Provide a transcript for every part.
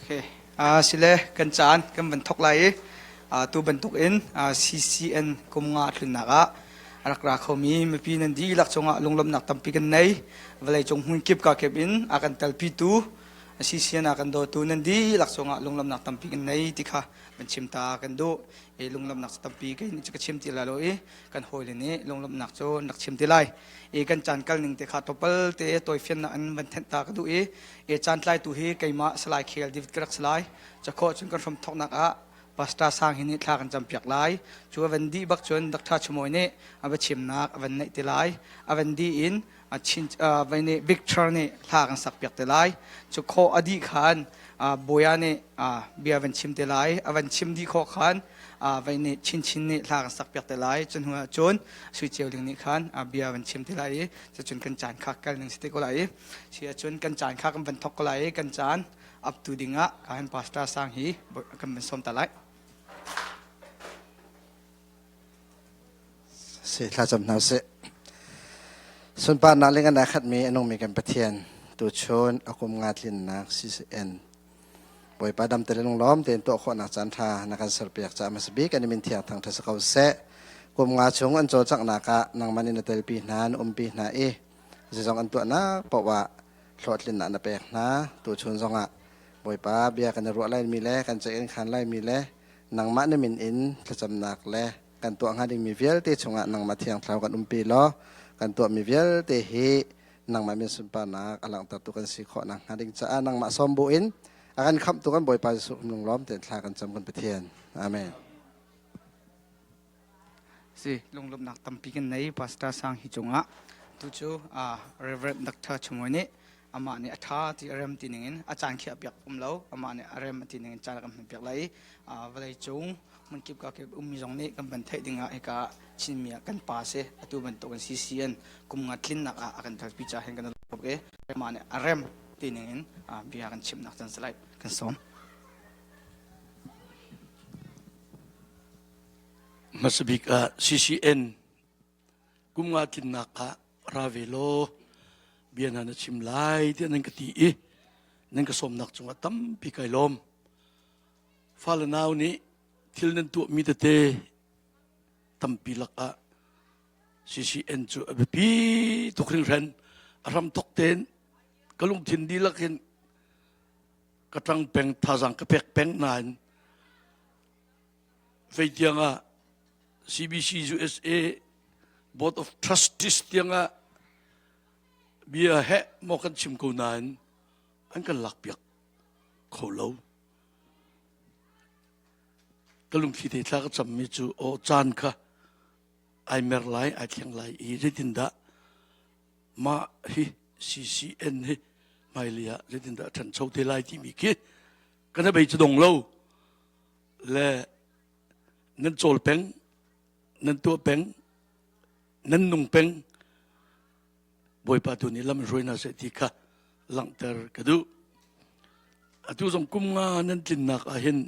Okay. Sile kan caan kan van thok lai i tu bantuk in CCN kum nga tlunnak ah a rak ra khomi mipi nan dihlak cungah lunglawmhnak tampi kan nei. Vawleicung hmun kip ka kip in a kan telpitu CCN a kan dawtu nan dihlak cungah lunglawmhnak tampi kan nei ti kha kan chim ta kan duh. I lunglawmhnak tampi kei nih ka chim ti lai lo i kan hawile nih lunglawmhnak cu an rak chim ti lai. I kan caan kal ning te kha topal te tawifiannak in van thenh ta ka duh i i caan tlaitu hi keimah Salai Khel David ka rak si lai. Cakhawh cun kan hram thawknak ah Pastor Sang hi nih thla kan campiak lai. Cu a van dih bak cun Dr. Chumawi nih a va chimnak a van neih te lai. A van dih in chin vai nih Victor nih hla kan sak piak te lai. Cu khawh a dih khan Bawia nih bia van chim te lai. A van chim dih khawh khan vai nih Chin Chin nih hla kan sak piak te lai. Cun hnu ah cun Sui Ceu Ling nih khan bia van chim te lai i cucun kan caan kha kal ning si te ko lai i si ahcun kan caan kha kan van thok ko lai i kan caan up tu ding ah ka han pastor sang hi kan van sawm ta lai. Si thlacam hna usih. Sunparnak le ngan aa khatmi a nungmi kan Pathian tuchun a kum nga tlinnak CCN Bawipa dam te le lunglawm tein tuah khawhnak caan ṭha na kan serpiak caah hmasa bik an min thiang thangṭhat si ko seh. Kum nga chung an cawlcanghnak ah nangmah nih na telpi hna, na umpi hna i zeizong an tuahnak paoh ah hlawhtlinnak na pek hna. Tuchun zongah Bawipa bia kan i ruah laimi le kan ceih kan khan laimi le nangmah na min in thlacamnak le kan tuah hnga dingmi vialte chungah nangmah thiang thlarau kan umpi law kan tuahmi vialte hi nangmah min sunparnak a langhtertu kan si khawh nakhnga ding caah nangmah sawm bu in a kan khamhtu kan Bawipa Jesuh lunglawm tein thla kan cam kan Pathian. Amen. Si lunglawmhnak tampi kan nei Pastor Sang hi cungah tu cu Reverend Dr. Chumoi nih amah nih a ṭha ti a rem ti ningin a caan khiah piak um lo amah nih a rem ti ningin caan a kan hman piak lai vawlei cung hmunkip ka kip ummi zong nih kan van theih dingah hika Chinmi ah kan pa si atu bantuk in CCN kum nga tlinnak ah a kan kalpi ca hin kan lawm i amah nih a rem ti ningin bia kan chimnak can si lai kan sawm. Hmasabik ah CCN kum nga tlinnak ah ra ve law bia hna na chim lai tiah nan ka ti i nan ka sawmnak cungah tampi kai lawm. Fale nau nih thil nan tuahmi tete tampi lakah CCN cu a biapi tuk hringhran. A hram thok tein ka lungthin dihlak in ka ṭang peng thazaang ka pek peng nain vei tiang ah CBC USA Board of Trustees tiang ah bia heh maw kan chim ko nain an kan lakpiak kho lo. Ka lungthli te thla ka cammi cu aw caan kha ai mer lai ai thleng lai i zeitindah mah hi CCN hi hmailei ah zeitindah a ṭhancho te lai timi khi kan bei cu dong lo le nan cawl peng nan tuah peng nan nung peng bawipa tu nih lam hruai hna seh ti kha langhter ka duh atu zong kum nga nan tlinnak ah hin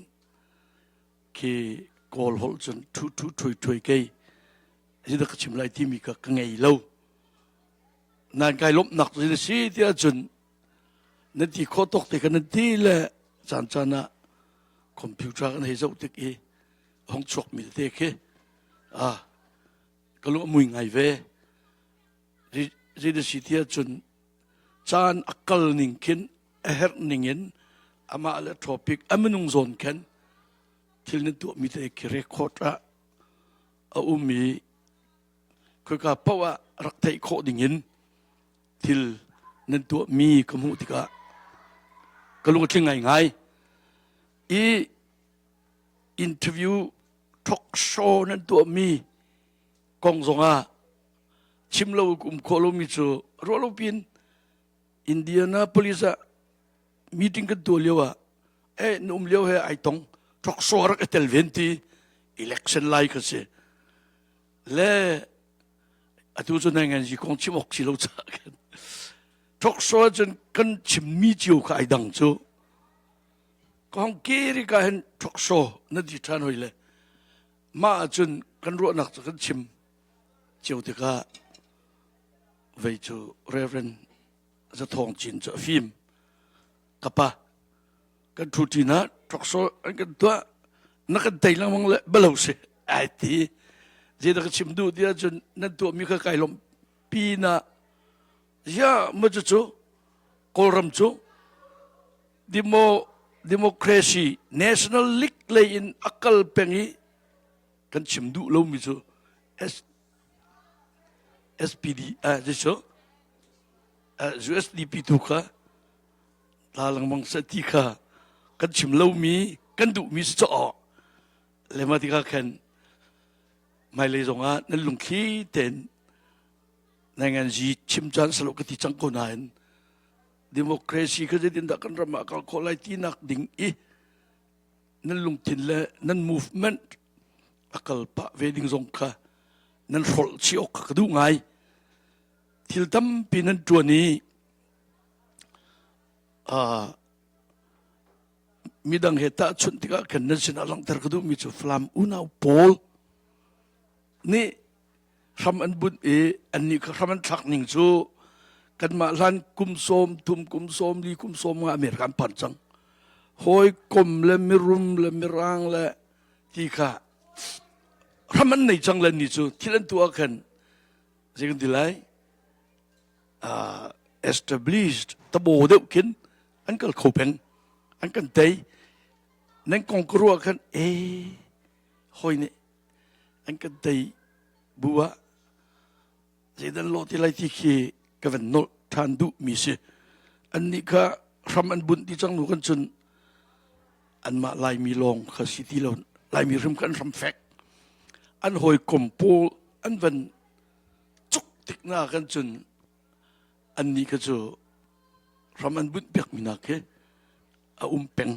khi kawl holh cun thu thu thui thui kei hi ka chim lai timi ka ka ngei lo nan kai lawmhnak cu si tiah cun nan ti khawh tawk te kha nan ti le caan caan ah computer kan hei zoh tik i hong chuak mi te khi ah ka lung a mui ngai ve zei si tiah cun caan a kal ning khin a herh ning in amah le topic a minung zawn khan thil nan tuah mi te khi record ah a um i khoika paoh ah rak theih khawh ding in thil nan tuahmi ka hmuh tikah ka lung a tling ngaingai i interview talk show nan tuahmi kong zongah chim lo um khawh lomi cu ruah lo piin Indianapolis ah meeting kan tuah lio ah eh na um lio he ai tong talk show rak i tel ven ti election lai ka si le atu cu nai ngan kong chim awk si lo ca kan talk show cun kan chimmi cio kha ai dang cu kong kiri ka hin talk show na di ṭhan hoi le mah ahcun kan ruahnak cu kan chim cio tikah vei cu Reverend Zathawng Cin cu a fim kapa. Kan ṭhu na ṭoksol an kan tuah na kan tei lengmang le balo si ai ti. Zeidah ka chim duh ti ahcun nan tuahmi kha kai lawmh pinah ya ma cu Kawlram cu demo democracy national league lei in a kal peng i kan chim duh lomi cu S SPD eh cu USDP tu kha tla lengmang seh ti kha kan chim lomi kan duhmi si caw lema tikah khan hmailei zongah nan lungthli tein nanganzi chim caan salo ka ti cang ko nain democracy kha zeitindah kan ram ah kal khawh lai tinak ding i nan lungthin le nan movement a kal pah ve ding zong kha nan hrolh chih awk kha ka duh ngai. Thil tampi nan ṭuan i midang he tahchunh tikah khan nan sinah langhter ka duhmi cu Falam unau pawl nih hram an bunh i annih kha hram an thlak ning cu kanmah hlan kum sawm thum kum sawm li kum sawm nga America an phan cang. Hawikom le mirum le mirang le ti kha hram an nei cang le ni cu thil an tuah khan zei kan ti lai uh, established tabo deuh khin an kal kho peng an kan tei nan kong ka ruah khan e hoi nih an kan tei bu ah zeidan lo ti lai ti khi ka van nolh ṭhan duh mi si annih kha hram an bunh ti cang nu kan cun anmah Laimi lawng kha si ti lo Laimi hrim kha an hram fek an hawikom pawl an van cuk tik na kan cun annih kha cu hram an bunh piak mi nak khi a um peng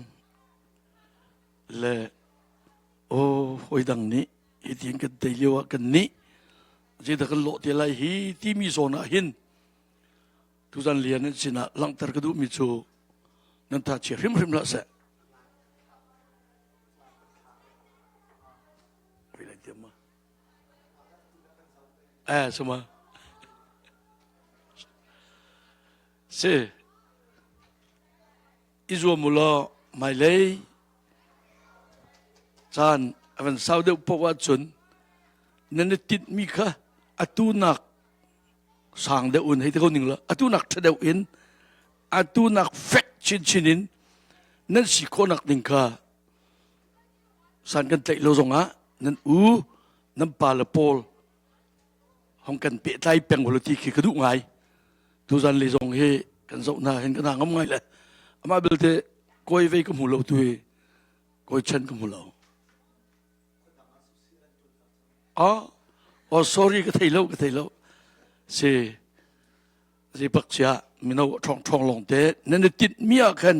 le aw hawi dang nih hi tiin kan tei lio ah kan nih zeidah kan lawh te lai hi timi zawn ah hin tuzan lian in sinah langhter ka duhmi cu nan tha chia hrimhrim hlah seh. Eh, suma. Si. I zuam u law hmailei caan a van sau deuh paoh ahcun nan i tinhmi kha atu nak sang deuh in hei ti ko ning law atu nak ṭha deuh in atu nak fek chinchin in nan si khawhnak ding kha san kan tlaih lo zongah nan u nan pa le pawl hong kan pehtlai peng ulaw ti khi ka duh ngai. Tuzan le zong hi kan zoh hna hin ka hna ngam ngai le amah belte kawi vei ka hmu lo tu hi kawi chen ka hmu lo. Oh, oh sorry ka thei lo ka thei lo. Si zi bak chia mino ṭhong ṭhong long te nan i tinh mi ah khan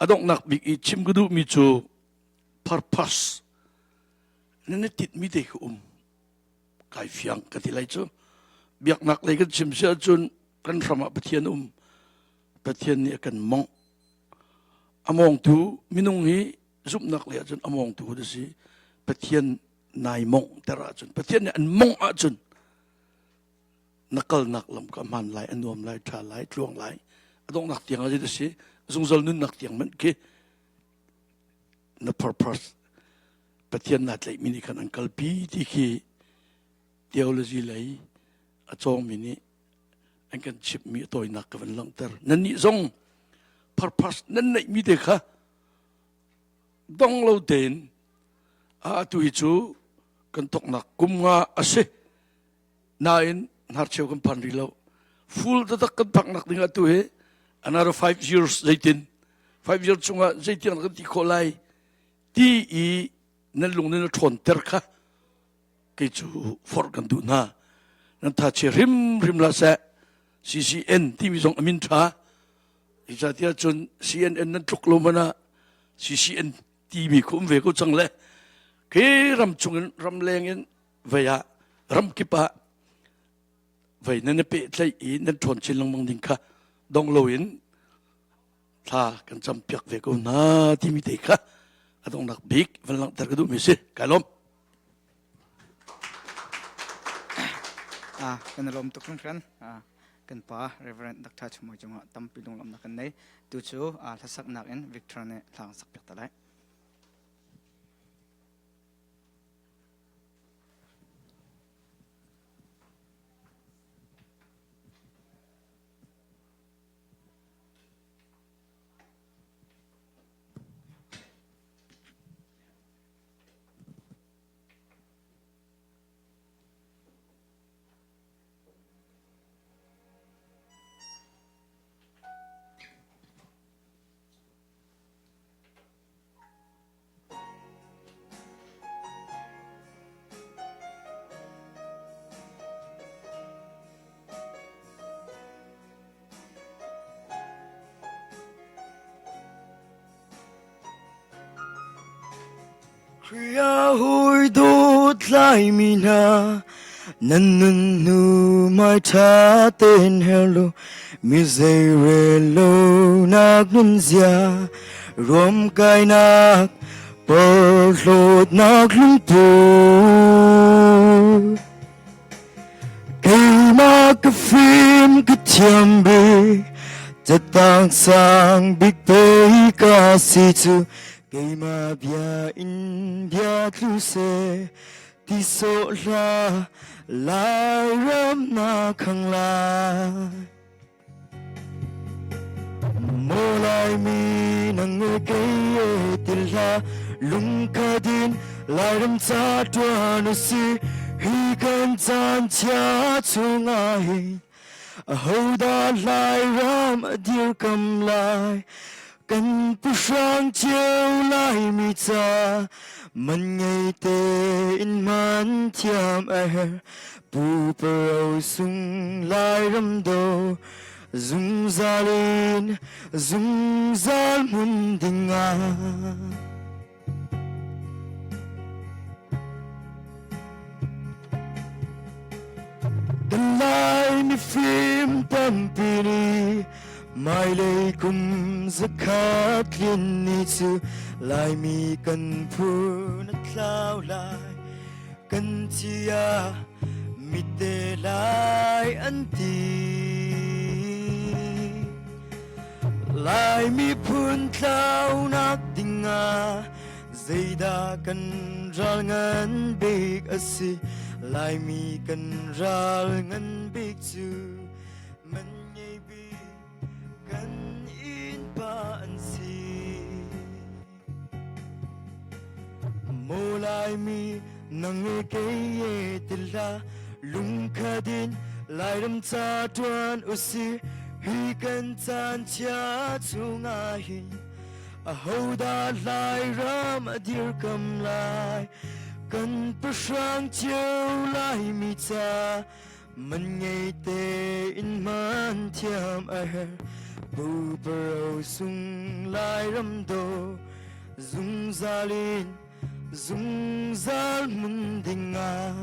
a donghnak bik i chim ka duh mi cu purpose nan i tinh mi te khi um kai fiang ka ti lai cu biaknak lei kan chim si ahcun kan hram ah Pathian um Pathian nih a kan mongh a mawngtu minung hi zumhnak lei ahcun a mawngtu a si Pathian nai mongh ter ahcun Pathian nih an mongh ahcun na kalnak lam ka hmaan lai a nuam lai ṭha lai tluang lai a donghnak tiang a si zungzal nunnak tiang manh khi na purpose Pathian naa tlaihmi nih khan an kalpi ti khi theology lei a cawngmi nih an kan chimhmi a tawinak ka van langhter. Nannih zong purpose nan neihmi te kha dong lo tein a atu hi cu kan thoknak kum nga a si nain hnarcheu kan phan rih lo full taktak kan phaknak ding atu hi another 5 years zeitin 5 years chungah zeitiang kan ti khawh lai ti i nan lung nan ṭhawnter kha kei cu forh kan duh hna nan tha chia hrimhrim la seh CCN timi zong a min ṭha zeicahtiah cun CNN nan tluk lo man ah CCN timi khu um ve ko cang le khi ram chung in ram leng in vei ah ram kip ah vei nan i pehtlaih i nan ṭhawn chin lengmang ding kha dong loin thla kan campiak ve ko hna timi te kha a donghnak bik van langhter ka duhmi si kai lawm Ah, kan lawm tuk hringhran. Ah. Kan pa Reverend Dr. Chumoi cungah tampi lunglawmhnak kan nei. Tu cu hlasaknak in Victor nih hla kan sak piak ta lai. Khrih hui dawt laimi hna nan nun hnu mai ṭha tein her lu mi zei rel lo nak nun zia ruam kainak porhlawtnak lungput Keimah ka fim ka thiam bik catang sang bik pei ka si cu keimah bia in bia tlu seh ti sawh hlah Lairam na khang lai. Maw Laimi nang e kei e til hlah lungkhat in Lairam ca ṭuan u si hi kan caan chia chungah hin ahodah Lairam a dirkam lai kan puhrang cio Laimi ca man ngei tein hman thiam a herh Pu Paro sung Lairam do zungzal in zungzal hmun ding ah. Kan Lai mifim tampi nih hmailei kum zakhat tlin ni cu Laimi kan phun a tlau lai. Kan chia mite lai an ti. Lai miphun tlaunak dingah zeidah kan ral ngan bik a si? Laimi kan ral ngan bik cu man ngei bik kan innpa an si. Maw Laimi nang e kei e ti hlah lungkhat in Lairam ca ṭuan usih hi kan caan chia chungah hin ahodah Lairam a dirkam lai kan pahrang cio Laimi ca man ngei tein hman thiam a herh Pu Paro sung Lairam do zungzal in zungzal hmun ding ah.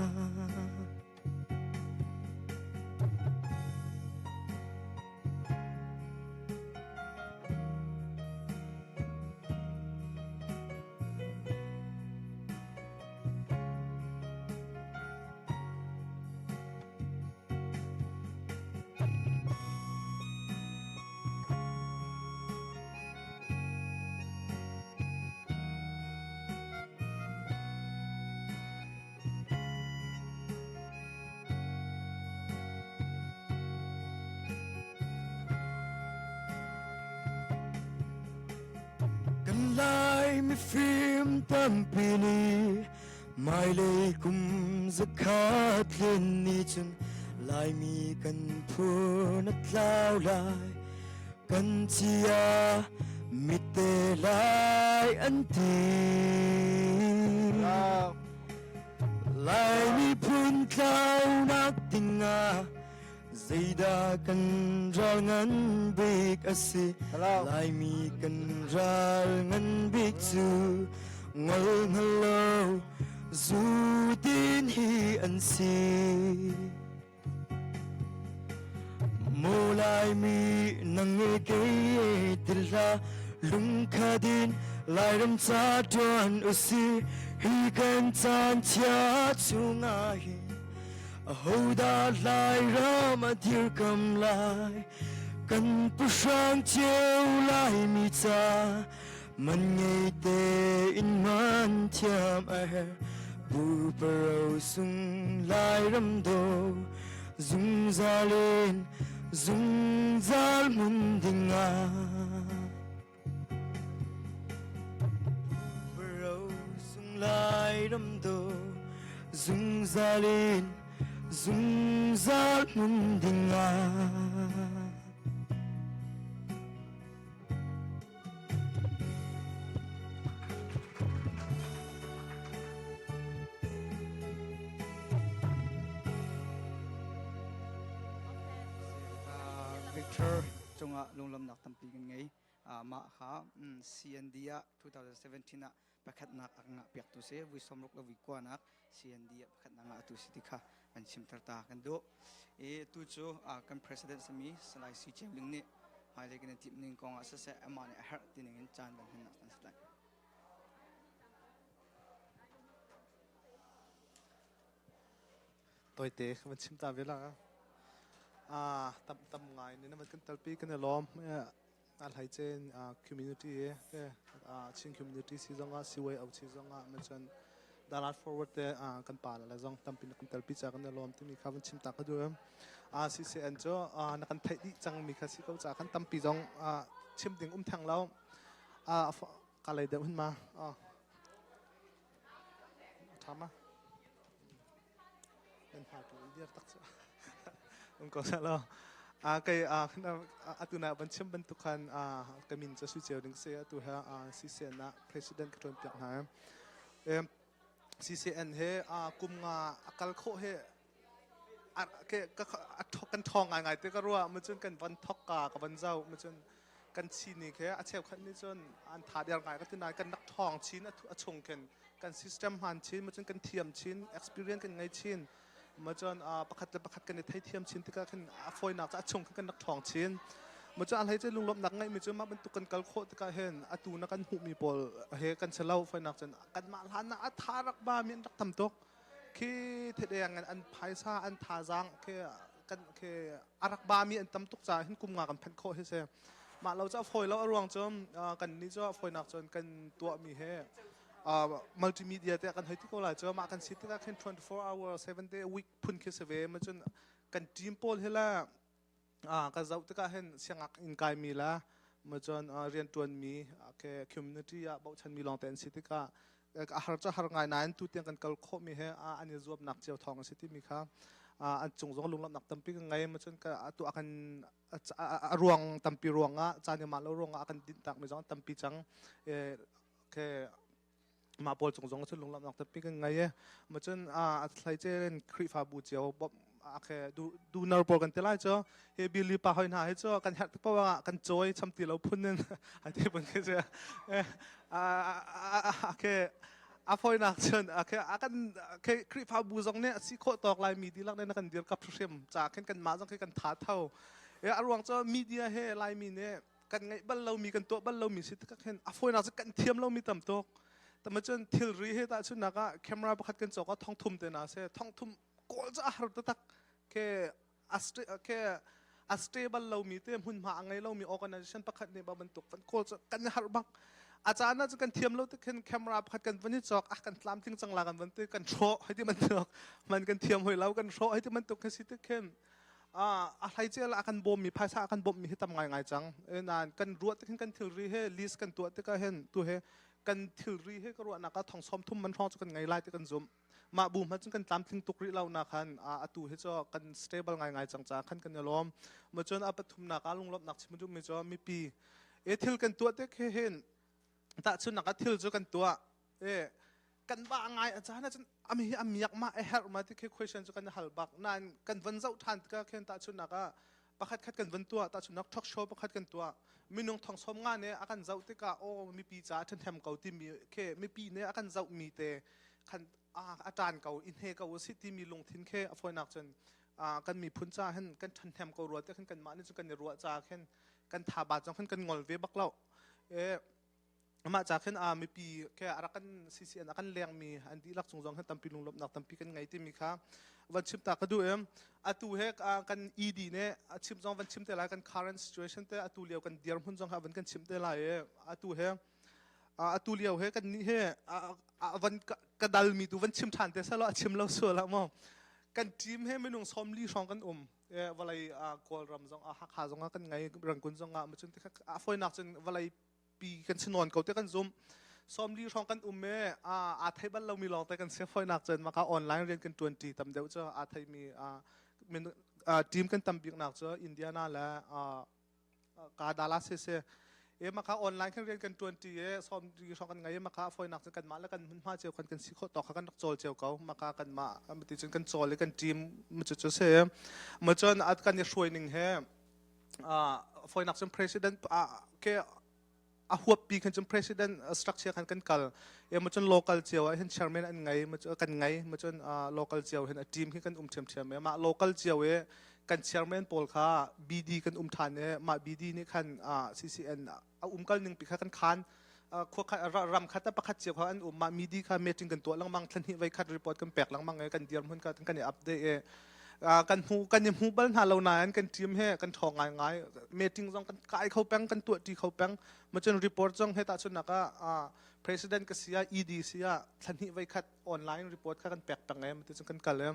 Kan Lai mifim tampi nih Hmailei kum zakhat tlin ni cun Laimi kan phun a tlau lai kan chia mite lai an ti. Laimi phun tlaunak dingah zeidah kan ral ngan bik a si? Laimi kan ral ngan bik cu ngol hngal lo zu din hi an si. Maw Laimi nang e kei e ti hlah lungkhat in Lairam ca ṭuan usih hi kan caan chia chungah hin. Ahodah Lairam a dirkam lai Kan pahrang cio Laimi ca Man ngei tein man thiam a herh Pupa rosung Lairam do Zungzal in zungzal hmun ding ah Rosung Lairam do zungzal in zungzal hmun ding ah. Victor cungah lunglawmnak tampi kan ngei. Mah kha CND ah 2017 ah pakhatnak a ngah piak tu si vui sawmruk le vui kuanak CND ah pakhatnak ngah tu si ti kha kan chimter ta kan duh. I tu cu kan president sami Salai Si Ceu Ling nih hmailei kan i timh ning kong ah siseh amah nih a herh ti ning in caan van hmannak kan si lai. Toite ka van chim ta ve la. Ah tam tam ngai ni na van kan talpi kan i lawm. A hlei cen community te Chin community si zong ah CYO si zong ah macun Dalat forward te kan pa le zong tampi na kan telpi ca kan i lawm timi kha van chim ta ka duh. CCN cu na kan theih dih cangmi kha si ko ca kan tampi zong chim ding um theng lo. Ka lei deuh hin ma. Tha ma. Nan hma tu dir tak cu. Um ko sa lo. A kai atu na van chim bantuk khan ka min cu sui ceu ding si atu ha CCN ah president ka ṭuan piak hna. CCN he kum nga a kal khawh he kan ṭhawng ngaingai te ka ruah mu cun kan van thok ka ka van zau mu cun kan chin ni khe a cheukhat nih cun an tha der ngai ka ti nain kan rak ṭhawng chin a chung khin kan system hman chin mu cun kan thiam chin experience kan ngei chin mu cun pakhat le pakhat kan i theithiam chin tikah khin a fawinak cu a chung khin kan rak ṭhawng chin mu cun a hlei cu lunglawmhnak ngeihmi cu mah bantuk kan kal khawh tikah hin atu na kan hmuhmi pawl he kan si lo fawinak cun kanmah hlan ah a tha rak ba mi an rak tam tuk khi thedeng in an phaisa an thazaang khi kan khi a rak ba mi an tam tuk caah hin kum nga kan phanh khawh hi si mah lo cu a fawi lo a ruang cu kan nih cu a fawinak cun kan tuah mi he multimedia te kan hei ti ko lai cu mah kan si tikah khin 24 hour 7 day a week phun khi si ve ma cun kan team pawl hi la ka zoh tikah hin siangak in kaimi la cun rianṭuanmi community ah bochanmi lawngte an si tikah a har cu har ngai nain tu tiang kan kal khawhmi he an i zuamnak cio thawng a si timi kha an cung zong lunglawmhnak tampi ka ngei cun atu a kan a ruang tampi ruangah caan i mah lo ruangah a kan dinhtakmi zong tampi cang mah pawl cung zong cun lunglawmhnak tampi kan ngei i cun a thlaice in Khrihfabu cio bawmh dunar pawl kan ti lai cu hi Billy pa hoi hna hi cu kan herh tik paoh ah kan cawi cham ti lo phun in ai ti phun khi cu ke a fawinak cun a kan Khrihfabu zong nih a si khawh tawk lai mi dihlak nih na kan dir kap hrim ca khin kan mah zong khi kan tha tho a ruang cu media he Laimi nih kan ngeih bal lomi kan tuah bal lomi si tikah khin a fawinak cu kan thiam lomi tam tuk tama cun thilri he tahchunhnak ah camera pakhat kan cawk ah thongthum te na se thongthum kawl cu a har taktak ke ke a stable lomi te hmunhma a ngei lomi organization pakhat nih ba bantuk van kawl cu kan har bak a caan ah cu kan thiam lo tik khin camera pakhat kan van i cawk ah kan tlamtling cang la kan van ti kan hrawh hei ti bantuk man kan thiam hoi lo kan hrawh hei ti bantuk khi si tik khin a hleice a kan bawmmi phaisa a kan bawmhmi hi tam ngaingai cang nain kan ruah tik hin kan thilri he list kan tuah tikah hin tu he kan thilri he ka ruahnak ah thong sawm thum man hrawng cu kan ngei lai ti kan zumh mah bu hmanh cun kan tlamtling tuk rih lo na khan atu hi cu kan stable ngaingai cang ca khan kan i lawm ma cun a pathumnak ah lunglawmhnak chim duhmi cu mipi e thil kan tuah tik he hin tahchunnak ah thil cu kan tuah e kan ba ngai a caan ahcun ami hi a miak ma a herh ma ti khi question cu kan hal bak nain kan van zoh ṭhan tikah khin tahchunhnak ah pakhat khat kan van tuah tahchunhnak talk show pakhat kan tuah minung thong som nga nih a kan zoh tikah aw mipi ca ṭhahnem ko timi khi mipi nih a kan zoh mi te khan a ṭan ko i hne ko si timi lungthin khi a fawinak cun kan miphun ca hin kan ṭhahnem ko rua te khin kanmah nih cun kan i ruah ca khin kan tha ba zong khin kan ngol ve bak lo e Amah ca khin mipi ke a rak kan CCN a kan lengmi an dihlak cung zong hin tampi lunglawmhnak tampi kan ngei timi kha. Van chim ta ka duh em. Atu he kan ED ne a chim zong van chim te lai kan current situation te atu lio kan dirhmun zong ha van kan chim te lai e. Atu he atu lio he kan nih he van ka dal mi tu van chim than te salo a chim lo sual mo. Kan team he minung 40 hrawng kan um. Vawlei Kawlram zong ah Hakha zong ah kan ngei Rangoon zong ah macun a fawinak cun vawlei pi kan si nawn ko te kan zum 40 hrawng kan um e aa thei bal lomi lawng te kan si fawinak cun maka online rian kan tuan ti tam deuh cu aa theimi team kan tam bik nak cu Indiana le ka Dallas se se e maka online kan rian kan tuan ti e 40 hrawng kan ngei maka fawinak cun kanmah le kan hmunhma cio kan kan si khawh tawk kha kan rak cawl cio ko maka kanmah ti cun kan cawl i kan team mu cu cu se mu cun at kan i hruai ning he fawinak cun president ke a huappi khan cun president structure khan kan kal e ma cun local cio ah hin chairman an ngei ma kan ngei ma cun local cio hin a team hi kan um ṭhiamṭhiam e mah local cio e kan chairman pawl kha BD kan um ṭhan e mah BD nih khan CCN a umkal ning pi kha kan khan khua khat ram khat pakhat cio kha an um mah midi kha meeting kan tuah lengmang thla hnih voi khat report kan pek lengmang e kan dirhmun kha kan i update e kan hmu kan i hmu bal hna lo nain kan team he kan ṭhawng ngai ngai meeting zong kan kai kho peng kan tuah ṭi kho peng macun report zong he tahchunnak ah president ka si ah ED si ah thla hnih voi khat online report kha kan pek peng e mati cun kan kal e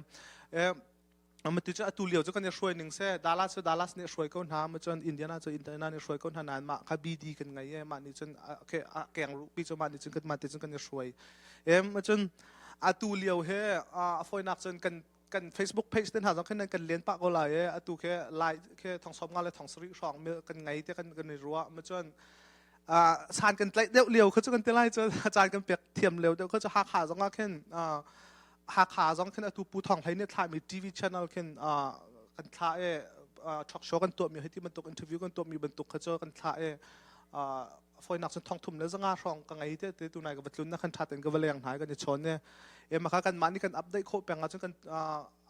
Mati cu atu lio cu kan i hruai ning se Dallas cu Dallas nih hruai ko hna ma cun Indiana cu Indiana nih hruai ko hna nain mah kha BD kan ngei e mah nih cun a keng ruhpi cu mah nih cun kan mah te cun kan i hruai e ma cun atu lio he a fawinak cun kan kan Facebook page te hna zong khin kan len pah ko lai e atu khe lai khe thong 50 le thong 70 hrawng kan ngei te kan kan i ruah ma cun san kan tlaih deuh lio kha cu kan ti lai cu caan kan pek thiam lio deuh kha cu Hakha zong ah khin Hakha zong khin atu Pu Thawng Hlei nih thlahmi TV channel khin kan thlah i talk show kan tuahmi hei ti bantuk interview kan tuahmi bantuk kha cu kan thlah i fawinak cun thong thum le zanga hrawng ka ngei te te tunai ka va tlun na khan ṭha tein ka va leng hna kan i chawn i e maka kan mah nih kan update khawh peng ahcun kan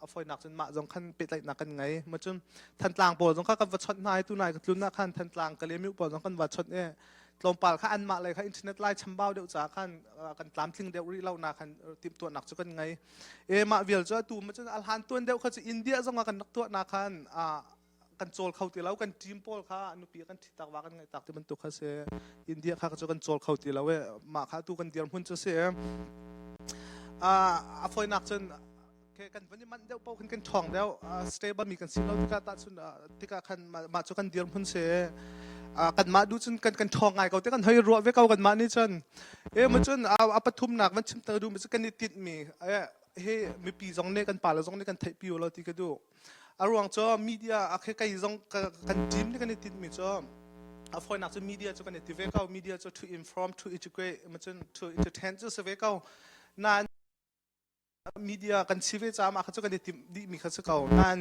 a fawinak cun mah zong khan pehtlaihnak kan ngei ma cun Thantlang pawl zong kha kan va chawnh hna i tunai ka tlun ah khan Thantlang Kalaymyo pawl zong kan va chawnh i tlawmpal kha anmah lei kha internet lai chambau deuh ca khan kan tlamtling deuh rih lo na khan timhtuahnak cu kan ngei e mah vial cu atu ma cun a hlan tuan deuh kha cu India zong ah kan rak tuah na khan kan cawl kho ti lo kan team pawl kha nupi kan thi tak wa kan ngaih tak ti bantuk kha si India kha cu kan cawl kho ti lo e mah kha tu kan dirhmun cu si a foinak cun kan van i manh deuh paoh khin kan ṭhawng deuh stable mi kan si lo tikah tahchun tikah khan mah cu kan dirhmun si kanmah duh cun kan kan ṭhawng ngai ko te kan hoi ruah ve ko kanmah nih cun e ma cun a pathumnak van chim ter duh mi cu kan i tinhmi he mipi zong nih kan pale zong nih kan theihpi lo ti ka duh a ruang cu media a khe kei zong kan team nih kan i tinhmi cu a fawinak cu media cu kan i ti ve ko media cu to inform to educate ma cun to entertain cu si ve ko nain media kan si ve caah mah kha cu kan i timh dihmi kha si ko nain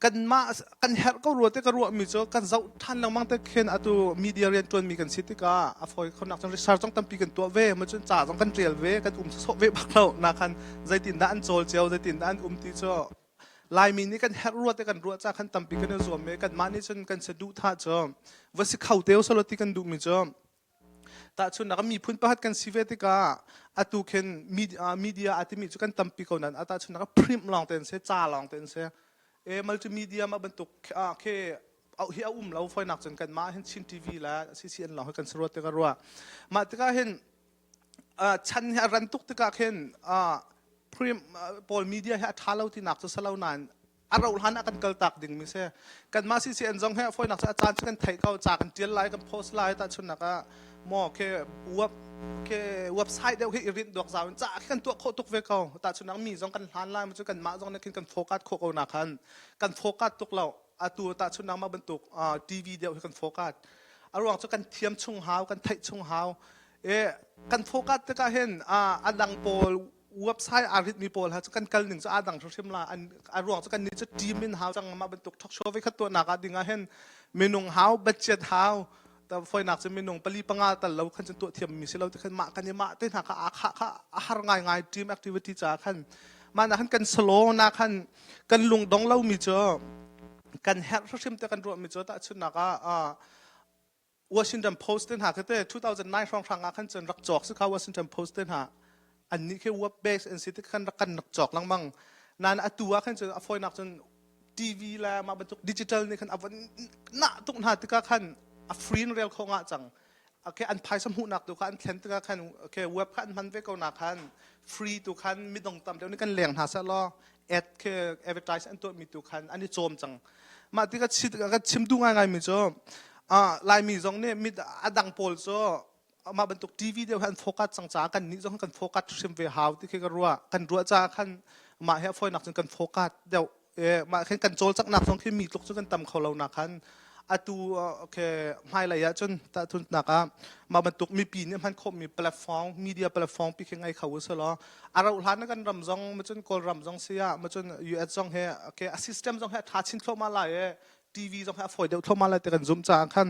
kanmah kan herh ko rua te ka ruahmi cu kan zoh ṭhan lengmang te khin atu media rian ṭuanmi kan si tikah a fawi khonak cun research zong tampi kan tuah ve ma cun ca zong kan ṭial ve kan um sawh ve bak lo na khan zeitindah an cawl cio zeitindah an um ti cu Laimi nih kan herh rua te kan ruah ca khan tampi kan i zuam i kanmah nih cun kan saduhthah cu va si kho te usalaw ti kan duhmi cu Tahchunhnak ah miphun pakhat kan si ve tikah atu khin media a timi cu kan tampi ko nain tahchunhnak ah print lawng te an si, ca lawng te an si. E multimedia mah bantuk khi hi a um lo fawinak cun kanmah hin Chin TV le CCN lawng hi kan si ruat tikah ruah. Mah tikah hin chan hi a ran tuk tikah khin print pawl media hi a ṭha lo tinak cu si lo nain a rauh hlan ah kan kal tak ding mi si kanmah CCN zong he fawinak cu a caan cu kan theih ko ca kan tial lai kan post lai tahchunnak ah maw ke web ke website deuh hi i rinh duak zau in ca khi kan tuah khawh tuk ve ko tahchunnak mi zong kan hlan lai cu kanmah zong nih khin kan focus khawh ko na khan kan focus tuk lo atu tahchunnak mah bantuk TV deuh hi kan focus a ruang cu kan thiam chung hau kan theih chung hau e kan focus tikah hin a dang pawl website aa ritmi pawl ha cu kan kal ning cu aa dang hrimhrim la an a ruang cu kan nih cu team in hau cang mah bantuk talk show ve khat tuahnak ah ding ah hin minung hau budget hau ta foinak cu minung pali panga tal lo khan cun tuah thiam mi si lo ti khan mah kan i mah te hna kha a kha kha a har ngai ngai team activity ca khan mah na khan kan salo na khan kan lung dong lo mi cu kan herh hrimhrim te kan ruah mi cu tahchunnak ah Washington Post te hna khi te 2009 hrawnghrang ah khan cun rak cawk si kha Washington Post te hna annih khi web based an si ti khan rak kan rak cawk lengmang. Nain atu ah khan cun a fawinak cun TV le mah bantuk digital nih khan a von nah tuk hna tikah khan a free in rel kho ngah cang. Okay, an phaisa hmuhnak tu kha an thlen tikah khan okay, web kha an hman ve ko na khan free tu khan midong tam deuh nih kan leng hna seh law ad ke advertise an tuahmi tu khan an i cawm cang. Mah tikah ka chim duh ngaingai mi cu Laimi zong nih mit a dang pawl cu mah bantuk TV deuh an focus cang caah kan nih zong kan focus hrim ve hau ti khi ka ruah kan ruah caah khan mah hi a fawinak cun kan focus deuh e mah khin kan cawlcanghnak zong khi mi tluk cu kan tam kho lo nak khan atu okay hmailei ah cun tahchunhnak ah mah bantuk mipi nih hman khawhmi platform media platform pi khi ngei kho usih law a rauh hlan kan ram zong macun Kawlram zong si ah macun US zong he okay a system zong he a tha chin thluahmah lai e TV zong hi a fawi deuh thluahmah lai ti kan zumh caah khan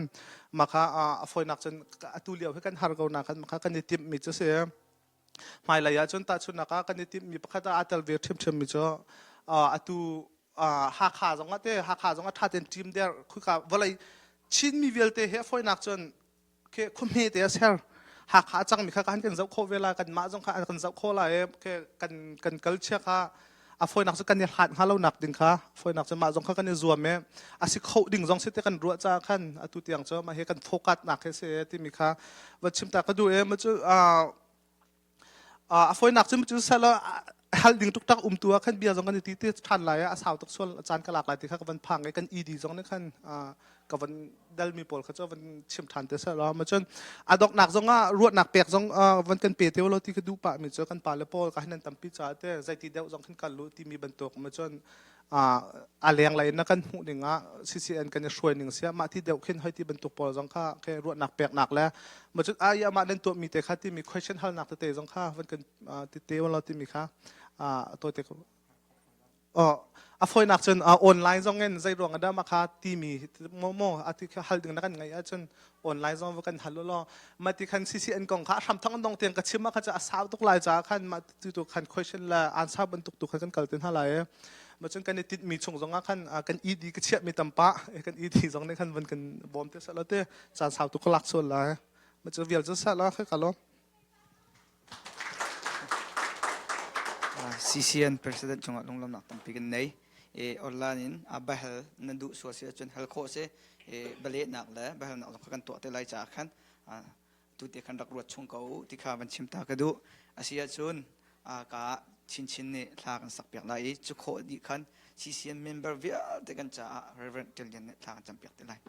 mah kha a fawinak cun atu lio hi kan har ko na khan mah kha kan i timhmi cu si. Hmailei ah cun tahchunhnak ah kan i timhmi pakhat ah aa tel ve ṭhiamṭhiammi cu atu Hakha zong ah te Hakha zong ah ṭha tein team der khuika vawlei Chinmi vialte he a fawinak cun khi khuahme te a ser Hakha a cangmi kha kan kan zoh khawh ve la kanmah zong kha kan zoh khawh lai i kan kan kal chia kha a fawinak cu kan i hlat hnga lo nak ding kha fawinak cu mah zong kha kan i zuam i a si kho ding zong si te kan ruah caah khan atu tiang cu mah hi kan focus nak hi si timi kha va chim ta ka duh i ma cu a fawinak cu cu sal hal ding tuktak um tu ah khan bia zong kan i ti te ṭhan lai a sau tuk sual caan ka lak lai ti kha ka van phang i kan ED zong nih khan ka van dalmi pawl kha cu van chim ṭhan te seh law ma cun a donghnak zong ah ruahnak pek zong van kan pe te lo ti ka duh pah mi cu kan pa le pawl ka hin nan tampi caah te zeiti deuh zong khan kal lu timi bantuk ma cun a lenglei na kan hmuh ning ah CCN kan i hruai ning sia mah ti deuh khin hoi ti bantuk pawl zong kha ke ruahnak peknak le ma cun ai mah nan tuah mi te kha timi question halnak tete zong kha van kan ti te lo timi kha to te oh a fawinak cun online zong in zei ruang ah dah kha timi mo mo ati kha hal ding na kan ngai ahcun online zong va kan hal law ma ti khan CCN kong kha hram thang dong tiang ka chim kha a sau tuk lai ca khan ma tu tu khan question la answer bantuk tu khan kan kal te hna lai ma cun kan i tit mi chung zong ah khan kan ED ka chiah mi tampa kan ED zong nih khan van kan bawm te sala te caan sau tu ka lak sual lai ma cu vial cu sa la kha ka lo CCN President cungah lunglawmnak tampi kan nei. E online in a bahel nan duh sual si ahcun hal khawh si. E balehnak le bahelnak zong kha kan tuah te lai caah khan tu te khan rak ruat chung ko u ti kha van chim ta ka duh. Asi ahcun ka chinchin nih thla kan sak piak lai i cu khawh dih khan CCN member vialte kan caah Reverend Ṭil Lian nih thla kan cam piak te lai.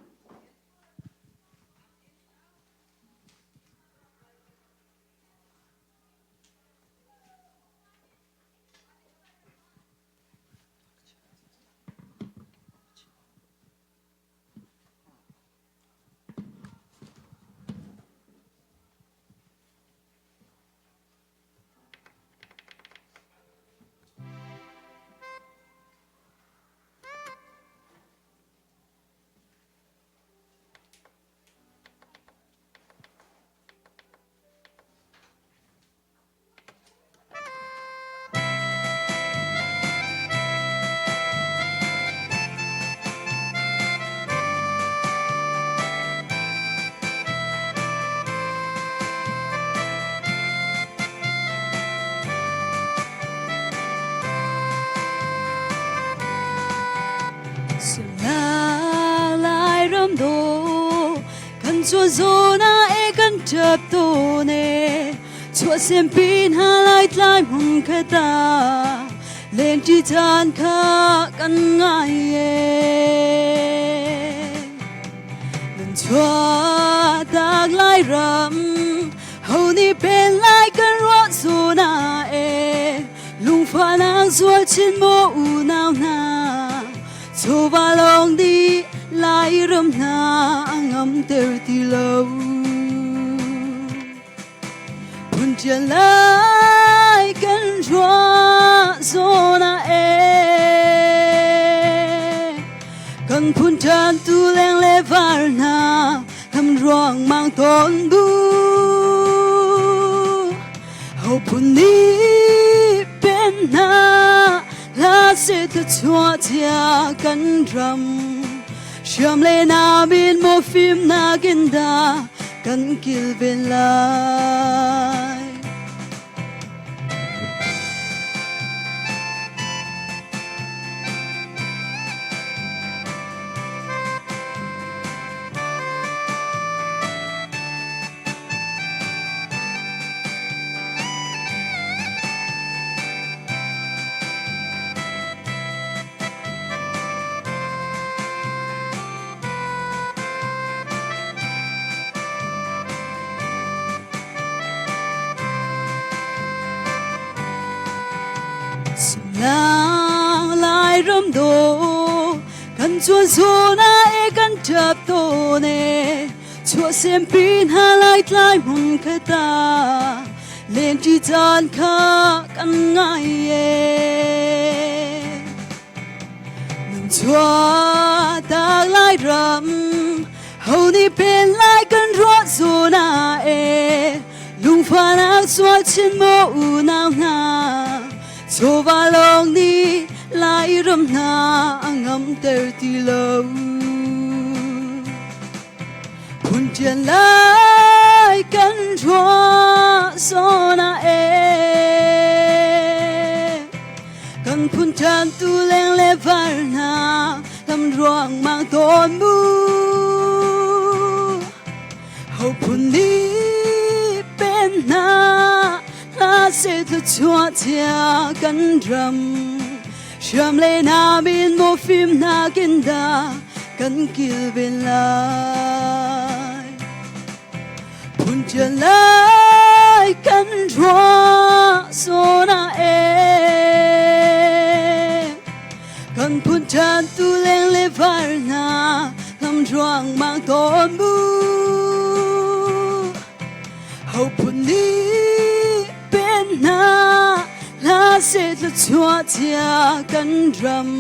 Lairam do kan chuah zawn ah e kan ṭap tawn e chuah sempi hna lai tlai hmun khat ah lengṭi caan kha kan ngai e nan chuah tak lai ram ho nih pen lai kan ruah zawn ah e Lungfahnak zual chin maw unau hna chawva lawng dih Lairam hna a ngamter ti lo. Phun ṭial lai kan ruah zawn ah e kan phun ṭhan tu leng le var hna lam ruang mang tawn bu. Hophun nih pen hna hla seh thluachuah cia kan ram hriam le nam in maw fimnak in dah kan kilven lai. Lairam dawh kan cuan zawn ah e kan ṭap tawn e chuahsempi hna Laitlai hmun khat ah lenṭi caan kha kan ngai e. Nan chuahtak Lairam ho nih pen lai kan ruah zawn ah e lungfahnak sual chin maw unau hna chawva lawng nih Lairam hna a ngamter ti lo. Phun ṭian lai kan ruah zawn ah e Kan phun ṭhan tu leng le var hna lam ruangmang tawn mu. Ho phun nih pen hna hla se thluachuah chia kan ram. Hriam le nam in maw fim hna kin dah kan kilven lai. Phun ṭial lai kan ruah zawn ah e kan phun ṭhan tu leng le var hna lam ruangmang tawn mu. Ho phun nih pen hna hla se thluachuah chia kan ram.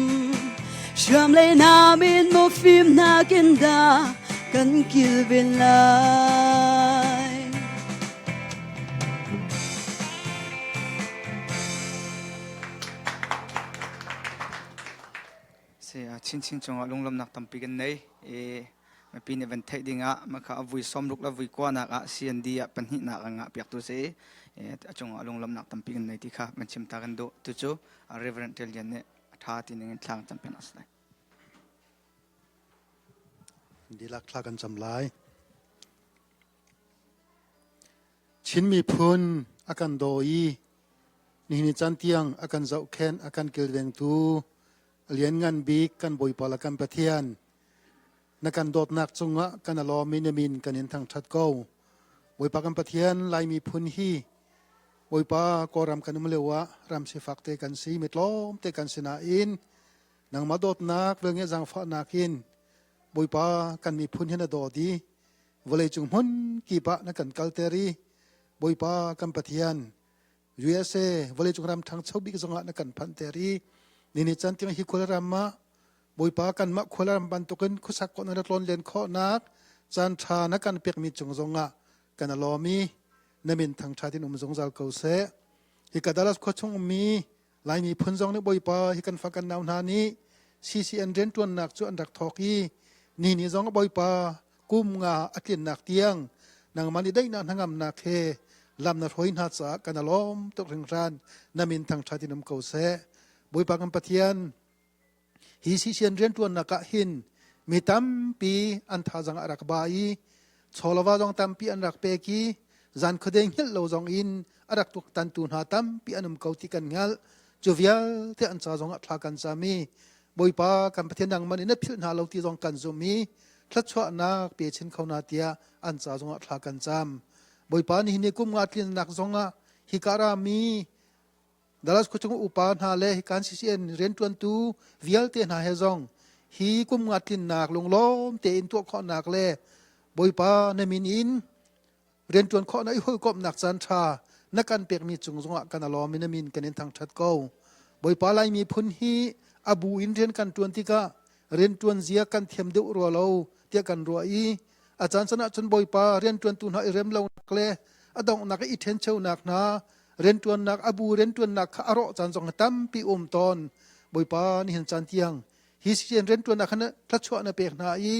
Hriam le nam in maw fim hna kin dah kan kilven lai. Si chinchin cungah lunglawmnak tampi kan nei i mipi nih van theih dingah makha a vui 60 le vui kuanak ah CND ah pahnihnak a ngah piak tu si a cungah lunglawmnak tampi kan nei ti kha van chim ta kan duh tu cu Reverend Tel Lian nih a ṭha ti ning in thla kan campiak a si lai. Dihlak thla kan cam lai. Chin miphun a kan daw i nihin caan tiang a kan zohkhenh a kan kilvengtu a lianngan bik kan Bawipa le kan Pathian na kan dawtnak cungah kan a lawm i na min kan in thangṭhat ko. Bawipa kan Pathian Laimi phun hi Bawipa Kawlram kan um lio ah ram sifak te kan si mi tlawm te kan si nain nangmah dawtnak velngeih zaangfahnak in Bawipa kan miphun hi na dawt i vawleicung hmun kip ah na kan kalter i Bawipa kan Pathian USA vawleicung ram ṭhangcho bik zongah na kan phanhter i nini chan tiang hi khualram ah Bawipa kanmah khualram bantukin khuasak khawh na tlawn len khawhnak caan ṭha na kan pekmi cung zongah kan a lawm i na min thangṭhat in um zungzal ko seh. Hi ka Dallas khua chung ummi Laimi phun zong nih Bawipa hi kan fa kan nau hna nih CCN rianṭuannak cu an rak thawk i ni ni zong Bawipa kum nga a tlinnak tiang nangmah nih daihnak hnangamnak he lam na hruai hna caah kan a lawm tuk hringhran na min thangṭhat in um ko seh. Bawipa kan Pathian Hi sisian rianṭuannak ah hin mi tampi an thazang a rak ba i chawlava zong tampi an rak pek i zan khuadei hngilh lo zong in a rak tuaktantu hna tampi an um ko ti kan hngalh. Cu vialte an ca zongah thla kan cam i Bawipa kan Pathian nangmah nih na philh hna lo ti zong kan zumh i thluachuahnak pe chin kho hna tiah an ca zongah thla kan cam. Bawipa nihin ni kum nga tlinnak zongah hika rami Dallas khuachung upa hna le kan CCN rianṭuantu vialte hna he zong hi kum nga tlinnak lunglawm tein tuah khawhnak le Bawipa na min in rianṭuan khawhnak i hawikomhnak caan ṭha na kan pekmi cung zongah kan alawm i na min kan in thangṭhat ko. Bawipa Laimi phun hi a bu in rian kan ṭuan tikah rianṭuan zia kan thiam deuh rua lo tiah kan ruah i a caan can ahcun Bawipa rianṭuantu hna i rem lonak le a donghnak i ṭhencheunak hna rianṭuannak a bu rianṭuannak kha a rawh caan zong tampi um tawn Bawipa nihin caan tiang hi sian rianṭuannak kha thluachuah na pek hna i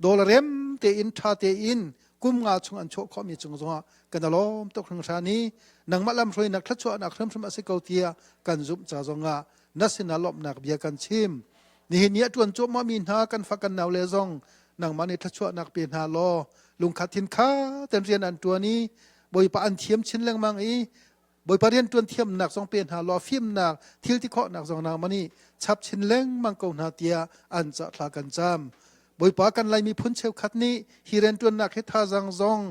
dollar rem tein ṭha tein kum nga chung an chuah khawhmi cung zongah kan alawm tuk hringhran i nangmah lamhruainak thluachuahnak hrimhrim a si ko tiah kan zumh ca zongah na sinah lawmhnak bia kan chim nihin ni a ṭuan cuahmahmi hna kan fa kan nau le zong nangmah nih thluachuahnak pe hna law lungkhat thin kha ten rian an ṭuan i Bawipa an thiam chin lengmang i Bawipa rian ṭuan thiamnak zong pe hna law fimnak thil ti khawhnak zong nangmah nih chap chin lengmang ko hna tiah an ca thla kan cam. Bawipa kan Lai miphun cheukhat nih hi rianṭuannak hi thazaang zong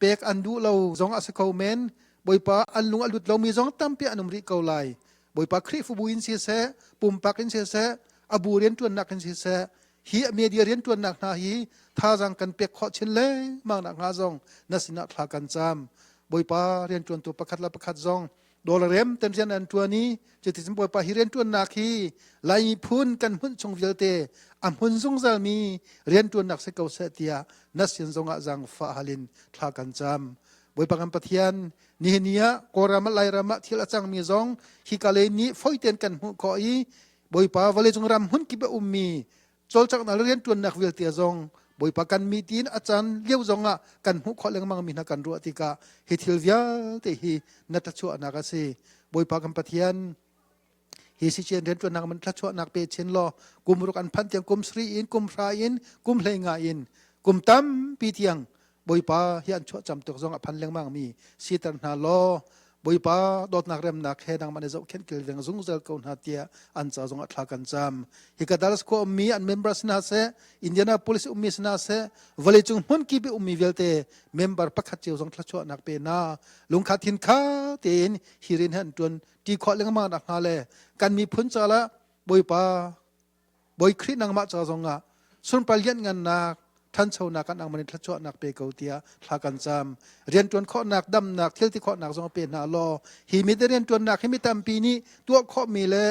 pek an duh lo zong a si ko men. Bawipa an lung a lut lomi zong tampi an um rih ko lai. Bawipa Khrihfabu in siseh, pumpak in siseh, a bu rianṭuannak in siseh, hi media rianṭuannak hna hi thazaang kan pek khawh chin lengmang nak hnga zong na sinah thla kan cam. Bawipa rianṭuantu pakhat le pakhat zong dollar rem ten rian an ṭuan i cuticun Bawipa hi rianṭuannak hi Lai miphun kan hmunh chung vialte a hmun zungzalmi rianṭuannak si ko seh tiah na sin zongah zaangfah hal in thla kan cam. Bawipa kan Pathian nihin ni ah Kawlram ah Lairam ah thil a cangmi zong hika lei nih foi tein kan hmuh khawh i Bawipa vawleicung ram hmun kip a ummi cawlcanghnak le rianṭuannak vialte zong Bawipa kan mi tiin a caan lio zongah kan hmuh khawh lengmang mi hna kan ruah tikah hi thil vialte hi na thluachuahnak a si. Bawipa kan Pathian hi sician rianṭuannak man thluachuahnak pe chin law kum ruk an phanh tiang kum sri in kum hra in kum hlei nga in kum tampi tiang Bawipa hi an chuah cam tuk zong a phan lengmang mi siter hna law Bawipa dawtnak remnak he nangmah nih zohkhenh kilveng zungzal ko hna tiah an ca zong ah thla kan cam. Hika Dallas khua ummi an members hna seh, Indianapolis ummi hna seh, vawleicung hmun kip i ummi vialte member pakhat cio zong thluachuahnak pe hna. Lungkhat thin kha tein hi rian hi an ṭuan ṭi khawh lengmang nak hnga le kan miphun ca lah Bawipa Bawi Khrih nangmah ca zongah sunpar lianhngannak ṭhanchonak kan angman in thluachuahnak pe ko tiah thla kan cam. Rianṭuan khawhnak, damnak, thilti khawhnak zong pe hna law hi mi rianṭuannak hi mi tampi nih tuah khawhmi le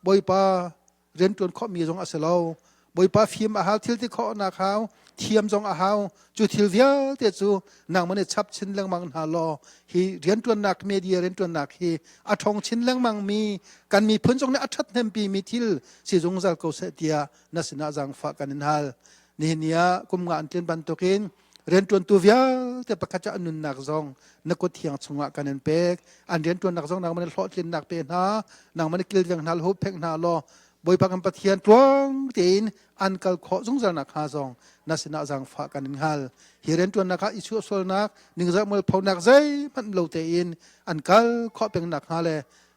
Bawipa rianṭuan khawhmi zong a si lo. Bawipa fim a hau, thilti khawhnak hau, thiam zong a hau. Cu thil vialte cu nangmah nih chap chin lengmang hna law hi rianṭuannak media rianṭuannak hi a ṭhawng chin lengmang mi kan miphun zong nih a ṭhathnempi mi thil si zungzal ko seh tiah na sinah zaangfah kan in hal. Nihin ni ah kum nga an tlin bantukin rianṭuantu vialte pakhat cu an nunnak zong na kut thiang chungah kan in pek. An rianṭuannak zong nangmah nih hlawhtlinnak pe hna, nangmah nih kilveng hna, huhphenk hna law Bawipa kan Pathian tluang tein an kal khawh zungzal nak hnga zong na sinah zaangfah kan in hngal. Hi rianṭuannak ah i chuahsualnak, ningzah mualphonak zeihmanh lo tein an kal khawh peng nak hnga le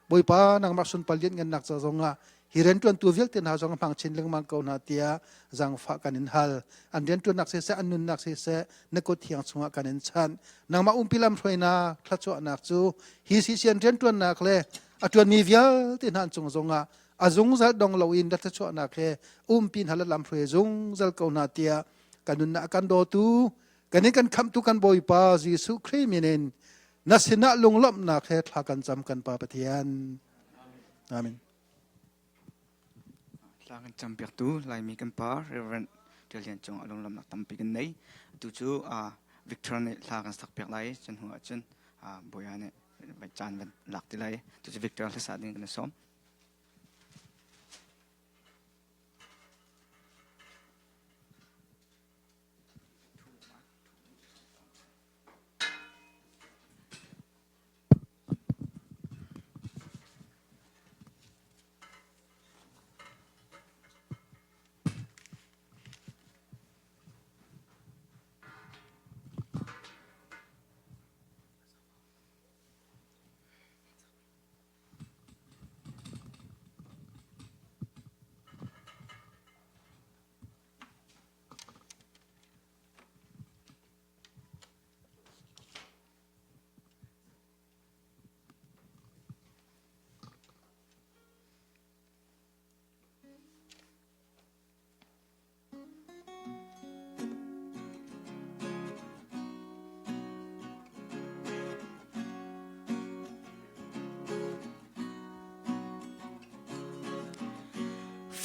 Bawipa nangmah sunpar lianhngannak ca zongah hi rianṭuantu vialte hna zong hmang chin lengmang ko hna tiah zaangfah kan in hal. An rianṭuannak siseh, an nunnak siseh, na kut thiang chungah kan in chanh. Nangmah umpi lamhruainak, thluachuahnak cu hi sisian rianṭuannak le a ṭuanmi vialte hna cung zongah a zungzal dong loin na thluachuahnak he umpi hna le lamhruai zungzal ko hna tiah kan nunnak kan dawtu kan in kan khamhtu kan Bawipa Jesuh Khrih min in na sinah lunglawmhnak he thla kan cam kan Pa Pathian. Amen. Thla kan cam piaktu Laimi kan pa Reverend Tial Lian Cung a lunglawmhnak tampi kan nei. Atu cu Victor nih hla kan sak piak lai cun hnu ahcun Bawipa nih caan van lak ti lai. Tu cu Victor hlasa ding kan i sawm.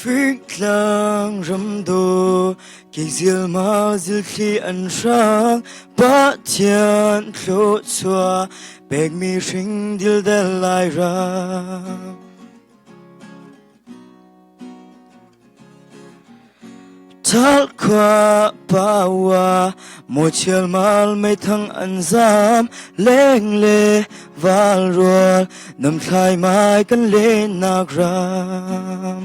Fingtlang ramdo keizil ma zilthli an hrang Pathian thluachuah pekmi hring dildel lai ram. Thalkhua pawa muchial mal meithang an zam leng le val rual nam thlai mai kan len nak ram.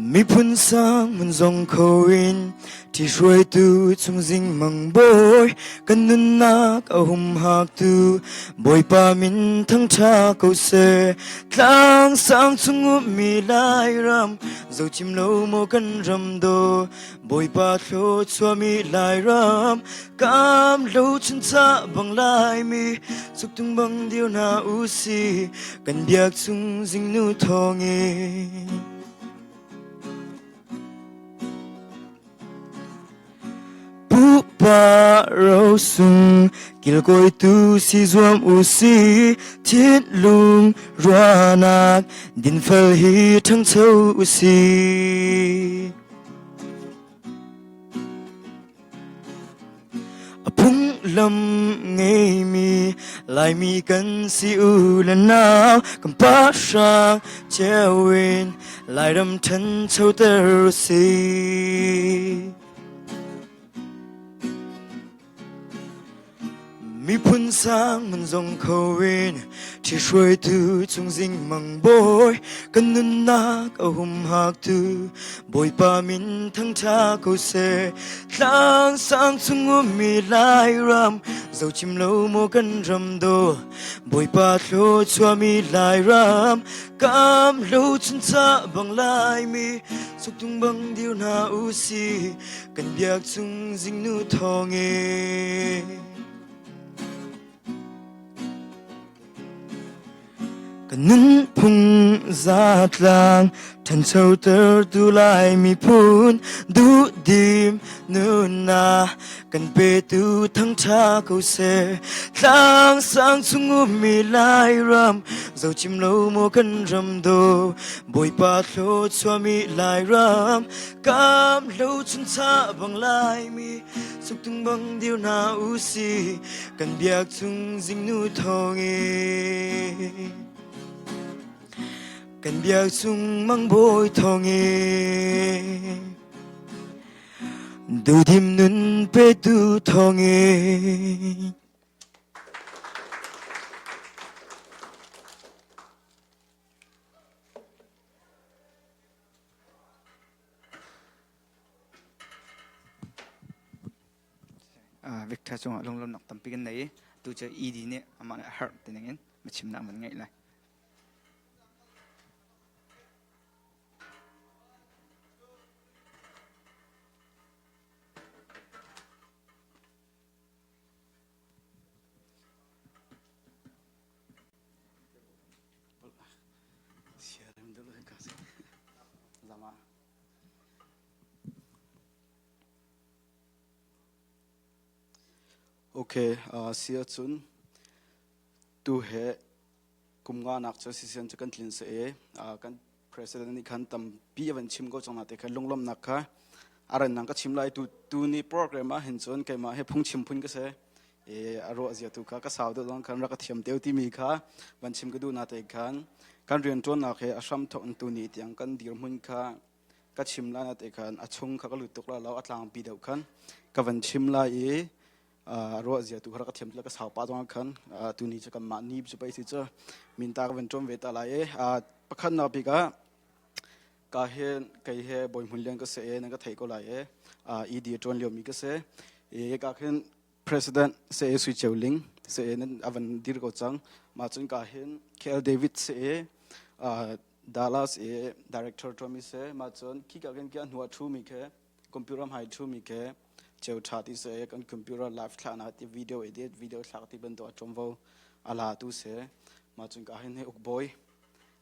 Miphun sang hmun zong kho in ṭhihruaitu chungzing mang bawi kan nunnak a humhaktu Bawipa min thangṭha ko seh. Tlang sang chung ummi Lairam zochim lo maw kan ram daw Bawipa thluachuahmi Lairam kam lo chuncha bang Laimi suktung bang dir hna usi kan biak chung zingnu thawngin. Pupa rosung kilkawitu si zuam usi thinlung ruahnak dinfel hi ṭhangcho usi. A phunglam ngeimi Laimi kan si u le nau kan pa hrang cio in Lairam ṭhanchoter si. Miphun sang man zong kho in ṭhihruaitu chungzing mang bawi kan nunnak a humhaktu Bawipa min thangṭha ko seh. Tlang sang chung ummi Lairam zochim lo maw kan ram daw Bawipa thluachuahmi Lairam kam lo chuncha bang Laimi suktung bang dir hna usi kan biak chung zingnu thawngin. Ka nunphung zatlang ṭhanchotertu Lai miphun duhdim nunnak kan petu thangṭha ko seh. Tlang sang chung ummi Lairam zochim lo maw kan ram daw Bawipa thluachuahmi Lairam kam lo chuncha bang Laimi suktung bang dir hna usi kan biak chung zingnu thawngin kan biak chung mangbawi thawngin duhdim nun petu thawngin Victor cungah lunglawmhnak tampi kan nei i tu cu ED nih amah nih a herh ti ning in biachimnak man ngeih lai. Okay, uh, si ahcun tu he kum nga nak cu sisian cu kan tlin se e uh, kan president nih khan tampi a van chim ko cang na te kha lunglawmnak kha a ran nang ka chim lai tu tu ni program ah hin cun keimah he phung chim phun ka se e a ruah zia tu kha ka sau deuh zong khan rak ka thiam teu timi kha van chim ka duh na te khan kan rian ṭuannak he a hram thok tu ni tiang kan dirhmun kha ka chim lai na te khan a chung kha ka lut tuk la lo a tlangpi deuh khan ka van chim lai i a ruah zia tu kha ka thiam ka sau pa zong khan tu ni cu kan mah ni cu pei si cu minta ka van ṭuan ve ta lai i pakhat nak bik ah ka he kei he bawi hmun lian ka se e nan ka thei ko lai e ED ṭuan lio mi ka se e ka khin President se Sui Ceu Ling se nan avan dir ko cang ma cun ka hin KL David se Dallas i director ṭuanmi si. Mah cun khika khin khi a hnu ah ṭhumi khi computer hmai ṭhumi khi ceu ṭha ti si. Kan computer live thlahnak ti video edit, video thlak ti bantuk a ṭuanvo a latu si. Mah cun ka hin hi ukbawi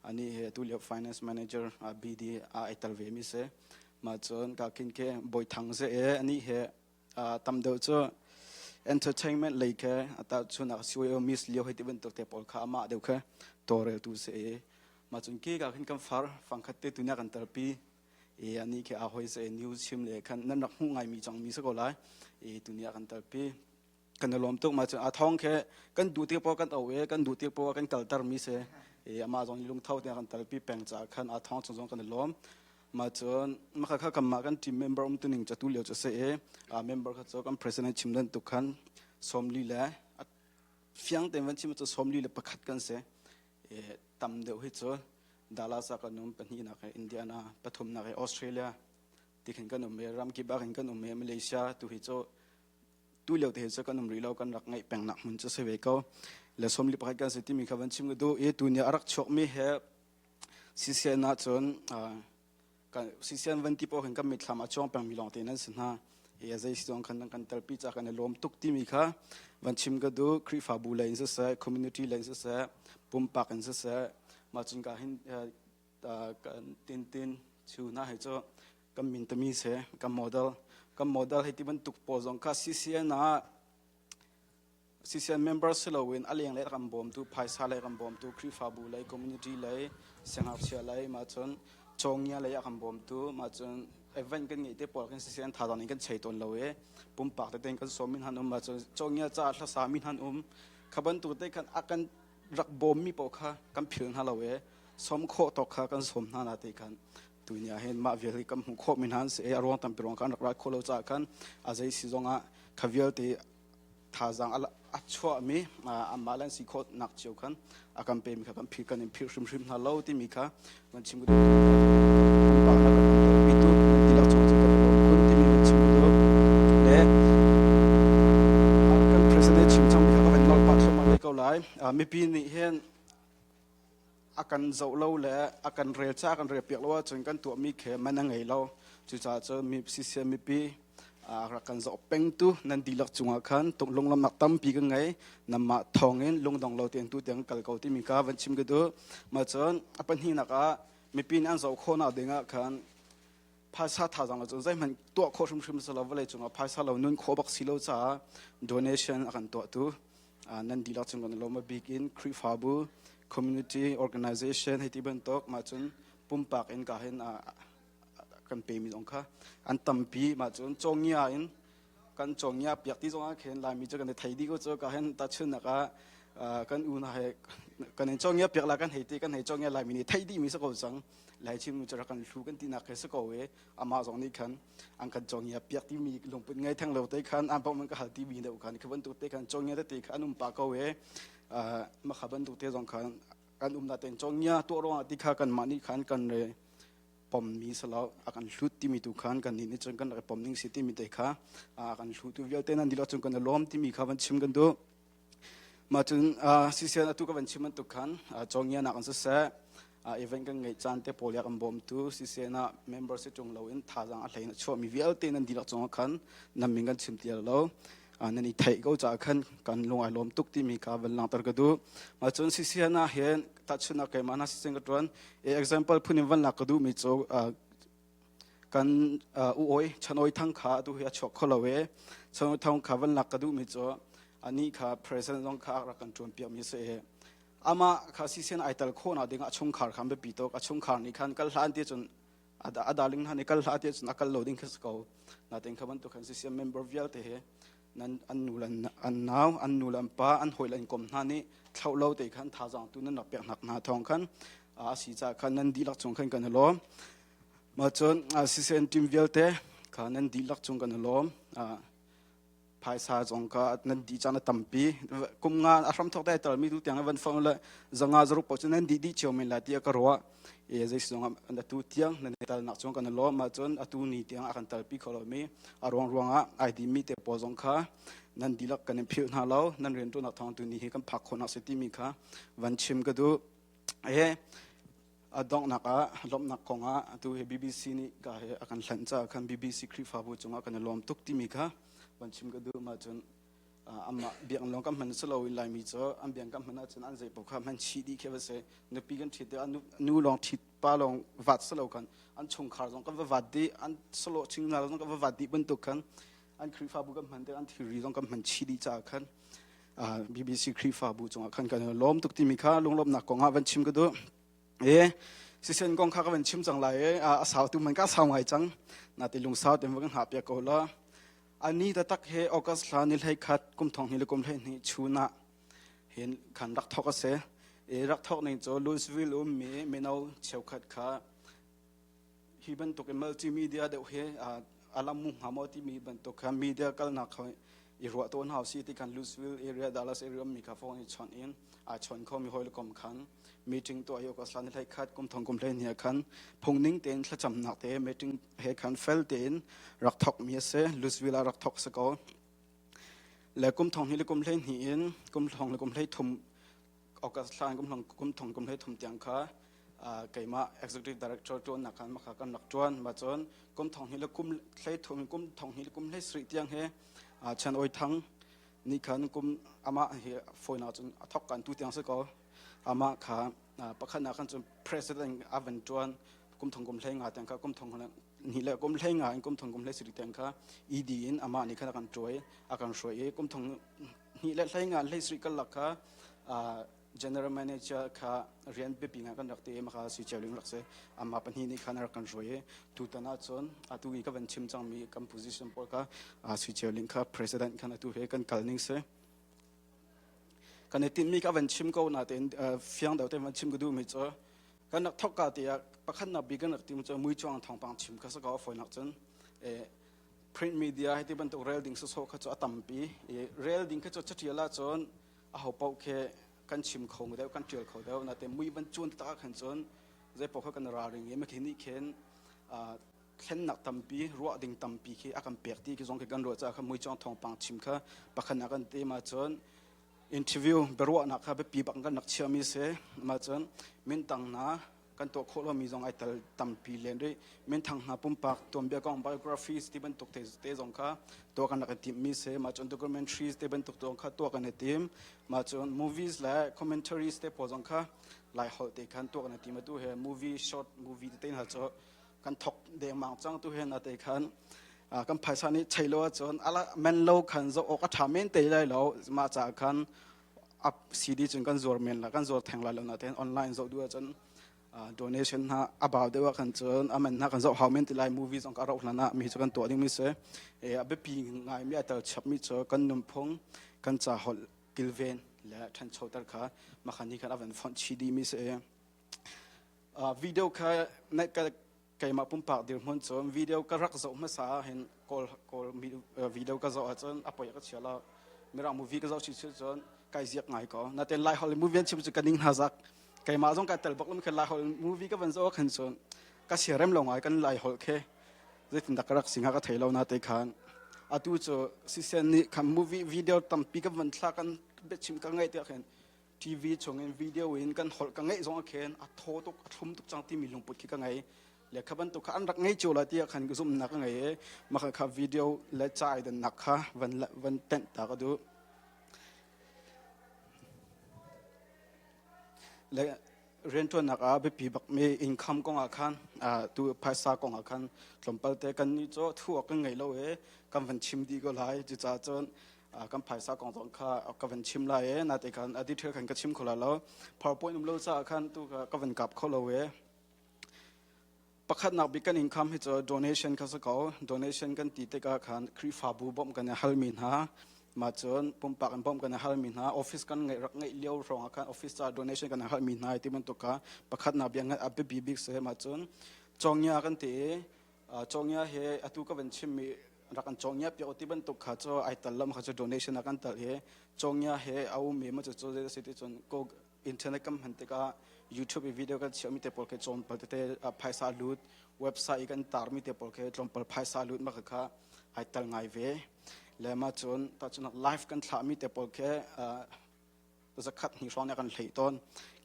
ani he atu lio finance manager BD a ai tel ve mi si. Mah cun ka khin khi Bawi Thang si i ani he tam deuh cu entertainment lei khe ata chunak CYO Miss Leo hei ti bantuk te pawl kha amah deuh khe tawlreltu si i mah cun ke ka khin kan far fangkhat te tunya kan tarpi i ani khi a hoi se news chim le khan nan rak hmuh ngai mi cang mi si ko lai i tunia kan tarpi kan i lawm tuk mah cun a thawng khe kan duh tik paoh kan au i kan duh tik paoh kan kalter mi si i amah zong lungtho te kan talpi peng caah khan a thawng chung zong kan i lawm Mah cun maka kha kanmah kan team member um tuning cu tu lio cu a si i member kha cu kan president chim bantuk khan 40 le fiang tein van chim cu 41 kan si. I tam deuh hi cu. Dallas ah kan um, pahnihnak he Indiana, pathumnak he Australia ti khin kan um i ramkip ah khin kan um i Malaysia tu hi cu tu lio te hi cu kan um rih lo kan rak ngeih peng nak hmun cu si ve ko. Le 41 kan si timi kha van chim ka duh i tu ni a rak chuakmi he CCN ahcun kan CCN van ti paoh hin kan mitthlam a cuang pengmi lawng te nan si hna. I zei si zong khan nan kan telpi ca kan i lawm tuk timi kha van chim ka duh. Khrihfabu lei in siseh, community lei in siseh, pumpak in siseh, mah cun ka hin kan tintin chu hna hi cu kan min tami se kan model kan model hei ti bantuk pawl zong kha CCN ah CCN member si loin a lenglei a kan bawmtu, phaisa lei a kan bawmtu, Khrihfabu lei, community lei, siangngakchia lei, mah cun cawngia lei a kan bawmtu, mah cun event kan ngeih te pawl kan CCN thazaang in kan chei tawn lo i pumpak tete in kan sawm mi hna an um, mah cun cawngia caah hlasa mi hna an um. Kha bantuk te khan a kan rak bawmmi paoh kha kan phil hna lo i sawm khawh tawk kha kan sawm hna na ti khan tuni ah hin mah vial hi kan hmuh khawh mi hna an si i a ruang tampi ruang khan rak rat khawh lo caah khan a zei si zong ah kha vialte thazaang a chuahmi anmah le an si khawhnak cio khan a kan pemi kha kan philh kan in philh hrimhrim hna lo timi kha kan chim ka duh. Pumpak na kan telpitu nan dihlak chung cu kan i lawm khun timi kan chim ka duh. Le kan president chim cangmi kha ka van nolh pah thluahmah ve ko lai. Mipi nih hin a kan zoh lo le a kan rel ca a kan rel piak lo ahcun kan tuahmi khi man a ngei lo. Cucaah cun mi CCM mipi rak kan zoh pengtu nan dihlak cungah khan lunglawmhnak tampi kan ngei. Nanmah thawngin lungdong lo tein tu tiang kal ko timi kha van chim ka duh. Mah cun a pahnihnak ah mipi nih an zoh khawhnak ding ah khan phaisa thazaang lo cun zeihmanh tuah khawh hrimhrim si lo vawlei cungah phaisa lo nun khawh bak si lo caah donation a kan tuahtu nan dihlak cung kan i lawm. A bik in Khrihfabu, community organization hei ti bantuk mah cun pumpak in ka hin kan pemi zong kha an tampi mah cun cawngia in kan cawngia piak ti zong ah khin Laimi cu kan i thei dih ko cu ka hin tahchunhnak ah kan u hna he kan in cawngia piak la kan hei ti kan hei cawngia Laimi nih theih dih mi si ko cang Lai Chin cu rak kan hlu kan tinak khi si ko i amah zong nih khan an kan cawngia piak timi lungput ngei theng lo te khan an bawmh ka hal timi deuh khan khi bantuk te khan cawngia tete kha an um pa ko i mah kha bantuk te zong khan kan um na ten cawngia tuah ruangah ti kha kanmah nih khan kan re pommi salo a kan hlut timi tu khan kan nih nih cun kan rak pom ning si timi te kha a kan hlutu vialte nan dihlak cun kan i lawm timi kha van chim kan duh. Mah cun CCN atu ka van chim bantuk khan cawngianak in siseh event kan ngeih caan te pawl kan bawmtu CCN ah member si ṭung loin thazaang a hlei in a chuahmi vialte nan dihlak cungah khan nan min kan chim ti lo nan i theih ko caah khan kan lung ai lawm tuk timi kha van langhter ka duh. Mah cun CCN ah hin tahchunhnak keimah hna CCN ka ṭuan example phun in van lak ka duhmi cu kan u oi Chan Oi Thang kha atu hi a chuak kho lo i Chan Oi Thang kha van lak ka duhmi cu anih kha president zong kha rak kan ṭuan piakmi si i amah kha sisen ai tel khawhnak ding ah chungkhar kha an biapi tuk a chungkhar nih khan kal hlah an ti cun a darling hna nih kal hlah ti cun a kal lo ding khi si ko natin kha bantuk khan CCM member vialte he nan an nu le an nau an nu le an pa an hawi le an kom hna nih thloh lo te khan thazaang tu nan rak pek hnak hna thawng khan a si caah khan nan dihlak chung khan kan i lawm Mah cun CCN team vialte kha nan dihlak cung kan i lawm. Phaisa zong kha nan dih caan a tampi. Kum nga a hram thawk te talmi tu tiang van phone le zanga zaruk paoh cu nan dih dih cio men lai tiah ka ruah. E zei zong ah atu tiang nan i talnak cung kan i lawm. Mah cun atu ni tiang a kan talpi kho lomi a ruang ruangah ai dihmi te pawl zong kha nan dihlak kan in philh hna lo. Nan rianṭuannak thawng tu ni hi kan phak khawhnak si timi kha van chim ka duh. E A donghnak ah lawmhnak kong ah atu hi BBC nih ka he a kan hlanh caah khan BBC Khrihfabu cungah kan i lawm tuk timi kha van chim ka duh mah cun amah biakinn lawng kan hman si loin Laimi cu an biakinn kan hman ahcun an zei paoh kha hman chih dih khi va si nupi kan ṭhit tikah nu lawng ṭhit pa lawng vat si lo khan an chungkhar zong kan va vat dih an salawh chingna zong kan va vat dih bantuk khan an Khrihfabu kan hman tikah an thilri zong kan hman chih dih caah khan BBC Khrihfabu cungah khan kan i lawm tuk timi kha lunglawmhnak kong ah van chim ka duh. E sisen kong kha ka van chim cang lai i a sau tu man ka sau ngai cang. Na ti lungsau te van hngah piak ko la. Ani taktak he August thla ni hlei khat kum thong hnih le kum hlei hnih chun ah hin khan rak thok a si. E rak thok ning cu Louisville ummi mino cheukhat kha hi bantuk in multimedia deuh hi alam mu hnga maw timi bantuk kha media kalnak kha i ruah tawn hau si ti khan Louisville area Dallas area mi kha phone i chawnh in aa chawn kho mi hawi le kom khan. Meeting tuah hi August thla ni 11 kum thong kum 12 khan phungning tein thlacamnak te meeting he khan fel tein rak thok mi a si. Louisville ah rak thok si ko. Le kum thong hnih le kum 12 in kum thong le kum 13 August thla in kum thong kum thong kum 13 tiang kha keimah executive director ṭuannak khan makha kan rak ṭuan. Ma cun kum thong hnih le kum 13 kum thong hnih le kum 17 tiang he Chan Oi Thang nih khan kum amah hi fawinak cun a thok kan tu tiang si ko. Amah kha pakhatnak khan cun president a van ṭuan kum thong kum hlei nga tiang kha kum thong hnih le kum hlei nga in kum thong kum hlei sarih tiang kha ED in amah nih khan a kan ṭuai a kan hruai i kum thong hnih le hlei nga hlei sarih karlak kha general manager kha rian biapi ngai kan rak ti i maka si Cheuling rak si amah pahnih nih khan a rak kan hruai i tutan ahcun atu i ka van chim cangmi kan position pawl kha Sui Cheuling kha president khan atu he kan kal ning si kan i tinhmi ka van chim ko natein fiang deuh tein van chim ka duhmi cu kan rak thok ka tiah pakhatnak bik kan rak tim cu muicuang thawngpang chim kha si ko a fawinak cun print media hi ti bantuk rel ding sawsawh kha cu a tampi i rel ding kha cu catial ahcun aho paoh khi kan chim kho deuh kan tial kho deuh natein mui van cuan tak khan cun zei paoh kha kan ralring i makhi nih khin thlennak tampi ruah ding tampi khi a kan pek ti khi zong khi kan ruah caah kha muicuang thawngpang chim kha pakhat ah kan ti ma cun interview biaruahnak kha biapi bak kan rak chiahmi si ma cun mintang hna kan tuah khawh lomi zong ai tel tampi len rih minthang hna pumpak tuanbia kong biographies ti bantuk te, te zong kha tuah kan rak i timmi si ma cun documentaries te bantuk zong kha tuah kan i tim ma cun movies le commentaries te pawl zong kha lai holh te khan tuah kan i tim atu he movie short movie te hna cu kan thok dengmang cang tu hen ate khan kan phaisa nih chei lo ahcun ala men lo khan zo awk a tha men te lai lo mah ca khan up CD cun kan zuar men la kan zuar theng lai lo na ten online zoh du ahcun donation hna abau deuh ah khan cun aman hna kan zoh hau men ti lai movie zong ka roh hlan ah mi cu kan tuah ding mi si e a biapi ngai mi a tel chap mi cu kan nunphung kan ca holh kilven le ṭhanchoter kha makhan ni khan avan fonh chi di mi si Video kha keimah pumpak dirhmun cun video ka rak zoh hmasa ah hin kawl kawl video ka zoh ahcun a poi ka chia lo. Mirang movie ka zoh si cun kai ziak ngai ko. Natein Lai holh movie an chim cu ka ning hna zak. Keimah zong kai tel bak lo khin Lai holh movie ka van zoh ah khan cun ka siarem lo ngai kan Lai holh khi zeitindah ka rak si hnga ka thei lo na te khan. Atu cu sisen nih khan movie video tampi ka van thla kan biachim ka ngaih tiah khin TV chungin video in kan holh ka ngeih zong ah khin a thaw tuk a thlum tuk cang timi lungput khi ka ngei le kha bantuk kha an rak ngei cio la tiah khan ka zumhnak ka ngei i mah kha video le ca ai dannak kha van van tenh ta ka duh le rianṭuannak ah biapi bakmi income kong ah khan tu phaisa kong ah khan tlawmpal te kan nih cu thu awk kan ngei lo i kan van chim dih ko lai cucaah cun kan phaisa kong zong kha ka van chim lai e nate khan a detail khan ka chim kho lai lo powerpoint um lo caah khan tu kha ka van kap kho lo e pakhatnak bik kan income hi cu donation kha si ko donation kan ti tikah khan Khrihfabu bawmh kan i halmi hna mah cun pumpak in bawmh kan i halmi hna office kan ngeih rak ngeih lio hrawng ah khan office ca donation kan i halmi hna ti bantuk kha pakhatnak bia a biapi bik si mah cun cawngya kan ti i Cawngia he atu ka van chimmi rak an cawngia piak ti bantuk kha cu ai tal lam kha cu donation a kan tal hi cawngia he a ummi ma cu cu zei si ti cun ko internet kan hman tikah YouTube i video kan chiahmi te pawl khi tlawmpal tete phaisa lut website i kan tarmi te pawl khi tlawmpal phaisa lut ma kha ai tal ngai ve le ma cun ta cun live kan thlahmi te pawl khi zakhat hnih hrawng nih a kan hleih tawn.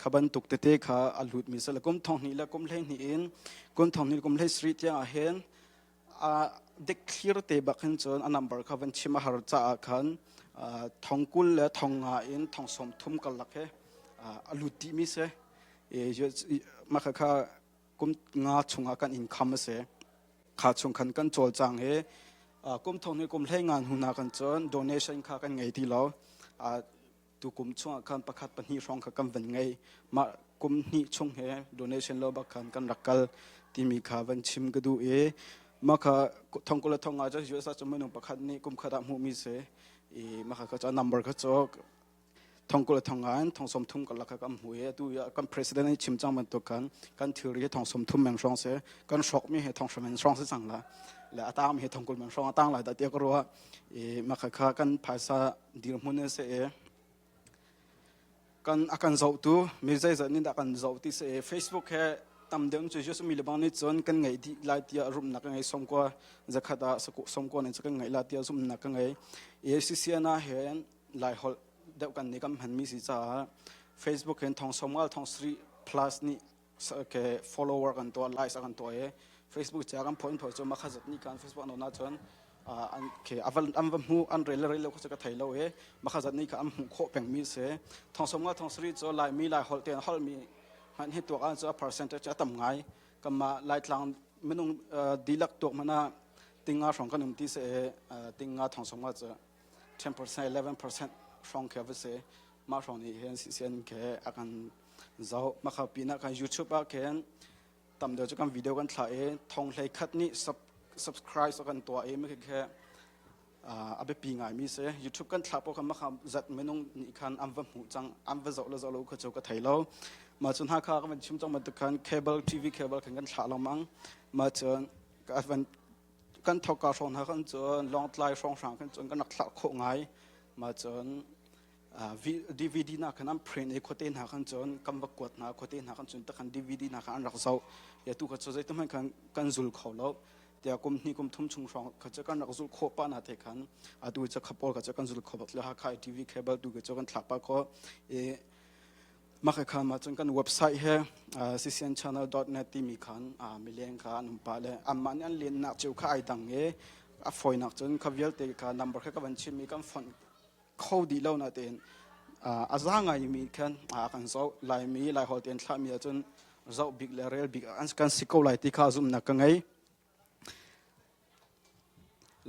Kha bantuk tete kha a lutmi si le kum thong hnih le kum 12 in kum thong hnih le kum 17 tiang ah hin a dikthlir te bak hin cun a number kha van chim a har caah khan thong 20 le thong nga in thong 30 karlak he a lut dihmi si. Mah kha kha kum nga chungah kan income a si. Kha chung khan kan cawlcang i kum thong hnih kum hlei nga hnu hna kan cun donation kha kan ngei ti lo. Tu kum chungah khan pakhat pahnih hrawng kha kan van ngei. Mah kum hnih chung he donation lo bak khan kan rak kal timi kha van chim ka duh i mah kha thong kul le thong nga cu US ah cun minung pakhat nih kum khat ah hmuhmi si i mah kha kha number kha cu thong kul le thong nga in thong 30 karlak kha kan hmu i atu kan president nih chim cang bantuk khan kan thilri hi thong 30 men hrawng si kan hrawkmi hi thong hra men hrawng si cang la le a tangmi hi thong 20 men hrawng a tang lai dah tiah ka ruah i mah kha kha kan phaisa dirhmun in si i. Kan a kan zohtu mi zeizat nih dah kan zoh ti si Facebook he tam deuh cu US mi le bang nih cun kan ngeih dih lai tiah rumnak ka ngei 90 zakhat ah 90 nih kan ngeih la tiah zumhnak ka ngei. ACCN ah hin Lai holh deuh kan nih kan hmanmi si caah Facebook hin thong 50 thong sarih plus nih ke follower kan tuah likes kan tuah i Facebook ca kan phoin pho cu makha zat nih kan Facebook an on ahcun an ke an va hmu an rel rel lo kha ka thei lo i makha zat nih kha an hmuh khawh pengmi si thong 50 thong sarih cu Laimi Lai holh tein holhmi hmanh hi tuak ah cu a percentage a tam ngai kanmah Laitlang minung dihlak tuak hmanh ah tinga hrawng kan um ti se tinga thong 50 cu 10% 11% hrawng khi a va si mah hrawng nih hin CCN khi a kan zoh makha pinah kan YouTube ah khin tam deuh cu kan video kan thlah i thong hlei khat nih subscribe kan tuah i mi khi a biapi ngaimi si YouTube kan thlah paoh khan makha zat minung nih khan an va hmuh cang an va zoh le zoh lo kha cu ka thei lo mah cun Hakha ka van chim cang bantuk khan cable TV cable khan kan thlah lengmang mah cun ka van kan thawkka hrawng hna khan cun Lawngtlai hrawnghrang khan cun kan rak thlah khawh ngai mah cun DVD na khan an print i khuate hna khan cun kan va kuat hna khuate hna khan cun takhan DVD hna khan an rak zoh ya tu kha cu zeitum hmanh khan kan zul kho lo tiah kum hnih kum thum chung hrawng kha cu kan rak zul khawh pa na te khan atu cu kha pawl kha cu kan zul kho bak le Hakha TV cable tu kha cu kan thlah pa kho i mah kha ma cun kan website he ccnchannel.net timi khan mileng kha an um pah le anmah nih an lennak cio kha ai dang i a fawinak cun kha vialte kha number kha ka van chim i kan fonh kho dih lo na tein a za ngaimi khan a kan zoh Laimi Laiholh tein thlahmi ahcun zoh bik le rel bik an kan si ko lai ti kha zumhnak ka ngei.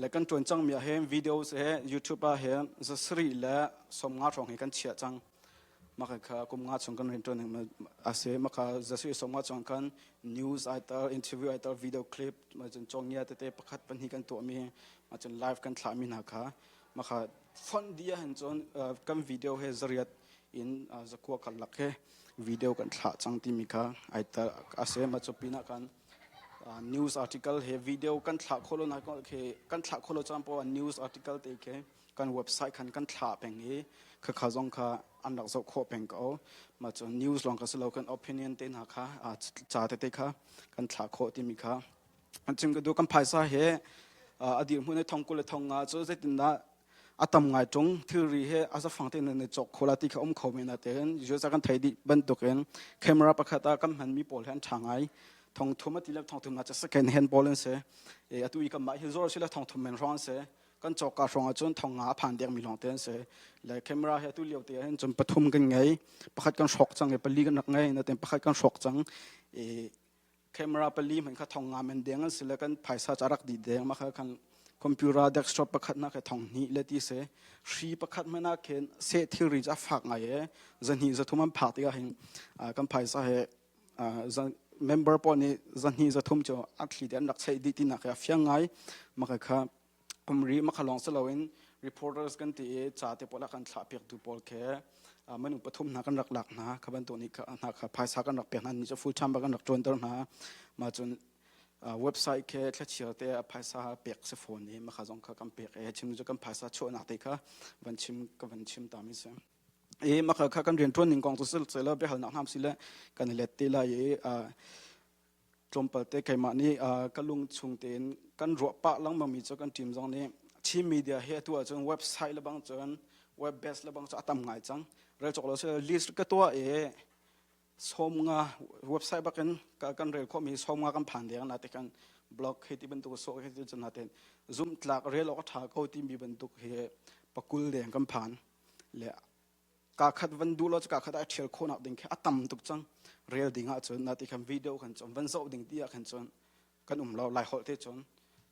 Le kan ṭuan cangmi ah hin videos he YouTube ah hin zasarih le 50 hrawng hi kan chiah cang. Mah kha kum nga chung kan rianṭuan a si. Mah kha zasarih 50 chung khan news ai tel, interview ai tel, video clip, mah cun cawngia tete pakhat pahnih kan tuahmi, mah cun live kan thlahmi hna kha mah kha fonh dih ahhin cun kan video he zariat in zakua karlak he video kan thlah cang timi kha ai tel a si. Mah cu pinah khan news article he video kan thlah khawh lo nak khi kan thlah khawh lo caan poah news article te khi kan website khan kan thlah peng i khakha zong kha an rak zoh khawh peng ko mah cun news lawng kha si lo kan opinion te hna kha ca tete kha kan thlah khawh timi kha an chim ka duh kan phaisa he a dirhmun he thong 20 le thong nga cu zeitindah a tam ngai ṭung thilri he a zafang tein nan i cawk kho la ti kha um kho men natein usual kan thei dih bantukin camera pakhat ah kan hmanmi pawl hi an ṭha ngai thong thum a ti le thong thum na cu second hand pawl an si e atu i kanmah hi zor si le thong thum men hrawng an si kan cawk ka hrawng ahcun thong nga a phan dek mi lawng te an si le camera hi atu lio te ahhin cun pathum kan ngei pakhat kan hrawk cang i pali kan rak ngei natein pakhat kan hrawk cang i camera pali hmanh kha thong nga men deng an si le kan phaisa ca rak dih deng mah kha kan computer desktop pakhat na kha thong hnih le ti se hri pakhat hmanh ah khin seh thilri cu a fak ngai e zahnih zathum an phak tikah hin kan phaisa he member pawl nih zahnih zathum cu a thli te an rak cheih dih tinak he a fiang ngai mah kha umri makha lawng si loin reporters kan ti i ca te pawl a kan thlah piaktu pawl khi minung pathum hna kan rak lak hna kha bantuk nih hna kha phaisa kan rak pek hna ni cu full time kan rak ṭuanter hna mah cun website khi thlachiar te phaisa pek si fawn i makha zong kha kan pek i chim cu kan phaisa chuahnak te kha van chim ka van chim ta mi si i makha kha kan rian ṭuan ning kong cu sil le biahalnak hna si le kan i let te lai i tlawmpal te keimah nih ka lung chung tein kan ruah pah lengmangmi cu kan team zong nih Chin media hi atu ahcun website le bang cun web based le bang cu a tam ngai cang rel cawk lo si list ka tuah i 50 website bakin kan rel khawhmi 50 kan phan deng na te kan blog hi ti bantuk so hi ti cun na ten zum tlak rel awk a tha ko timi bantuk hi pakul deng kan phan le Kaa khat van duh lo cu kaa khat ah ṭhial khawhnak ding khi a tam tuk cang. Rel ding ahcun nati khan video khan cun van zoh ding ti ah khan cun kan um lo. Lai holh te cun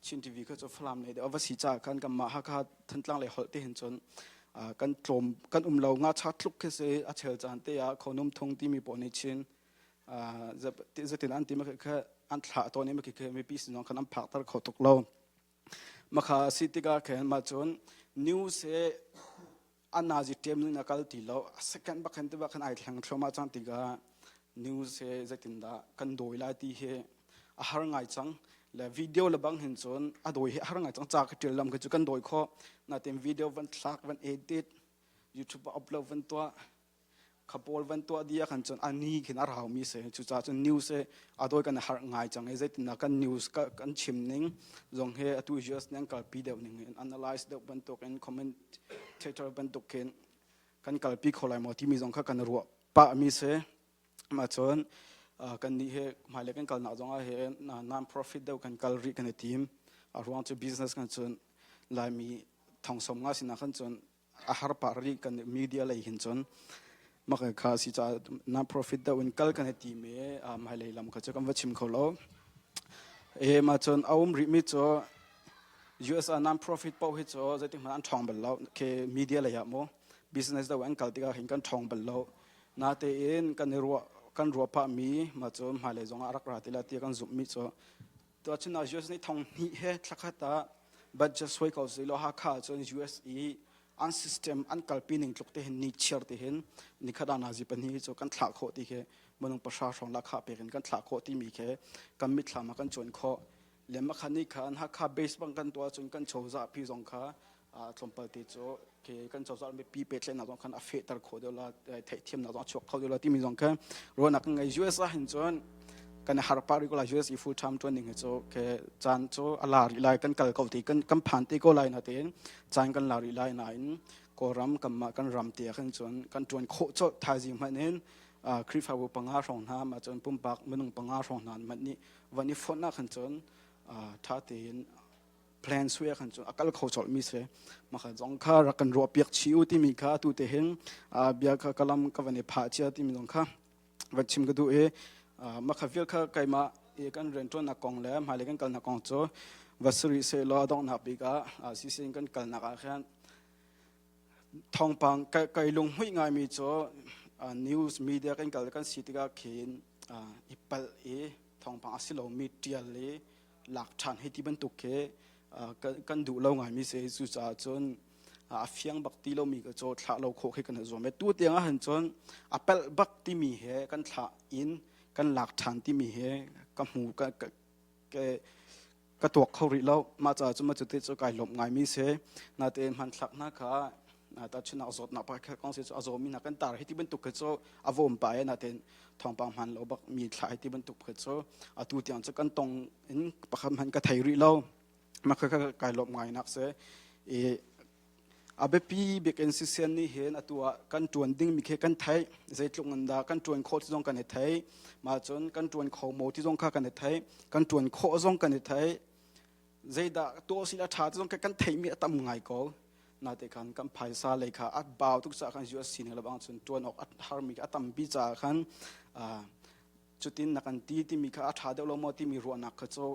Chin TV kha cu Falam lei deuh a va si caah khan kanmah Hakha Thantlang lei holh te hin cun kan tlawm kan um lo ngacha tluk khi si a chel caan te ah khonum thung timi pawl nih chin zetin an ti ma kha an thlah tawn i ma khi mipi sin zong khan an phakter kho tuk lo. Makha a si tikah khin mah cun news he a nazi ṭem in a kal ti lo. A second bak khan ti bak khan ai thleng thluahmah cang tikah news he zeitindah kan dawi lai ti hi a har ngai cang. Le video le bang hin cun a dawi hi a har ngai cang. Ca ka ṭial lam khi cu kan dawi khawh. Natin video van thlak, van edit, YouTube ah upload van tuah. Kha pawl van tuah dih ah khan cun a ni khin a raumi si. Cucaah cun news hi a dawi kan i harh ngai cang i zeitindah kan news kan chim ning zong hi atu US nih an kalpi deuh ning in analyze deuh bantuk in commentator bantuk khin kan kalpi kho lai maw timi zong kha kan ruah pah mi si. Mah cun kannih hi hmailei kan kalnak zongah hin non-profit deuh kan kal rih kan i tim. A ruang cu business kan cun Laimi thong som nga sinah khan cun a har pah rih kan media lei hin cun mah kha si caah non-profit deuh in kal kan i tim i hmailei lam kha cu kan va chim kho lo. E mah cun a um rihmi cu US ah non-profit paoh hi cu zeitik hmanh an ṭhawng bal lo. Ke media lei ah mu business deuh an kal tikah hin kan ṭhawng bal lo. Natein kan i ruah kan ruah pahmi mah cu hmailei zongah a rak ra ti lai tiah kan zumhmi cu tuahcun ah US nih thong hnih he thlakhat ah budget suai ko si law Hakha cun US i an system an kalpi ning tluk te hin ni chiar te hin nikhat ah nazi pahnih cu kan thlah khawh ti khi minung pahra hrawng lahkhah pek in kan thlah khawh timi khi kan mitthlam ah kan cuan khawh le makhan nih khan Hakha base bang kan tuah cun kan chozah pi zong kha tlawmpal te cu kan cozah mipi pehtlaihnak zong khan a fehter khawh deuh la theihthiamnak zong a chuak kho deuh la timi zong kha ruahnak kan ngei US ah hin cun kan har pah rih ko lai US i full time tuan ding hi cu ke caan cu a la rih lai kan kal ko ti kan kan phan te ko lai na tein caan kan la rih lai nain Kawlram kanmah kan ram te ah khan cun kan tuan khawh colh thaizing hmanh in Khrihfabu panga hrawng hna ma cun pumpak minung panga hrawng hna hmanh nih van i fonh ah khan cun tha tein plan sui ah khan cun a kal kho colh mi si maka zong kha rak kan ruah piak chi u timi kha tu te hin bia kha kalam ka van i phah chia timi zong kha van chim ka duh i makha vial kha keimah i kan rianṭuannak kong le hmailei kan kalnak kong cu va suri se law a donghnak bik ah CCN kan kalnak ah khan thawngpang kai lunghmuih ngaimi cu news media kan kal kan si tikah khin i palh i thawngpang a si lomi ṭial i lak ṭhan hei ti bantuk khi kan duh lo ngaimi si cucaah cun a fiang bak ti lomi ka caw thlah lo khawh khi kan i zuam tu tiang ah hin cun a pelh bak timi he kan thlah in kan lak ṭhan timi he ka hmu ka ka tuak kho rih lo mah caah cun mah cu kai lawmh ngaimi si natein hmanthlak hna kha tahchunhnak zawtnak pakhat kong si cu a zawmi hna kan tar hi ti bantuk khi cu a vawm pa e natein thawngpang hman lo bak mi thla hi ti bantuk khi cu atu tiang cu kan tong in pakhat hmanh ka thei rih lo mah kha kai lawmh ngai nak si i a biapi bik in sisian nih hin atu ah kan ṭuan dingmi khi kan theih zeitluk in dah kan ṭuan khawh ti zong kan i thei mah cun kan ṭuan kho maw ti zong kha kan i thei kan ṭuan khawh zong kan i thei zeidah tuah usih a ṭha ti zong kan theihmi a tam ngai ko nate khan kan phaisa lei kha a bau tuk caah khan US sining le bang cun ṭuan awk a harmi a tampi caah khan cutin na kan ti timi kha a ṭha deuh lo maw timi ruahnak kha cu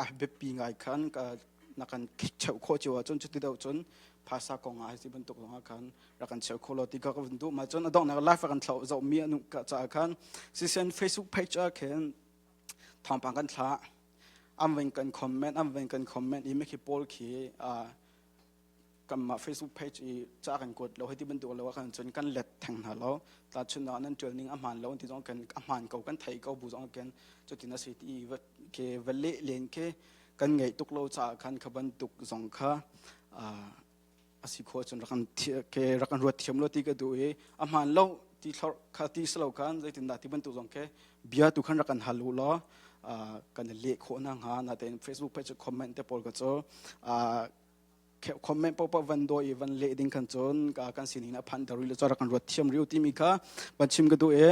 a biapi ngai khan ka na kan cheuh khawh cio ahcun cuti deuh cun phaisa kong ah hi bantuk zong ah khan rak kan cheuh khawh lo ti kha ka vun duh ma cun a donghnak live kan thlo zoh mi anu ka caah khan sisen Facebook page ah khin thawngpang kan thlah an ven kan comment an ven kan comment i mi khi pawl khi kanmah Facebook page i ca kan kuat lo hei ti bantuk lo ah khan cun kan let theng hna lo ta chun ah nan ṭial ning a hmaan lo ti zong kan a hmaan ko kan thei ko bu zong kan cutin a si ti va ke va leh len ke kan ngeih tuk lo caah khan kha bantuk zong kha a si khawh cun rak kan ke rak kan ruat thiam lo ti ka duh i a hmaan lo ti thlor kha ti si lo khan zeitindah ti bantuk zong ke bia tu khan rak kan hal u law kan leh khawh na hnga natein Facebook page comment te pawl ka cu comment paohpaoh van dawi i van leh ding khan cun kan sining a phan dari le rak kan ruat thiam riu timi kha van chim ka duh i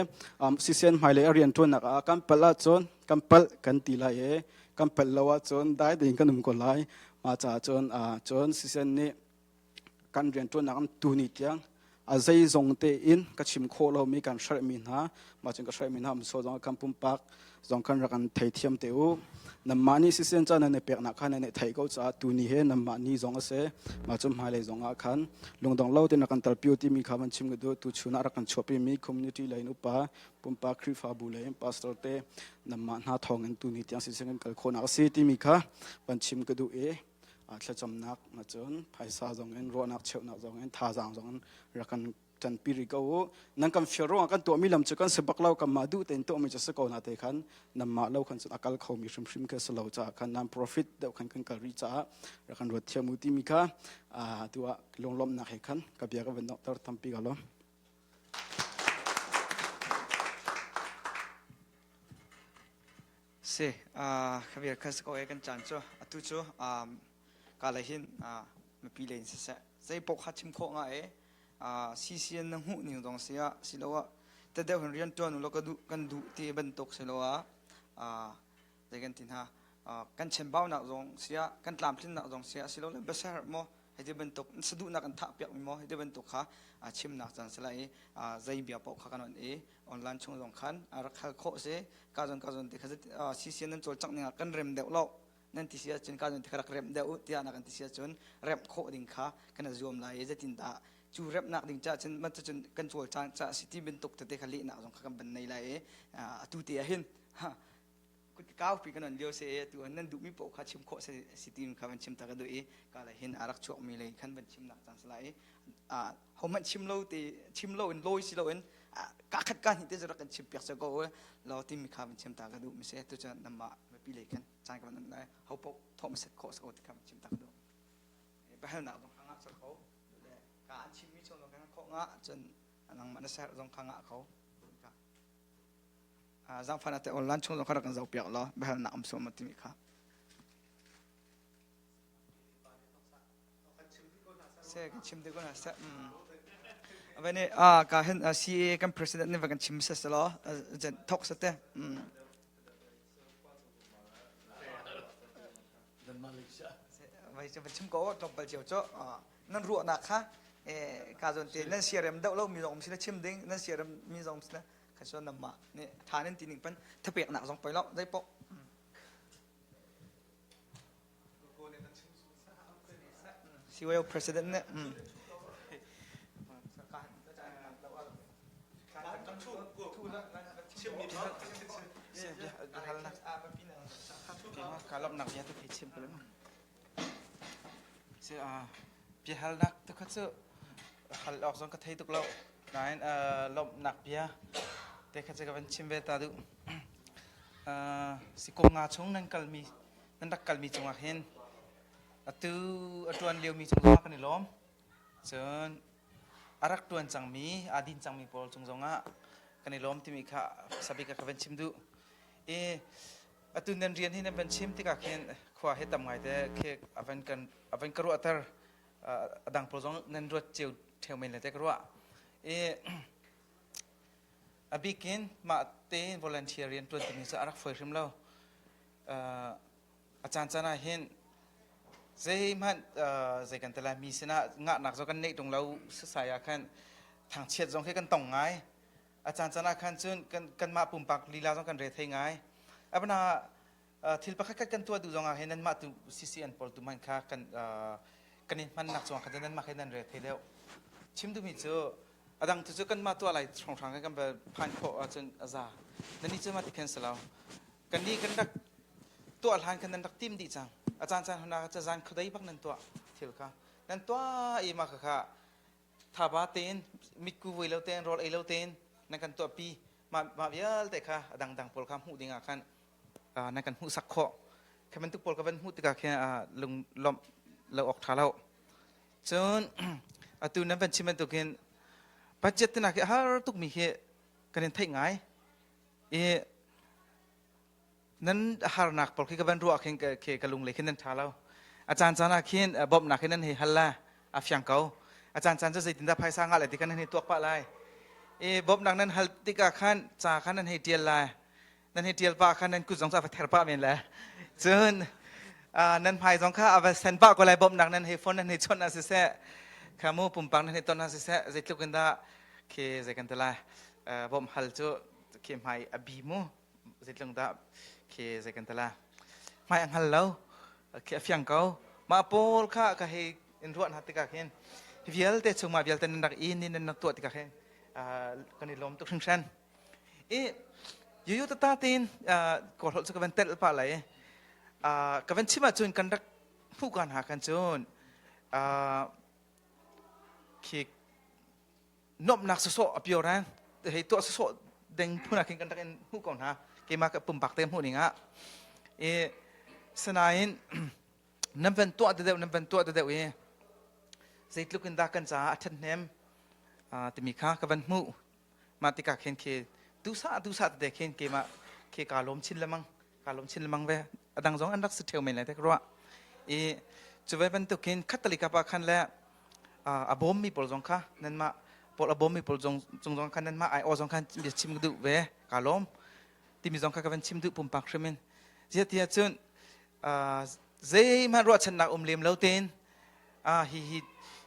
sisen hmailei a rian ṭuannak ah kan palh ahcun kan palh kan ti lai i kan palh lo ahcun dai tein kan um ko lai mah caah cun cun sisen nih kan rianṭuannak an tu ni tiang a zeizong tein ka chim khawh lomi kan hrelhmi hna mah cun ka hrelhmi hna um sual zong kan pumpak zong khan rak an theithiam te u nanmah nih sisen ca nan i peknak kha nan i theih ko caah tu ni he nanmah ni zong a si mah cun hmailei zong ah khan lungdong lo tein rak kan talpi u timi kha van chim ka duh tu chun ah rak kan chuahpi mi community lei in upa pumpak Khrihfabu lei in pastor te nanmah hna thawng in tu ni tiang sisen kan kal khawhnak a si timi kha van chim ka duh i thlacamnak cun phaisa zong in ruahnak cheuhnak zong in thazaang zong in rak kan ṭanpi rih ko u nan kan fial ruangah kan tuahmi lam cu kan si bak lo kanmah duh tein tuahmi cu si ko na te khan nanmah lo khan cun a kal khomi hrimhrim kha si lo caah khan nan profit deuh khan kan kal rih caah rak kan ruat thiam u timi kha tu ah lunglawmhnak he khan ka bia ka van donghter tampi ka lawm. Si, kha vial kha si ko e kan caan cu atu cu ka le hin mipi le in siseh zei paoh kha chim khawh nga e CCN na hmuh ning zong si ah siloah te deuh hin rian ṭuan ulaw ka duh kan duh ti bantuk siloah zei kan ti hna kan chembaunak zong si ah kan tlamtlinnak zong si ah silole biaser maw hei ti bantuk saduhnak kan thah piak mi maw hei ti bantuk kha chimnak caan si lai i zei bia paoh kha kan on i online chung zong khan rak hal khawh si ka zon ka zon te kha CCN nan cawlcangh ning ah kan rem deuh lo nan ti si ahcun ka zon te kha rak remh deuh tiah na kan ti si ahcun remh khawh ding kha kan zuam lai i zeitindah cu remhnak ding caah cun man cun kan cawlcang caah si ti bantuk tete kha lehnak zong kha kan ban nei lai i atu te ah hin kut kaupi kan on lio se atu nan duhmi paoh kha chim khawh si ti kha van chim ta ka duh i ka le hin a rak chuakmi lei khan van chimnak caan si lai i hohmanh chim lo te chim lo in lawi si lo in ka khat ka hnih te rak kan chim piak ko lo timi kha van chim ta ka duh mi se tu cun namah mipi lei khan caan ka van an lai ho paoh thawh set khawh ko ti kha van chim ta ka duh biahalnak zong kha ngah kho le ka an chimmi chung zong kha khawh ngah cun nangmah na ser zong kha ngah kho zaangfahnak te online chung zong kha rak kan zoh piak law biahalnak um suam timi kha se kan chim te ko na se avane a ka hen CA kan president ne va kan chim se selo jen thok se te vai va chim ko tlawmpal cio cu nan ruahnak kha ka zawn te nan siarem deuh lo mi zong um si le chim ding nan siarem mi zong um si le kha cu namah nih tha nan ti ning pan thapeknak zong poi lo zei poh CYO president nih Ka lawmhnak bia tu chim ko Si biahalnak tu kha cu hal awk zong ka thei tuk lo. Nain lawmhnak bia te kha cu ka van chim ve ta duh. Si kum nga chung nan kalmi nan rak kalmi cungah hin atu a ṭuan liomi cung zongah kan i lawm. Cun a rak ṭuan cangmi, aa din cangmi pawl cung zongah kan i lawm timi kha sabik ah ka van chim duh. I atu nan rian hi nan van chim tikah khin khua hi tam ngaite khi a van kan a van ka ruahter a dang pawl zong nan ruat cio ṭheo men le te ka ruah. I a bikin mah tein volunteer rian ṭuan timi cu a rak fawi hrim lo. A caan caan ah hin zeihmanh zei kan ti lai mi sinah ngahnak zong kan neih ṭung lo sasai ah khan thangchiat zong khi kan tong ngai. A caan caan ah khan cun kan kanmah pumpak lila zong kan re thei ngai. Abana thil pakhat khat kan tuah duh zong ah hin nanmah tu CCN pawl tu hmanh kha kan kan in hmannak cungah khan nanmah khe nan re thei deuh. Chim duhmi cu a dang tu cu kanmah tuah lai hrawnghrang kan phan khawh ahcun a za. Nannih cu mah ti khan si lo. Kannih kan rak tuah hlan khan nan rak tim dih cang. A caan caan hna ca zan khuadei bak nan tuah thil kha. Nan tuah i mah kha thaba tein mitku vui lo tein rawl ei lo tein nan kan tuahpi mah mah vialte kha a dangdang pawl kha hmuh ding ah khan nan kan hmuhsak khawh. Khi bantuk pawl ka van hmuh tikah khin lung lawmh lo awk ṭha lo. Cun atu nan van chim bantukin budget te nak hi a har tukmi hi kan in theih ngai. I nan harnak pawl khi ka van ruah khin khi ka lung lei khin nan ṭha lo. A caan caan ah khin bawmhnak hin nan hei hal la a fiang ko. A caan caan cu zeitindah phaisa ngah lai ti khan nan hei tuak pah lai. I bawmhnak nan hal tikah khan ca khan nan hei ṭial lai. Nan hei ṭial pah khan nan kut zong cu a va ther pah men le. Cun nan hmai zong kha a va sen pah ko lai bawmhnak nan hei phone nan hei chawnh ah siseh kha mu pumpak nan hei ton ah siseh zeitluk in dah khi zei kan ti lai bawmh hal cu khi hmai a bi mu zeitlung dah khi zei kan ti la hmai a hngal lo khi a fiang ko mah pawl kha ka hei in ruah hna tikah khin hi vialte chung mah vialte nan rak in nan rak tuah tikah khin kan i lawm tuk hringhran i yuyu tata tein kawl holh cu ka van telh pah lai ka van chim ahcun kan rak hmuh ka hna khan cun khi nuamhnak sawsawh a pio rang hei tuah sawsawh ding phun ah khin kan rak in hmuh ko hna keimah ka pumpak te hmuh ning ah i sanain nan van tuah te deuh nan van tuah te deuh i zeitluk in dah kan caah a ṭhathnem timi kha ka van hmuh mah tikah khin khi duhsah duhsah tete khin keimah khi kaa lawm chin lengmang. Ka lawm chin lengmang ve. A dang zong an rak si ṭheo men lai te ka ruah. I cu ve bantukin khattali kap ah khan le a bawmmi pawl zong kha nanmah pawl a bawmmi pawl zong cung zong khan nanmah ai aw zong khan bia chim duh ve ka lawm timi zong kha ka van chim duh pumpak hrim in ziah tiah cun zeihmanh ruahchannak um lem lo tein hi hi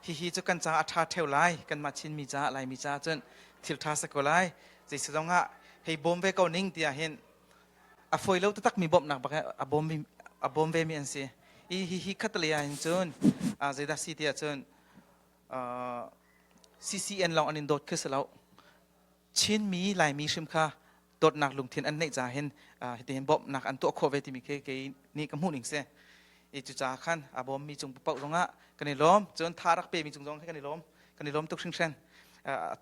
hihi cu kan caah a ṭha ṭheo lai kanmah Chinmi caah Laimi caah cun thil ṭha si ko lai zeisi zong ah hei bawm ve ko ning tiah hin a fawi lo taktakmi bawmhnak bak a bawm a bawm ve mi an si i hihi khatlei ah hin cun zeidah si tiah cun CCN lawng an in dawt khi si lo Chinmi Laimi hrim kha dawtnak lungthin an neih caah hin hitihin bawmhnak an tuah khawh ve timi khi kei nih ka hmuh ning si i cucaah khan a bawmmi cung paoh zongah kan i lawm cun tha rak pemi cung zong kan i lawm kan i lawm tuk hringhran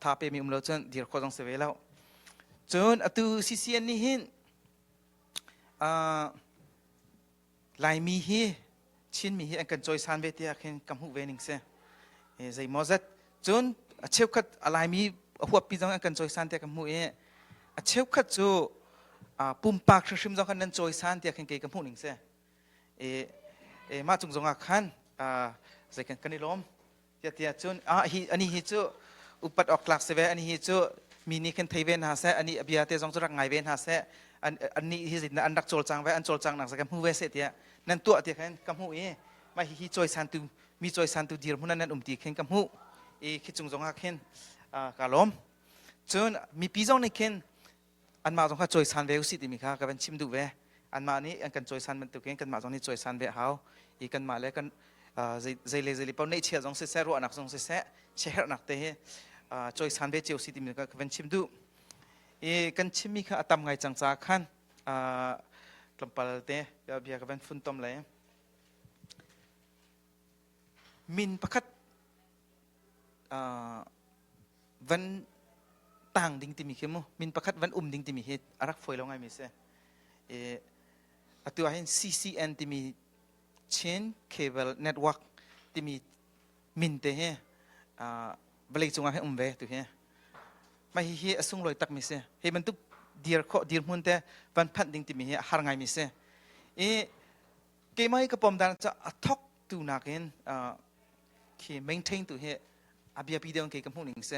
tha pemi um lo cun dir khawh zong si ve lo cun atu CCN nih hin Laimi hi Chinmi hi an kan cawisan ve tiah khin ka hmuh ve ning si. Zeimaw zat cun a cheukhat a Laimi a huappi zong an kan cawisan tiah ka hmuh i a cheukhat cu pumpak hrimhrim zong khan nan cawisan tiah khin kei ka hmuh ning si. E, mah cung zong ah khan zei kan kan i lawm. Tiah tiah cun ah hi ani hi cu upat awk tlak si ve ani hi cu mi nih khin thei ve hna seh ani a bia te zong cu rak ngai ve hna seh an annih hi zeitindah an rak cawlcang ve an cawlcang nak ka hmu ve seh tiah nan tuah tiah khan ka hmuh i mah hi hi cawisantu mi cawisantu dirhmun ah nan um ti khin ka hmuh i khi cung zong ah khin ka lawm cun mipi zong nih khin anmah zong kha cawisan ve usih timi kha ka van chim duh ve anmah nih an kan cawisan bantukin kanmah zong nih cawisan ve a hau i kanmah le kan zei le zei le paoh neihchiah zong siseh ruahnak zong siseh siaherhnak te hi cawisan ve cio si timi kha ka van chim duh i kan chimmi kha a tam ngai cang caah khan tlawmpal te bia ka van funtom le min pakhat van tang ding timi khi mu min pakhat van um ding timi hi a rak fawi lo ngaimi si i atu ah hin CCN timi Chin Cable Network timi min te hi vawlei cungah hin um ve tu hi mah hi hi a sunglawi takmi si hi bantuk dir khawh dirhmun te van phanh ding timi hi a har ngaimi si i keimah hi ka pom dan cu a thok tu nakin khi maintain tu hi a biapi deuh in kei ka hmuh ning si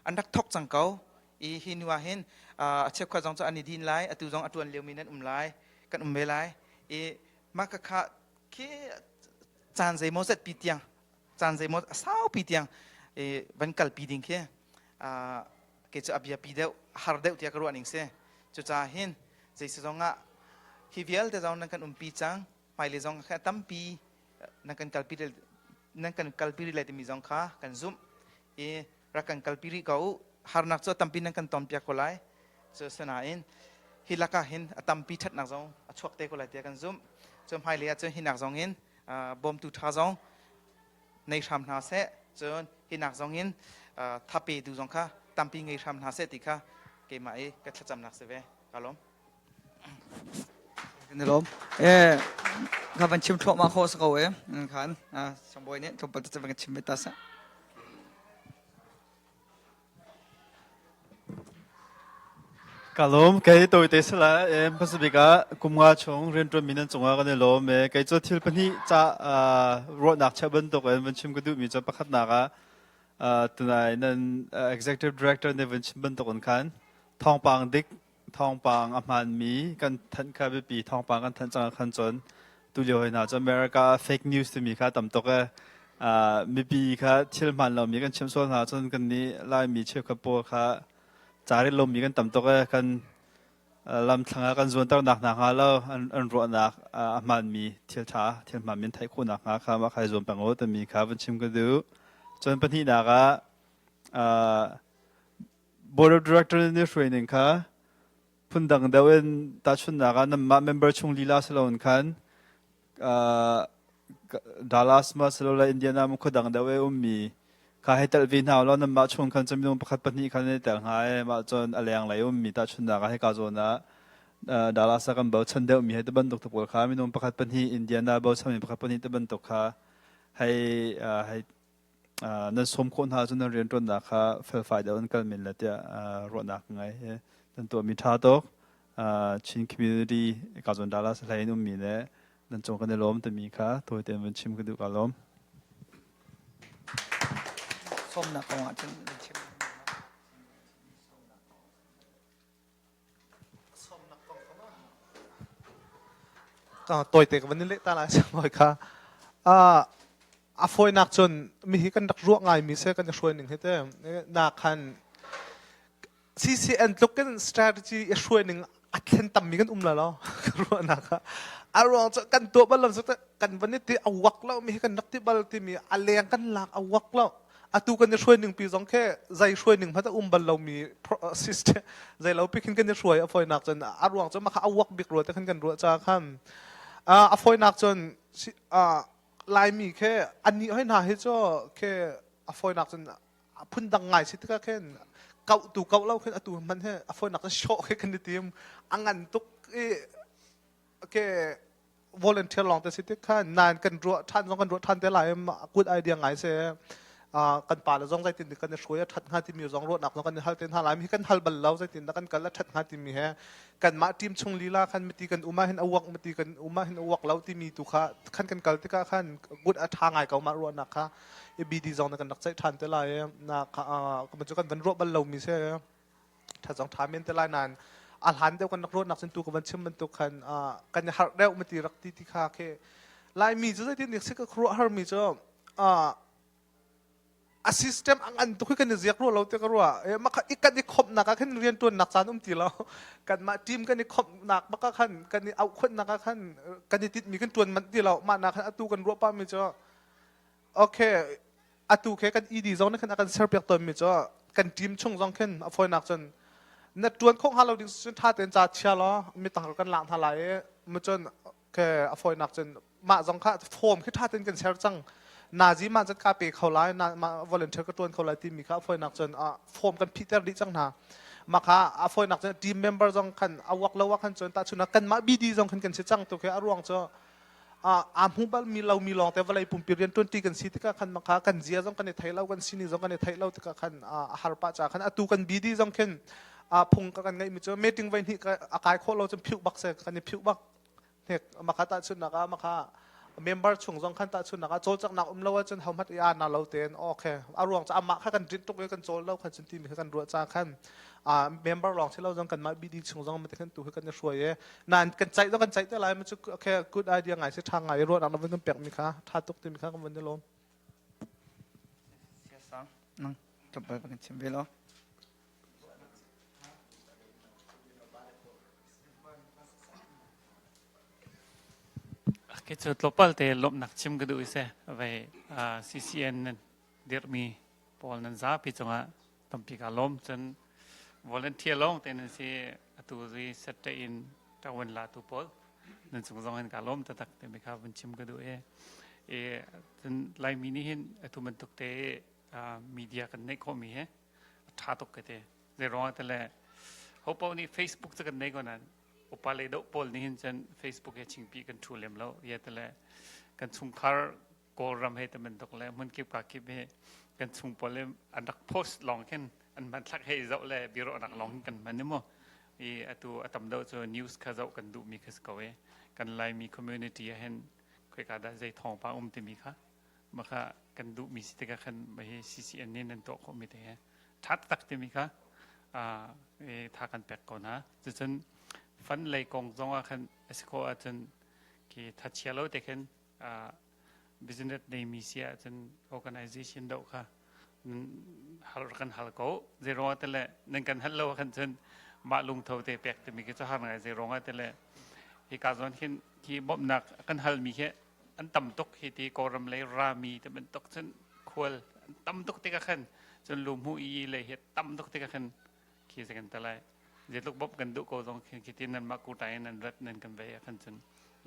an rak thok cang ko i hi nu ah hin a cheukhat zong cu an i din lai atu zong a tuan liomi nan um lai kan um ve lai i mah ka kha khi caan zeimaw zat pi tiang caan zeimaw a saupi tiang van kalpi ding khi kei cu a biapi deuh har deuh tiah ka ruah ning si cucaah hin zeisi zong ah hi vialte zong nan kan umpi cang hmailei zong kha tampi nan kan kalpi nan kan kalpi rih lai timi zong kha kan zumh i rak kan kalpi rih ko u harnak cu tampi nan kan ton piak ko lai cu sinain hi lakah hin a tampi ṭhatnak zong a chuak te ko lai tiah kan zumh cu hmailei ah cun hi nak zong in bawmtu ṭha zong nei hram hna seh cun hi nak zong in thape tu zong kha tampi ngei hram hna seh ti kha keimah i ka thlacamnak si ve ka lawm Kan i lawm. Eh, ka van chim thluahmah khawh si ko eh. Khan, sangbawi nih tlawmpal te van chim ve ta seh. Ka lawm kei tawite sala em Pacific ah kum nga chung rianṭuan mi nan cungah kan i lawm e kei cu thil pahnih ca ruahnak chia bantuk in van chim ka duhmi cu pakhatnak ah tunai nan executive director nih van chim bantuk in khan thawngpang dik thawngpang a hmaanmi kan thanh kha biapi thawngpang kan thanh cang khan cun tulio hoi hna cu America fake news timi kha tam tuk e mipi kha thil hmaan lomi kan chim sual hna cun kan nih Laimi cheukhat pawl kha ca rel lomi kan tam tuk e kan lamthlang ah kan zuanternak hna hnga lo an ruahnak a hmaanmi thil ṭha thil hmaan min theih khawhnak hnga kha mah kha i zuam peng u timi kha van chim ka duh cun pahnihnak ah Board of Director nih hruai ning kha phundang deuh in tahchunhnak ah nanmah member chung lila si loin khan Dallas ma silole Indiana ma khuadang deuh i ummi kha hei telh ve hna law nanmah chung khan cun minung pakhat pahnih khan i tel hnga i mah cun a lenglei ummi tahchunhnak ah hika zawn ah Dallas ah kan bochan deuhmi hei ti bantuk te pawl kha minung pakhat pahnih Indiana bochanmi pakhat pahnih ti bantuk kha hei hei nan sawm khawh hna cun nan rianṭuannak kha felfai deuh in kal men le tiah ruahnak ka ngei. Nan tuahmi ṭha tuk. Chin community ka zawn Dallas hlei in ummi le nan cung kan i lawm timi kha tawi tein vun chim ka duh ka lawm. Sawmnak kong ah cun chim. Tawite ka van in leh ta lai mawi kha. A fawinak cun mi hi kan rak ruah ngaimi se kan i hruai ning hi te na khan CCN tluk in strategy i hruai ning a thlen tammi kan um la lo ka ruahnak ah. A ruang cu kan tuah bal lo kan van i ti a wak lo mi hi kan rak ti bal timi a leng kan lak a wak lo. Atu kan i hruai ning pi zong khi zei hruai ning hmanh a um bal lomi system zei lo pi khin kan i hruai a fawinak cun a ruang cu mah kha a wak bik rua te khan kan ruah ca khan a fawinak cun Laimi khi annih hoi hna hi cu khi a fawinak cun phundang ngai si tikah khin kauh tu kauh lo khin atu hman hi a fawinak cun shawh khi kan i tim a ngan tuk i ke volunteer lawng te si tik khan nain kan ruah ṭhan zong kan ruah ṭhan te lai good idea ngai si kan pa le zong zeitin kan i hruai a ṭhat hnga timi zong ruahnak zong kan i hal te hna lai mi kan hal bal lo zeitin dah kan kal a ṭhat hnga timi he kanmah team chung lila khan miti kan um ah hin a uak miti kan um ah hin a uak lo timi tu kha khan kan kal tikah khan good a ṭha ngai ko mah ruahnak kha i BD zong na kan rak ceih ṭhan te lai na cu kan van ruah bal lo mi si ṭha zong ṭha men te lai nain a hlan deuh kan rak ruahnak cun tu ka van chim bantuk khan kan i harh deuh mati rak ti ti kha khi Laimi cu zeitin dik si ka khuaruah harmi cu a system a ngan tuk hi kan i ziak rua lo te ka ruah mah i kan i khomhnak ah khan rian ṭuannak caan um ti lo kanmah team kan i khomhnak bak ah khan kan i auhkhuannak ah khan kan i titmi kan ṭuan manh ti lo mah nak khan atu kan ruah pahmi cu okay atu khe kan ED zong nih khan a kan serpiak tawnmi cu kan team chung zong khin a fawinak cun na ṭuan khawh hnga lo ding cun ṭha tein ca chia law mi tang kan lak hna lai i mu cun ke a fawinak cun mah zong kha form khi ṭha tein kan ser cang nazi mah zat ka pe kho lai na mah volunteer ka ṭuan kho lai timi kha a fawinak cun form kan phihter dih cang hna mah kha a fawinak cun team member zong khan a wak lo ah khan cun tahchun ah kanmah BD zong khan kan si cang tu khi a ruang cu aa hmu balmi lomi lawngte vawlei pumpi rian ṭuanṭi kan si tikah khan kha kan zia zong kan i thei lo kan sining zong kan i theih lo tikah khan a har pah ca khan atu kan BD zong khin phung ka kan ngeihmi cu meeting voi hnih a kai khawh lo cun phiuh bak se kan i phiuh bak hnek makha tahchunhnak ah makha member chung zong khan tahchunhnak ah cawlcanghnak um lo ahcun hohmanh i aa na lo tein okay a ruang cu amah kha kan rinh tuk i kan cawl lo khan cun timi kha kan ruah ca khan member lawng si lo zong kanmah BD chung zong mate khan tu hi kan i hruai i nain kan ceih zong kan ceih te lai ma cu okay good idea ngai si ṭha ngai ruahnak na vun kan pek mi kha ṭha tuk timi kha kan vun i lawm. Nang tlawmpal kan chim ve lo. Ke cu tlawpal te lawmhnak chim ka duh i se vei CCN nan dirhmi pawl nan zapi cungah tampi ka lawm cun volunteer lawng te nan si atu zi sette in ṭawan la tu pawl nan cung zong hin ka lawm taktak te mi kha vun chim ka duh e e cun laimi nih hin atu bantuk te media kan neih khawh mi he a ṭha tuk ka te zei ruangah te le ho paoh nih Facebook cu kan nei ko nain upa le doh pawl nih hin cun Facebook he chingpi kan ṭhu lem lo ye te le kan chungkhar Kawlram he te bantuk le hmunkip ka kip he kan chung pawl le an rak post lawng khin an hmanthlak he zoh le biaruahnak lawng hin kan hman mu i atu a tam deuh cu news kha zoh kan duhmi kha si ko e kan Laimi community ah hin khoika dah zei thawngpang um timi kha maka kan duhmi si tikah khan hi CCN nih nan tuah khawhmi te he ṭha tak timi kha tha kan pek ko hna cucun fund lei kong zong ah khan a si khawh ahcun khi thachia lo te khin business neimi si ahcun organization doh kha hal kan hal ko zei ruangah te le nan kan hal lo khan cun mah lungtho te pek timi khi cu har ngai zei ruangah te le hi ka zawn khin khi bawmhnak kan halmi khi an tam tuk hi ti kawlram lei rami te bantuk cun khual an tam tuk tikah khan cun luhmu i lei hi tam tuk tikah khan khi se kan talai zeitluk bawmh kan duh ko zong khi khi tin nan mah kutai in nan rat nan kan vei ah khan cun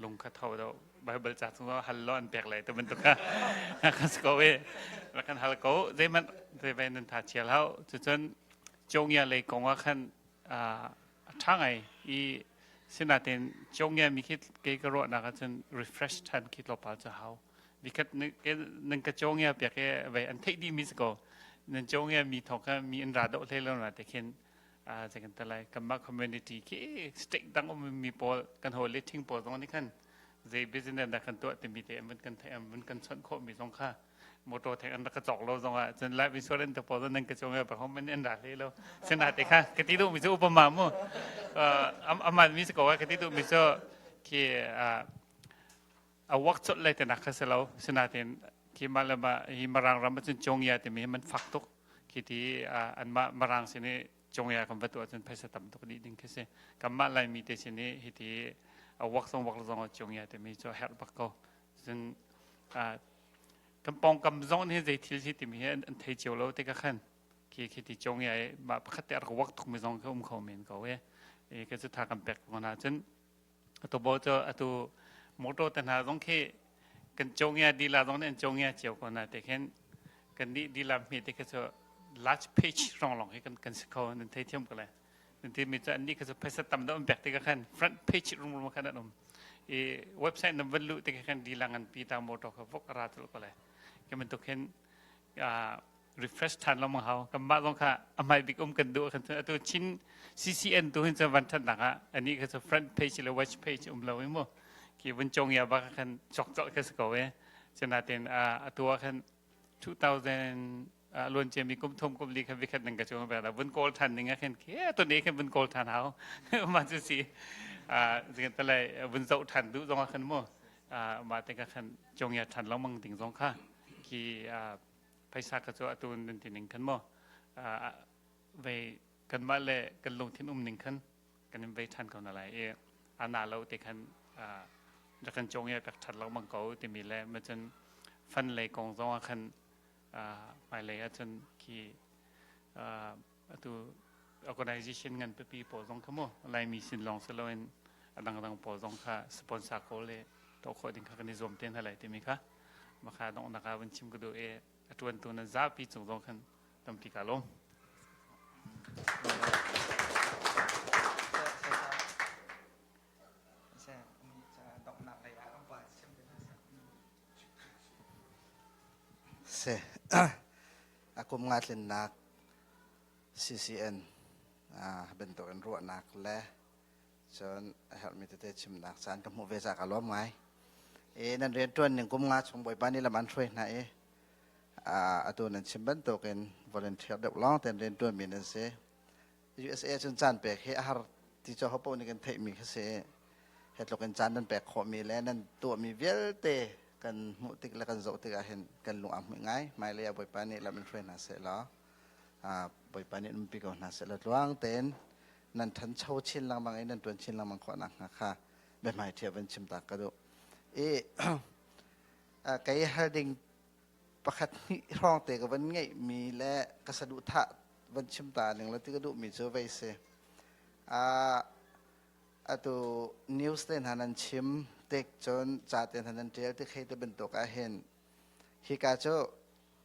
lung kha tho do bible ca chung hal lo an pek lai te bantuk kha kan si ko e rak kan hal ko zeihmanh zei ve nan tha chial hau cucun chongia lei kong ah khan a ṭha ngai i sinain chongia mi khi kei ka ruahnak ah cun refresh ṭhan khi tlawmpal cu hau vikhat nan ka chongia piak e vei an theih dih mi si ko nan chongia mi thawk kha mi an ra doh hlei lo na te khin. Zei kan ti lai kanmah community khi state dang ummi pawl kan hawi le thing pawl zong nih khan zei business dah kan tuah timi te an vun kan theih an vun kan chawnh khawhmi zong kha motor theng an rak ka cawk lo zong ah cun life insurance te pawl nan ka cung ba hom an ra hle lo sena te kha ka ti duh mi cu upama mu aman mi ko ka ti duh mi cu khi a wak chot lai te nak kha se lo sena ten khi ma le ma hi marang ram cun chongya te mi man fak tuk khi ti an ma marang sin i chongya kan va tu cun phaisa tam tuk dih ding khi si kan mah lai mi te sin i hi ti a wak song wak zong chongya te mi chu herh bak ko cun kan pawngkam zong nih zei thil hi timi hi an thei cio lo te ka khan khi khi ti chong i mah pakhat te rak wak tuk mi zong kha um kho men ko e e ka cu tha kan pek ko na cun atu bo cu atu motor te hna zong khi kan chong ya dila zong nih an chong ya cio ko na te khin kan nih dila hme te kha cu large page rong long hi kan kan si kho nan thei thiam ko le nan ti mi cu an nih kha cu phaisa tam deuh an pek te ka khan front page rum rum khan an um i website nan van luh te khan lila ngan pi ta motor kha vok ra tul ko le ke man tuk hin refresh than lo mang hau kan mah zong kha amai bik um kan duh kan atu chin CCN tu hin van that nak ah ani kha chu front page le watch page um lo mu ki vun chong ya ba khan chok chok kha ko e chana ten atu khan 2000 luan cia mi kum thum kum li kha vikhat nang ka chung ve la vun kawl than ning a khen ke to ne khen vun kawl than hau ma chu si a zin ta lai vun zau than du zong khan mu ma te ka khan chong ya than lo mang ding zong kha ki phaisa ka chu atu nan ti ning khan mo ve kan mah le kan lungthin um ning khan kan in vei than ko na lai i ana lo te khan rak kan chong ya pek that lo mang ko timi le ma cun fan lei kong zong ah khan hmailei ahcun khi atu organization ngan pipi pawl zong kha mu Laimi sin lawng si loin a dangdang pawl zong kha sponsor kawl le tuah khawh ding kha kan i zuam te hna lai timi kha maka donghnak ah vun chim ka duh i a ṭuantu nan zapi cung zong khan tampi ka lawm. Si. A kum nga tlinnak CCN bantuk in ruahnak le cun a herhmi tete chimnak caan ka hmuh ve ca ka lawm ngai. E nan rianṭuan ning kum nga chung Bawipa nih lam an hruai hna i atu nan chim bantukin volunteer deuh lawng tein rianṭuanmi nan si. USA cun caan pek hi a har ti cu hopaoh nih kan theihmi kha si. Hi tluk in caan nan pek khawhmi le nan tuahmi vialte kan hmuh tik le kan zoh tikah hin kan lung aa hmuih ngai. Hmailei ah Bawipa nih lam in hruai hna seh law Bawipa nih umpi ko hna seh law tluang tein nan ṭhancho chin lengmang i nan ṭuan chin lengmang khawh nakhnga kha biahmai ṭhia van chim ta ka duh. I kei hal ding pakhat hnih hrawng te ka van ngeihmi le ka saduhthah van chim ta ning la ti ka duhmi cu vei si. Atu news te hna nan chim tik cun ca te hna nan ṭial tik hei ti bantuk ah hin hika cu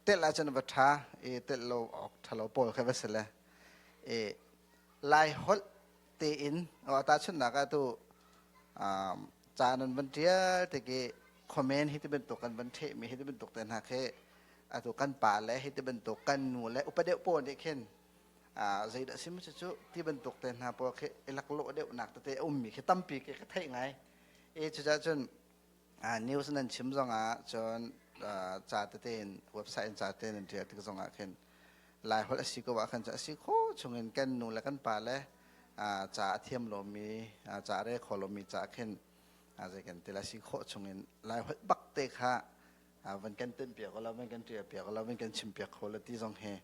telh ahcun va ṭha i telh lo awk ṭha lo pawl kha va si le i Lai holh tein tahchunhnak ah tu ca nan van ṭial tik i comment hi ti bantuk kan van ṭhehmi hi ti bantuk te hna khi atu kan pa le hi ti bantuk kan nu le upa deuh pawl nih khin zeidah sim cu ti bantuk te hna pawl khi i laklawh deuhnak tete a ummi khi tampi khi ka theih ngai i cucaah cun news nan chim zongah cun ca tete in website in ca tete nan ṭial tik zongah khin Lai holh a si ko ah khan a si kho chungin kan nu le kan pa le ca a thiam lomi ca a rel kho lomi ca khin zei kan ti lai si khawh chungin Lai holh bak te kha van kan tinh piak lo van kan ṭial piak lo van kan chim piak kho lo ti zong hi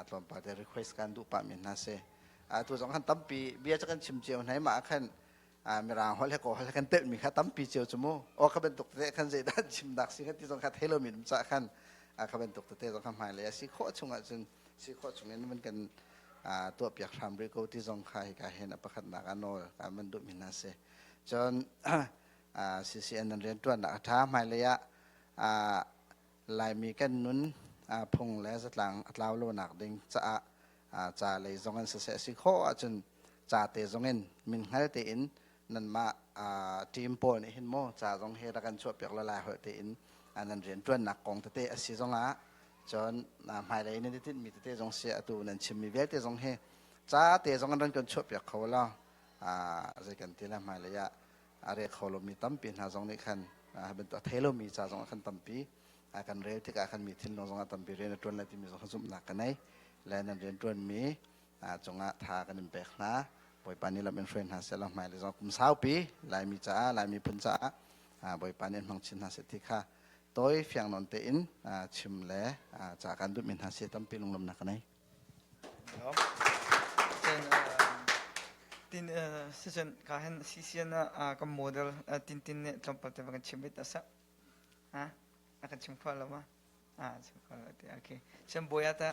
tlawmpal te request kan duh pah mi hna si tu zong khan tampi bia cu kan chim cio hna mah khan mirang holh he kawl holh he kan telh mi kha tampi cio cu mu aw kha bantuk tete khan zeidah chim dak si kha ti zong kha thei lo mi um ca khan kha bantuk tete zong kha hmailei a si khawh chung ahcun si khawh chung in van kan tuah piak hram rih ko ti zong kha hika hin a pakhatnak ah nawl kan van duh mi hna si cun CCN nan rianṭuannak a ṭha hmailei ah Laimi kan nun phung le zatlang a tlau lonak ding caah ca lei zong in siseh si khawh ahcun ca te zong in min hngal tein nanmah team pawl nih hin maw ca zong hi rak kan chuahpiak la lai holh tein nan rianṭuannak kong tete a si zongah cun hmailei nan i tinhmi tete zong si atu nan chimmi vialte zong hi. Ca te zong an ran kan chuahpiak kho lo. Zei kan ti la hmailei ah a rel kho lomi tampi hna zong nih khan bantuk a thei lomi ca zong ah khan tampi kan rel tikah khan mi thinlung zong ah tampi rian a ṭuan lai timi zong kha zumhnak ka nei. Le nan rian ṭuanmi cungah tha kan in pek hna. Bawipa nih lam in hruai hna seh law hmailei zong kum saupi Laimi caah Laimi phun caah Bawipa nih an hmang chin hna seh ti kha tawi fiang nawn tein chim le ca kan duhmi hna si tampi lunglawmhnak ka nei. Tin sicun ka hen CCN ah kan model tin tin nih tlawmpal te kan chim bit asa. Ha? A kan chim kho lo ma? Ah chim kho lo te. Okay. Sem boya ta.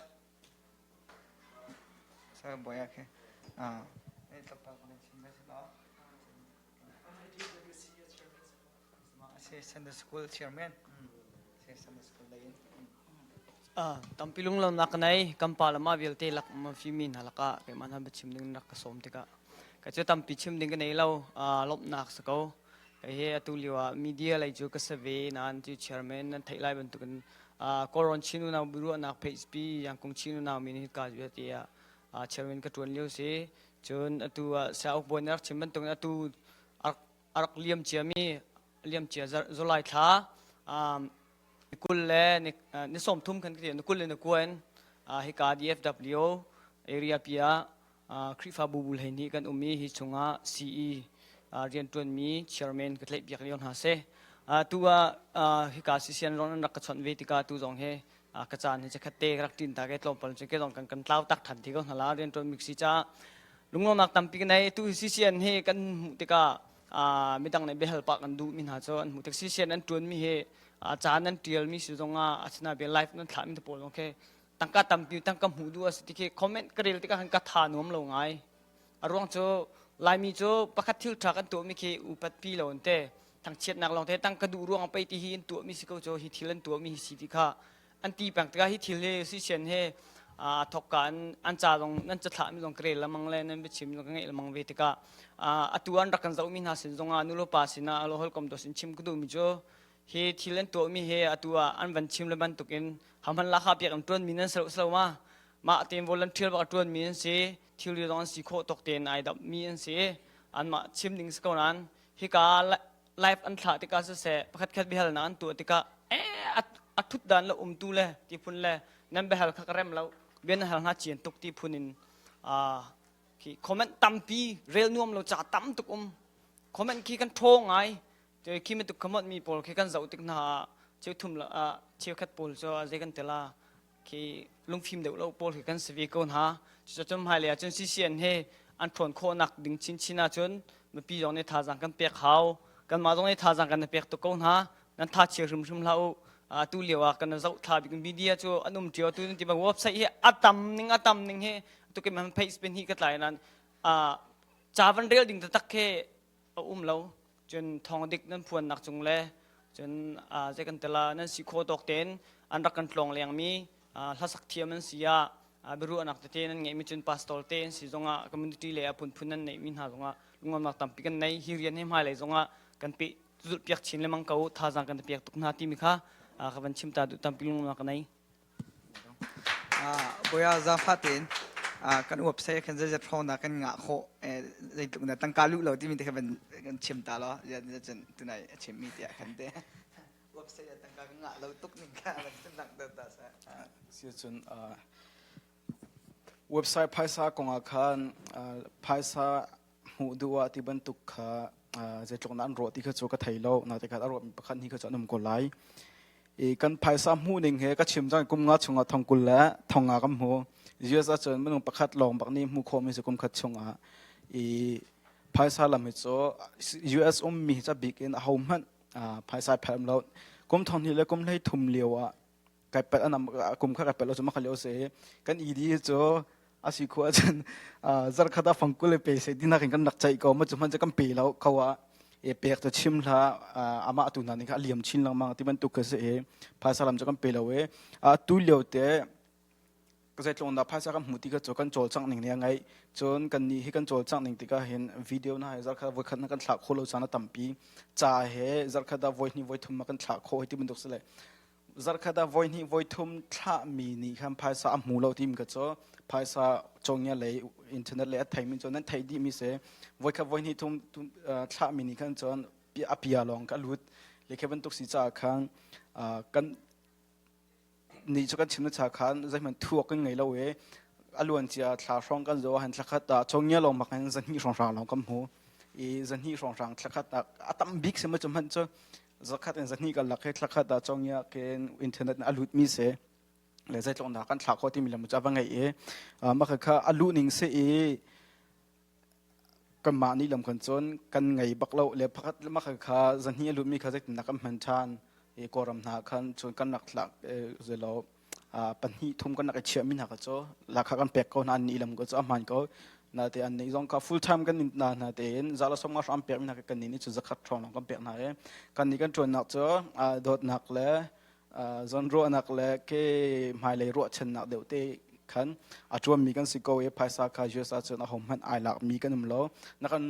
Sa boya ke. Ah. Tlawmpal kan chim bit lo. Sunday School Chairman. Sunday School lei in. Tampi lunglawmnak ka nei. Kan pa le mah vialte lak mafimi hna lakah keimah hna biachim ding rak ka sawm tikah ka cu tampi chim ding ka nei lo. Lawmhnak si ko. Kei he atu lio ah media lei cu ka si ve nain cu chairman nan theih lai bantukin Kawlrawn Chin unau biaruahnak page pi Yangkung Chin unau min hi ka zu ti ah chairman ka tuan lio si. Cun atu ah Sauk bawi na rak chim bantukin atu a rak liam ciami liamcia July thla ni 20 le ni 30 khan ni 20 le ni kua in hika DFW area pi ah Khrihfabu bu hlei nih kan um i hi chungah CE rianṭuanmi chairman ka tlaih piak lio hna si. Tu ah hika CCN zong an rak ka chawnh ve tikah tu zong hi ka caan hi chikkhat te ka rak ṭin ta ke tlawmpal cun ke zong kan kan tlau tak ṭhan ti ko hna la rianṭuan bik si caah lunglawmnak tampi ka nei. Tu CCN hi kan hmuh tikah midang nih biahal pah kan duhmi hna cu an hmuh tik CCN an ṭuanmi hi caan an ṭialmi si zongah asinain live nan thlahmi te pawl zong khi tangka tampi tangka hmuh duh a si ti khi comment ka rel tikah khan ka tha nuam lo ngai. A ruang cu Laimi cu pakhat thil ṭha kan tuahmi khi upat pi lo an te thangchiatnak lawng te tangka duh ruang pei ti hi an tuahmi si ko cu hi thil an tuahmi hi si ti kha an ti peng tikah hi thil hi CCN he aa thawkka an an ca zong nan cathlah mi zong ka rel lemang le nan biachim zong ka ngeih lemang ve tikah atu an rak kan zohmi hna sin zongah nulepa sinah alo holkom to sin chim ka duhmi cu hi thil an tuahmi he atu ah an van chim le bantukin hamhan lakha piak an tuanmi nan selo selo ma mah tein volunteer bak a tuanmi an si thilri zong an si khawh tawk tein ai dammi an si anmah chim ding si ko nain hika live an thlah tikah siseh pakhat khat biahalnak an tuah tikah eh a thut dan le umtu le ti phun le nan biahal kha ka rem lo bian hal hnga cian tuk ti phun in khi comment tampi rel nuam lo ca tam tuk um comment khi kan ṭhaw ngai khi mituk comment mi pawl khi kan zoh tik hna cheu thum cheukhat pawl cu zei kan tela khi lungfim deuh lo pawl khi kan si ve ko hna. Cucun hmailei ahcun CCN he an ṭhawn khawhnak ding chinchin ahcun mipi zong nih thazaang kan pek hau. Kanmah zong nih thazaang kan pek tuk ko hna. Nan tha chia hrimhrim hlah u. Atu lio ah kan zoh thla bik media cu an um ṭio tu ti bang website hi a tam ning a tam ning hi tu ke man page pen hi ka tlai nan ca van rel ding taktak khi a um lo. Cun thawng dik nan phuannak cung le cun zei kan tela nan si khawh tawk tein an rak kan tlawng lengmi hlasak thiam an si ah biaruahnak tete nan ngeihmi cun pastor te an si zongah community le a phunphun nan neihmi hna zongah lungnuamnak tampi kan nei hi rian hi hmailei zongah kan peh zulh piak chin lengmang ko thazaang kan pek tuk hna timi kha ka van chim ta duh tampi lungnuamnak ka nei Bawipa zaangfah tein kan website khan zeizat hrawng dah kan ngah khawh zeitluk dah tangka luh lo timi te kha van kan chim ta law cun tunai a chimmi tiah khan te website ah tangka kan ngah lo tuk ning kha van langhter ta seh. Si cun website phaisa kong ah khan phaisa hmuh duh ah ti bantuk kha zeitluk na an ruah ti kha cu ka thei lo naite kha a ruahmi pakhat hi kha cu an um ko lai i kan phaisa hmuh ning he ka chim cang kum nga chungah thong 20 le thong nga kan hmu US ahcun minung pakhat lawng bak nih hmuh khawhmi cu kum khat chungah i phaisa lam hi cu US ummi hi ca bik in aho hmanh phaisa phelm lo kum thong hnih le kum hlei thum lio ah kai pel anam kum kha kai pel lo cu makha lio si kan ED cu a si khu ahcun zarkhat ah fangkul le pe se dinak in kan rak ceih ko ma cu hman cu kan pe lo ko ah e pek cu chim hla amah tu hna nih kha a liam chin lengmang ti bantuk ka si e phaisa lam cu kan pe lo e tu lio te zeitlung dah phaisa kan hmu ti ka cu kan cawlcangh ning nih a ngeih cun kan nih hi kan cawlcangh ning tikah hin video na he zarkhat voikhat na kan thlah khawh lo caan a tampi ca he zarkhat ah voi hnih voi thum ma kan thlah khawh hi ti bantuk si le. Zarkhat ah voi hnih voi thum thlahmi nih khan phaisa a hmu lo tim ka cu phaisa cawngya lei internet lei a theimi cu nan theih dihmi si. Voikhat voi hnih thum thlahmi nih khan cun a pia lawng ka lut. Le khi bantuk si caah khan kan nih cu kan chim na cha khan zeihmanh thuak kan ngei lo i a luan cia thla hrawng kan zo han thlakhat ah chongia lawng bak in zahnih hrawnghrang lawng kan hmu i zahnih hrawnghrang thlakhat ah a tam bik si ma cu hmanh cu zakhat in zahnih kan lak he thlakhat ah chongia ken internet a lut mi si le zeitlong dah kan thla kho timi lam cu a va ngei i mah kha a luh ning si i Kanmah nih lam kan cun kan ngei bak lo le pakhat le makhat kha zahnih a lutmi kha zeitindah kan hman ṭhan i Kawlram hna khan cun kan rak tlak zeilo pahnih thum kan rak i chiahmi hna kha cu lakha kan pek ko hna an nih lam ko cu a hmaan ko. Natein an nih zong kha full time kan in hna hna tein za le 50 hram pekmi hna kha kan nih nih cu zakhat hrawng lawng kan pek hna i kan nih kan ṭuannak cu dawtnak le zawnruahnak le ke hmailei ruahchannak deuh te khan a ṭuanmi kan si ko i phaisa kha US ahcun a hmanh ai lakmi kan um lo. Na kan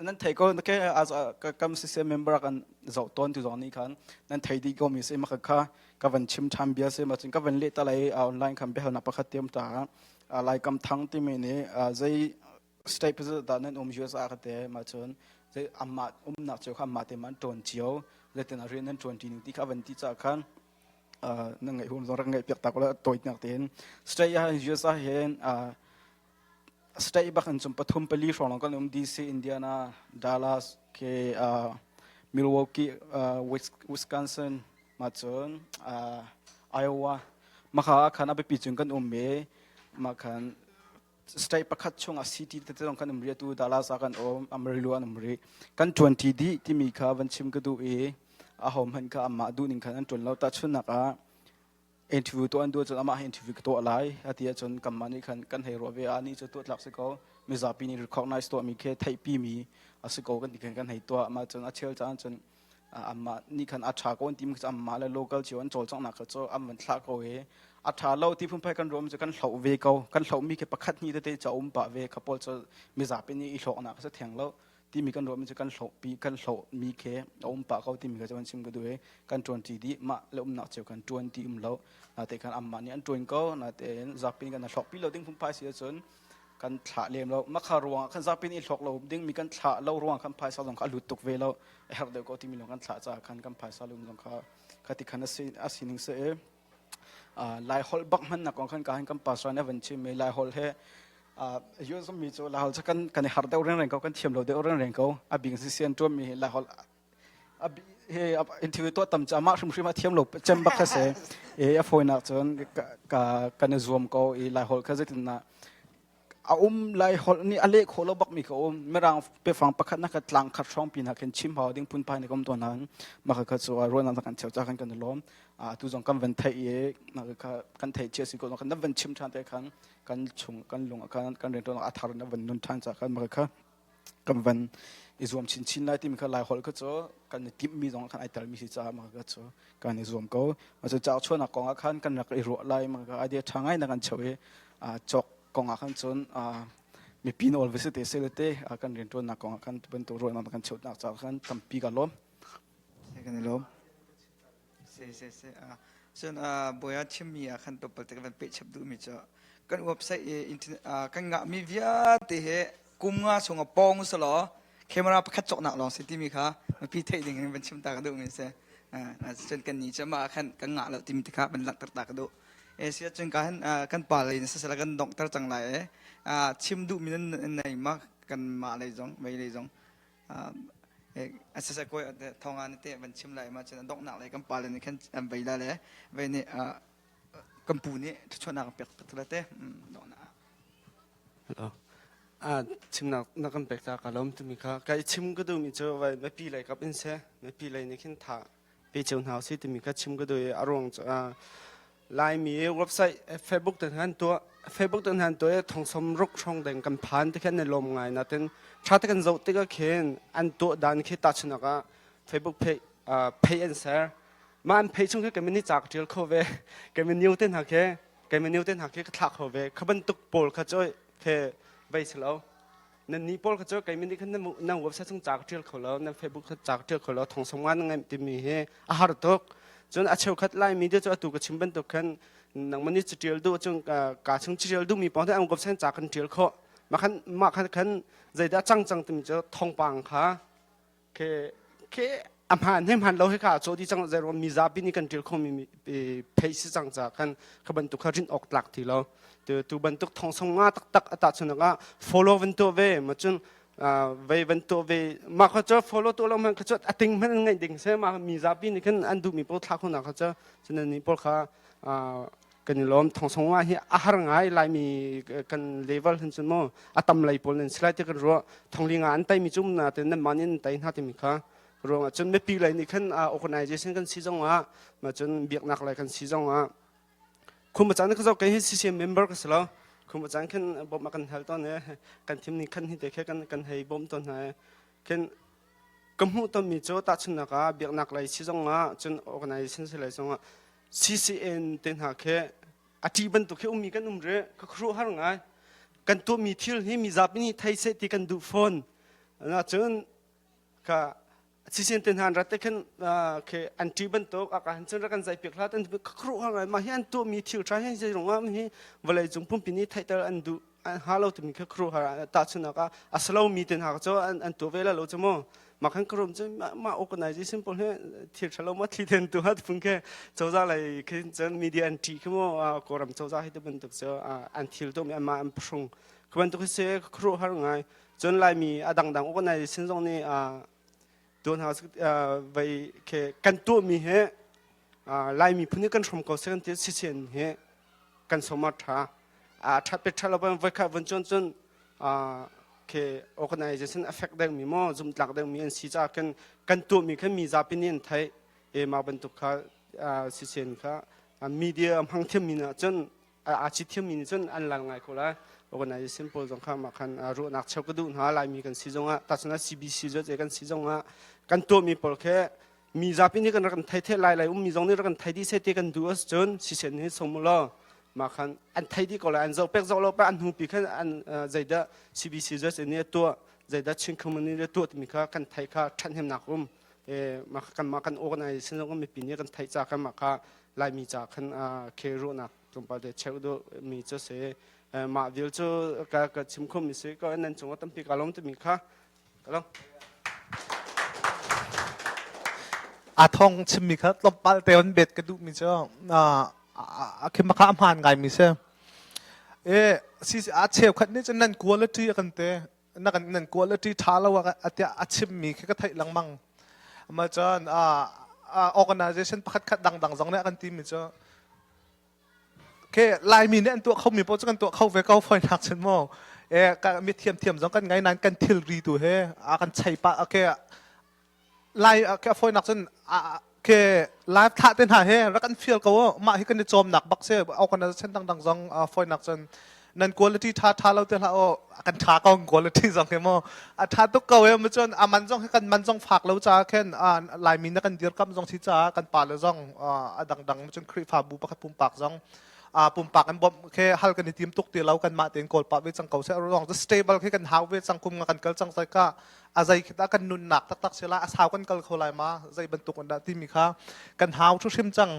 nan thei ko ke kam CCM member kan zoh tawn tu zong nih khan nan thei dih ko mi si maka kha ka van chim ṭhan bia si ma cun ka van leh ta lai online khan biahalnak pakhat tiam ta lai kam thang timi nih zei state president dah nan um US ah ka te ma cun zei amah umnak cio kha amah te man ṭawn cio zeitin ah rian nan ṭuan ṭi ning ti kha van ti ca khan na ngaih hum zong rak ngaih piak tak la tawinak tein state ah US ah hin state bak in cum pathum pali hrawng lawng kan um DC Indiana Dallas ke Milwaukee Wisconsin ma cun Iowa makha khan a biapi cun kan um i ma khan state pakhat chungah city tete zong kan um rih atu Dallas ah kan um Amarillo an um rih kan ṭuanṭi dih timi kha van chim ka duh i aho hmanh kha amah duh ning khan an ṭuan lo tahchunhnak ah interview tuah an duh ahcun amah he interview ka tuah lai a ti ahcun kanmah nih khan kan hei ruah ve ah nih cu tuah tlak si ko mizapi nih recognize tuahmi khi theihpi mi a si ko kan ti khan kan hei tuah mah cun a chel caan cun amah nih khan a ṭha ko an timi cu amah le local cio an cawlcanghnak kha cu an van thlah ko i a ṭha lo ti phunphai kan ruahmi cu kan hloh ve ko kan hlohmi khi pakhat hnih tete cu a um pah ve kha pawl cu mizapi nih i hlawknak a si theng lo timi kan ruahmi cu kan hlohpi kan hlohmi khi a um pah ko timi kha cu kan chim ka duh i kan ṭuanṭi dih mah le umnak cio kan ṭuan ti um lo nate khan amah nih an ṭuan ko natein zapi nih kan hlawkpi lo ding phunphai si ahcun kan thlah lem lo makha ruangah khan zapi nih hlawk lo ding mi kan thlah lo ruangah khan phaisa zong kha a lut tuk ve lo a herh deuh ko timi lawng kan thlah caah khan kan phaisa lum zong kha kha ti khan a si ning se lai holh bak hman nak kong khan ka han kan pastor nih a van chim i lai holh he US mi cu lai holh cu kan kan i har deuh reng reng ko kan thiam lo deuh reng reng ko a bing si sian tuam mi lai holh he interview tuah tam cu amah hrimhrim a thiam lo cem bak kha si i a fawinak cun ka kan i zuam ko i lai holh kha zeitindah a um lai holh nih a leh khawh lo bak mi kha um mirang biafang pakhat na ka tlang khat hrawng pin ah khin chim hau ding phunphai na kom tawn han mah kha cu ruahnak kan cheu cha kan kan lawm tu zong kan van theih i kha kan theih chia si ko kan van chim than te khan kan chung kan lung kan kan rian a thar na van nun than cha khan mah kha kan van i zuam chinchin lai timi kha lai holh kha cu kan i timhmi zong khan ai telmi si caah mah kha cu kan i zuam ko. Cu cauk chuahnak kong ah khan kan rak i ruah lai mah kha idea ṭha ngai na kan cheuh i cawk kong ah khan cun mipi nawl va si te seh te kan rianṭuannak kong ah khan bantuk ruahnak kan cheuhnak caah khan tampi ka lawm. Kan i lawm. Si si si. Cun bawi ah chimmi ah khan tlawmpal te ka van peh chap duhmi cu kan website i internet kan ngahmi vialte hi kum nga chung ah pawng usalaw camera pakhat cawknak lawng si timi kha mipi theih ding in van chim ta ka duhmi si. Cun kan ni cu mah ah khan kan ngah lo timi te kha van langhter ta ka duh. E si cun ka hin kan pa lei in sisala kan donghter cang lai e. Chim duhmi nan nei ma kan mah lei zong mei lei zong Asasa kawi thonga na te van chim lai ma cun a donghnak lei kan pale nih khan an vei la le vei nih kan pu nih thuchuahnak an pek tuk la te donghnak Hello. A chimnak na kan pek ta ka lom tumi kha kai chim ka duhmi cu vai mipi lei kap in se mipi lei nih khin tha pe cio hna usih timi kha chim ka duh i a ruang cu Laimi website Facebook te han tuah Facebook te han tuah i thongsom ruk hrawng deng kan phan ti khan ne lawm ngai natin tha te kan zoh tikah khin an tuah dan khi tahchunak ah Facebook page page an ser mah an page chung khi kei ni ca ka tial kho ve kei new te hna khi kei new te hna khi ka thlah kho ve kha bantuk pawl kha cu khe vei si lo Nan nih pawl kha cu keimah nih khan nan website chung ca ka ṭial kho lo, nan Facebook kha ca ka ṭial kho lo, thong som nga na ngeih timi hi a har tuk. Cun a cheukhat Laimi te cu atu ka chim bantuk khan nangmah nih catial duh cun ka chung catial duhmi paoh an website ca kan tial khawh. Mah khan mah khan khan zeidah cang cang timi cu thawngpang kha ke ke a hmaan he hmaan lo he kha caw di cang zeiruang mizapi nih kan ṭil khomi phei si cang ca khan kha bantuk kha rin awk tlak ti lo tu tu bantuk thong song nga taktak ata chunak ah follow van tuah ve ma cun vei van tuah ve ma kha cu follow tuah lo man kha cu a ting hman ngaih ding se ma mizapi nih khan an duhmi pawl thla khona kha cu cunan ni pawl kha kan i lawm thongsong ah hi a har ngai laimi kan level hin cun mu a tam lei pawl nan silai ti kan ruah thongli nga an tai mi cum na te nan man in tai hna timi kha ruang ah cun mipi lei nih khan organization kan si zong ah ma cun biaknak lei kan si zong ah khum caan ka zo kai hi CCM member ka si lo khum caan khan bom a kan hal ton e kan thim ni khan hi te khe kan kan hei bom ton hna khin ka hmuh tonmi cu tahchunhnak ah biaknak lei si zong ah cun organization si lei zong ah CCN te hna khi a ṭih bantuk khi ummi kan um rih ka khuaruahhar ngai kan tuahmi thil hi mizapi nih thei seh ti kan duh fawn cun ka CCN te hna an rat te khan khi an ṭih bantuk a ka han cun rak kan zai piak hlah an ka khuaruahhar ngai mah hi an tuahmi thil ṭha hi zei ruangah hi vawlei cung pumpi nih theihter an duh an ha lo timi kha khuaruahhar tahchunhnak ah a si lomi te hna cu an an tuah ve la lo cu mu mah khan ka rum cu mah organization pawl hi thil ṭhalo ma thli ten tu hat phung ke cozah lei khin cun media an ṭih khi mu kawlram cozah hi ti bantuk cu an thil tuahmi anmah an phrung khi bantuk hi si khuaruahhar ngai cun laimi a dangdang organization zong nih tuah hna vei ke kan tuahmi hi laimi phun hi kan hrom ko se kan ti sisen hi kan som a ṭha a ṭhat pe ṭhat lo ban voi khat vun cun cun ke organization a fek deuhmi maw zumtlak deuhmi an si caah kan kan tuahmi khan mi zapi nih an theih e mah bantuk kha sisen kha media hmang thiammi nih cun aa ci thiammi nih cun an lal ngai ko lai organization pawl zong kha mah khan ruahnak cheu ka duh hna laimi kan si zongah tahchun CBC zot kan si zongah kan tuahmi pawl khe mi zapi nih kan rak kan thei the lai lai ummi zong nih rak kan thei dih seh ti kan duh ahcun sisen hi som law mah khan an thei dih ko lai an zoh pek zoh lo pek an hnupi khan an zeidah CBC just nih a tuah zeidah Chin community nih a tuah timi kha kan thei kha ṭhathnemnak um mah kan mah kan organization zong mipi nih kan theih ca khan mah kha Laimi ca khan khe ruahnak tlawmpal te cheu duh mi cu si mah vial cu ka ka chim khom mi si ko nan cung ah tampi ka lawm timi kha A thong chimmi kha tlawmpal te on bet ka duhmi cu a khi makha a hmaan ngaimi si. E si a cheukhat nih cun nan quality a kan te na kan nan quality ṭha lo a tiah a chimmi khi ka theih lengmang. Ma cun organization pakhat khat dangdang zong nih a kan timi cu Okay, Laimi nih an tuah khomi paoh cu kan tuah kho ve ko fawinak cun mu. Eh, ka mi thiamthiam zong kan ngai nain kan thilri tu he a kan chei pah. Okay, Lai okay, fawinak cun ke live thlah te hna he rak an fial ko mah hi kan i cawmnak bak se organization dangdang zong fawinak cun nan quality tha tha lo te hlah o kan tha ko quality zong he mo a tha tuk ko he mu cun a man zong he kan man zong fak lo ca khen laimi na kan dirkam zong si ca kan pa le zong a dangdang mu cun Khrihfabu pakhat pumpak zong pumpak an bawmh khe hal kan i tim tuk ti lo kan mah tein kawl pah ve cang ko se ruang stable khi kan hau ve cang kum nga kan kal cang sai ka a zei khi dah kan nunnak taktak si lai a sau kan kal kho lai ma zei bantuk in dah timi kha kan hau thu hrim cang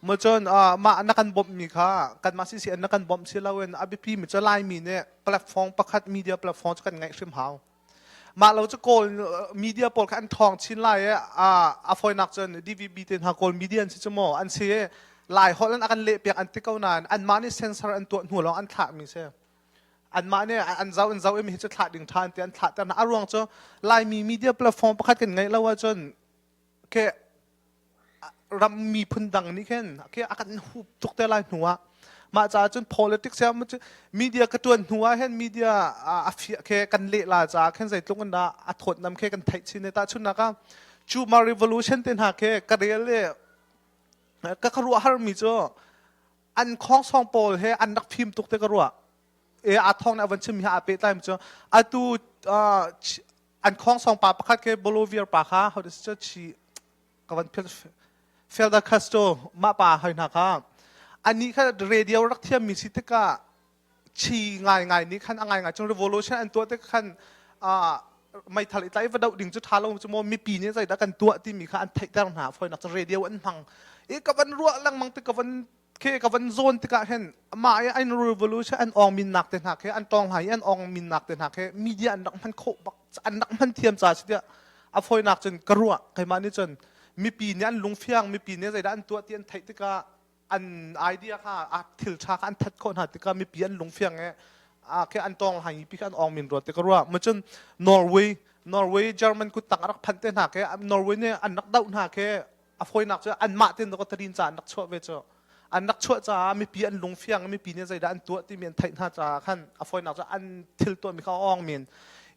mu cun mah na kan bawmh mi kha kan mah si na kan bawmh si loin a biapi mi cu laimi nih platform pakhat media platform cu kan ngeih hrim hau mah lo cu kawl media pawl kha an thawng chin lai i a fawinak cun DVB te hna kawl media an si cu maw an si lai holh an kan leh piak an ti ko nain anmah nih sensor an tuah hnu lawng an thlah mi si anmah nih an zoh an zoh i mi hi cu thlah ding ṭha an ti an thlah ter hna a ruang cu Laimi media platform pakhat kan ngeih lo ahcun ke ram miphun dang nih khin ke a kan hup tuk te lai hnu ah mah caah cun politics ya media ka tuan hnu ah hin media a fiah ke kan leh la caah khin zeitluk in dah a thawtnam ke kan theih chin ta chun nak ah Chuma revolution te hna ke ka rel le ka ka ruah har mi cu an khongsong pawl he an rak fim tuk te ka ruah e a thong nih a van chim hi aa pehtlai mi cu atu an khongsong pa pakhat ke Bolivar pa kha how does it chi ka van phil Felda Castro mah pa hoi hna kha ani kha radio rak thiam mi si tikah chi ngai ngai nih khan a ngai ngai chung revolution an tuah tik khan. Meithal i tlai va doh ding cu ṭha lo cu maw mipi nih zeidah kan tuah timi kha an theihter hna. Fawinak cu radio an hmang. I ka van ruah lengmang tik ka van khi ka van zawn tikah hin mah i an revolution an awng minnak te hna khi an tawng hna i an awng minnak te hna khi media an rak hman khawh bak an rak hman thiam ca si tiah a fawinak cun ka ruah. Keimah nih cun mipi nih an lungfiang, mipi nih zeidah an tuah ti an theih tikah an idea kha a thil ṭha kha an that khawh hna tikah mipi an lungfiang i a khi an tawng lai pi kha an awng min ruat ti ka ruah. Ma cun Norway Norway German kuttang a rak phanh te hna khi Norway nih an rak doh hna khi a fawinak cu anmah ten ka tarin ca an rak chuah ve cu an rak chuah caah mipi an lungfiang, mipi nih zeidah an tuah timi an theih hna caah khan a fawinak cu an thil tuahmi kha awng min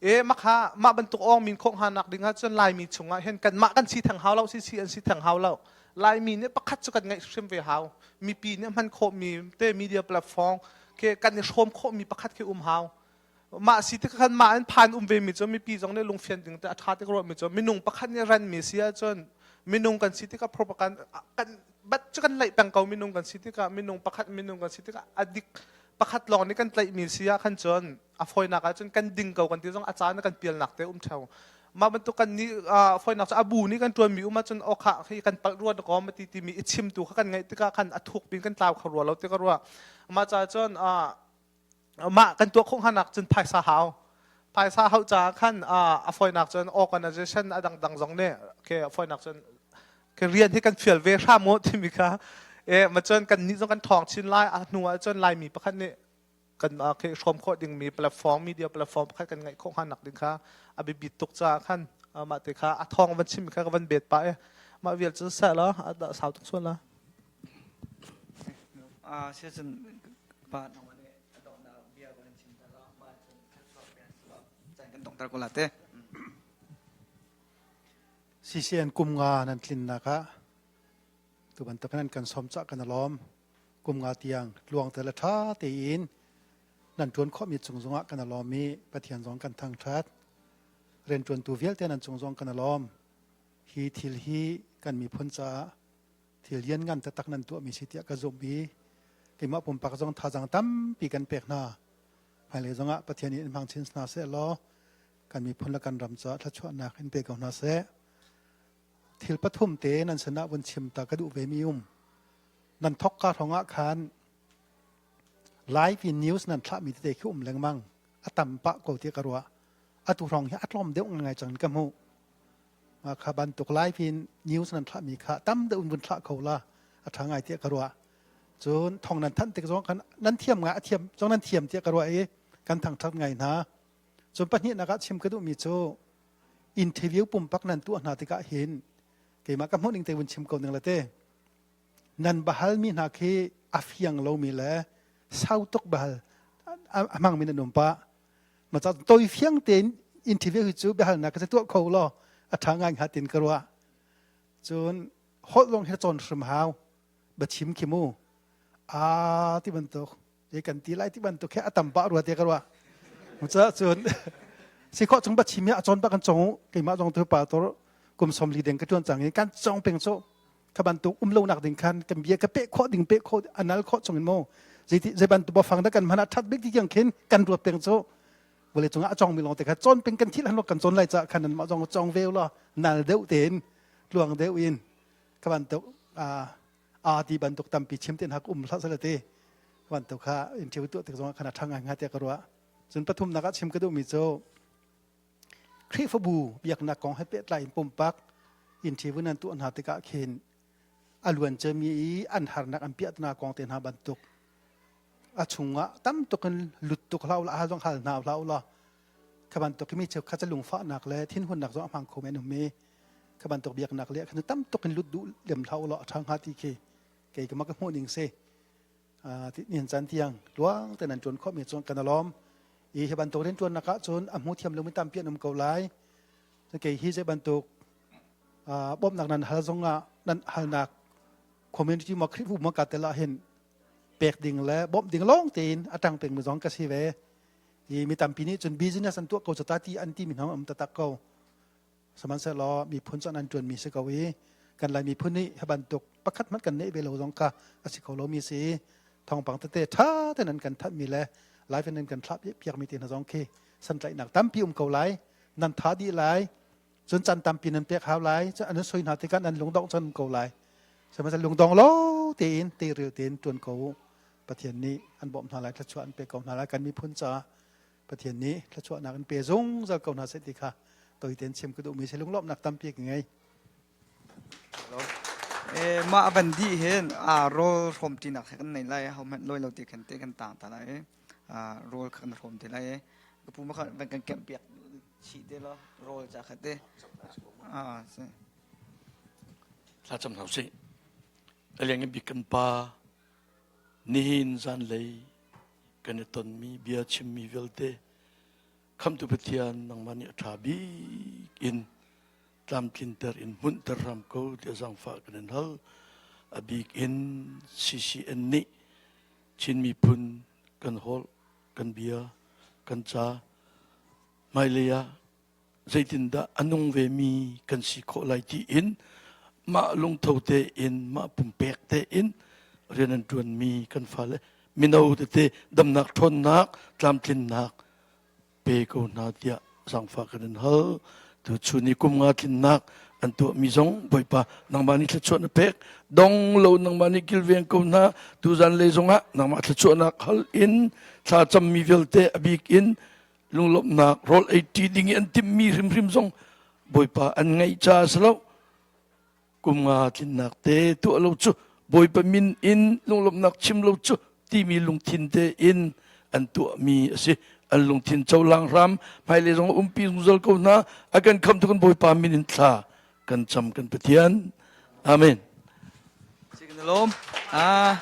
e makha mah bantuk awng min khawh hnga nak ding ah cun Laimi chungah hin kanmah kan si theng hau lo, si si an si theng hau lo, Laimi nih pakhat cu kan ngeih hrim ve hau. Mipi nih hman khawhmi te media platform ke kan i hrawm khawhmi pakhat khi um hau. Mah si tik khan mah an phan um ve mi cu mipi zong nih lungfian ding te a ṭha tik ruah mi cu minung pakhat nih ran mi si ahcun minung kan si tikah propaganda kan bat cu kan laih peng ko. Minung kan si tikah, minung pakhat minung kan si tikah a dik pakhat lawng nih kan tlaih mi si ah khan cun a fawinak ahcun kan ding ko kan ti zong a caan kan pialnak te um theo. Mah bantuk kan nih fawinak cu a bu nih kan ṭuan mi um ahcun okha hi kan palh rua ko ma ti timi i chimtu kha kan ngaih tikah khan a thuk pin kan tlau kho rua lo ti ka ruah. Mah caah cun mah kan tuah khawh hnganak cun phaisa hau, phaisa hau caah khan a fawinak cun organization a dangdang zong nih ke a fawinak cun ke rian hi kan fial ve hram mu timi kha e ma cun kan nih zong kan thawng chin lai. A hnu ah cun Laimi pakhat nih kan ke hrawm khawh dingmi platform, media platform pakhat kan ngeih khawh hnganak ding kha a biapit tuk caah khan mah te kha a thawng van chim kha ka van bet pah e mah vial cun seh la a sau tuk sual la. Si cun pa nangmah nih a donghnak bia van chim ta la, mah cun caan kan donghter ko la te. CCN kum nga nan tlinnak ah tu bantuk nan kan som cah kan alawm. Kum nga tiang tluang te le ṭha tein nan ṭuan khawhmi cung zongah kan alawm i Pathian zong kan thangṭhat. Rianṭuantu vialte nan cung zong kan alawm. Hi thil hi kan miphun caah thil lianngan taktak nan tuahmi si tiah ka zumh i keimah pumpak zong thazaang tampi kan pek hna. Hmailei zongah Pathian nih in hmang chin hna seh law kan miphun le kan ram caah thluachuahnak in pe ko hna seh. Thil pathum te nan sinah vun chim ta ka duh ve mi um. Nan thok ka hrawng ah khan live in news nan thlahmi tete khi um lengmang, a tam pah ko ti ka ruah. Atu hrawng hi a tlawm deuh ngai cang ka hmuh. Kha bantuk live in news nan thlahmi kha tam deuh in vun thlah kho la a ṭha ngai tiah ka ruah. Cun thong nan thanh tik zong kan nan thiam ngai, a thiam zong nan thiam tiah ka ruah i kan thangṭhat ngai hna. Cun pahnihnak ah chim ka duhmi cu interview pumpak nan tuah hna tikah hin keimah ka hmuh ning te vun chim ko ning la te nan bahal mi hna khi a fiang lomi le sau tuk bahal a hmangmi nan um pah. Ma ca toi fiang tein interview hi cu biahalnak ka tuah kho law a ṭha ngai hnga tin ka ruah. Cun holh zong hi cawn hrim hau, bachim khi mu a ti bantuk e kan ti lai ti bantuk khi a tam pah rua te ka ruah. Ca cun si khawh chung bachim hi a cawn pa kan cong keimah zong tu pa tor kum som li deng ka tuan cang i kan cong peng cu kha bantuk um lo nak ding khan kan bia ka pe khawh ding pe khawh anal khawh chung in mu zeiti zei bantuk bafang da kan hman a that bik ti tiang khin kan ruat peng cu vawlei cungah a cong mi lawng te kha cawn peng kan thil han kan cawn lai ca khan nan mah zong cong ve la nal deuh tein tluang deuh in kha bantuk a a ti bantuk tampi chim ten hak um hlah sala te kha bantuk kha interview tuah tik zong khan a thang ngai nga te ka ruah. Cun pathumnak ah chim ka duh mi cu Khrihfabu biaknak kong he pehtlai in pumpak interview nan tuah hna tikah khin a luan cemi i an harnak an piahtana kong te hna bantuk a chungah tam tuk in lut tuk hlah ula, hal zong hal hna hlah ula. Kha bantuk mi cheu kha lungfahnak le thinhunnak zong a hmang kho men um i kha bantuk biaknak le khan tam tuk in lut duh lem hlah ula a ṭha hnga ti khi kei ka ma ka hmuh ning si. Nihin caan tiang tluang te nan ṭuan khawh mi cu kan alawm i hi bantuk rian ṭuannak ah cun a hmu thiam lomi tampi an um ko lai. Kei hi zei bantuk bawmhnak nan hal zong ah nan halnak community ma Khrihfabu ma ka tel ah hin pek ding le bawmh ding lawng tein a ṭang pengmi zong ka si ve i mi tampi nih cun business an tuah ko cu ta ti an ti mi hna um taktak ko. Sihmanhsehlaw miphun cu an ṭuanmi si ko i kan Lai miphun nih hi bantuk pakhat hmanh kan neih ve lo zong kha a si kho lomi si. Thawngpang tete ṭha tein an kan thanhmi le live in an kan thlah piakmi te hna zong khi santlaihnak tampi um ko lai. Nan tha dih lai. Cun caan tampi nan pek hau lai. Cun an soi hna tikah nan lungdongh cun ko lai. Sihmanhsehlaw lungdong lo tein teiril tein ṭuan ko u. Pathian nih an bawmh hna lai, thluachuah an pek ko hna lai. Kan miphun caah Pathian nih thluachuahnak in pe zungzal ko hna seh ti kha toi tein chim ka duhmi si lunglawmhnak tampi ka ngei. Eh, mah van dih hin a rawl hrawm ṭinak he kan nei lai ho hmanh lawi lo ti khan te kan tang ta lai rawl kha kan hrawm te lai ka pu ma kha van kan kemh piak chih te lo rawl ca kha te ah si Thlacam hna usih. A liang bik kan pa nihin zanlei kan i tonmi bia chimmi vialte khamtu Pathian nangmah nih a ṭha bik in tlamtlinter in hmunhter hram ko tiah zaangfah kan in hal. A bik in CCN nih Chin miphun kan holh, kan bia, kan ca hmailei ah zeitindah a nung vemi kan si khawh lai tiin mah lungtho tein mah pumpek tein rian an ṭuanmi kan fale mino tete damnak ṭhawnnak tlamtlinnak pe ko hna tiah zaangfah kan in hal. Tuchun i kum nga tlinnak an tuahmi zong Bawipa nangmah nih thluachuah na pek dong lo nangmah nih kilveng ko hna tuzan lei zongah nangmah thluachuahnak hal in thla cammi vialte a bik in lunglawmhnak rawl ei ṭi ding i an timhmi hrimhrim zong Bawipa an ngaih caah si lo kum nga tlinnak te tuah lo cu Bawipa min in lunglawmhnak chim lo cu timi lungthin te in an tuahmi a si an lungthin cohlang hram hmailei zong umpi zungzal ko hna a kan khamtu kan Bawipa min in thla kan cam kan Pathian amen Lawm. Ah,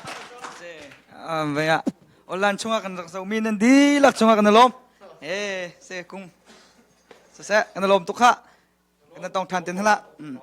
vei ah online chungah kan rak zohmi nan dihlak chungah kan i lawm. Eh, se kung. Siseh, kan i lawm tuk khah. Kan tong ṭhan tin hala. Mm.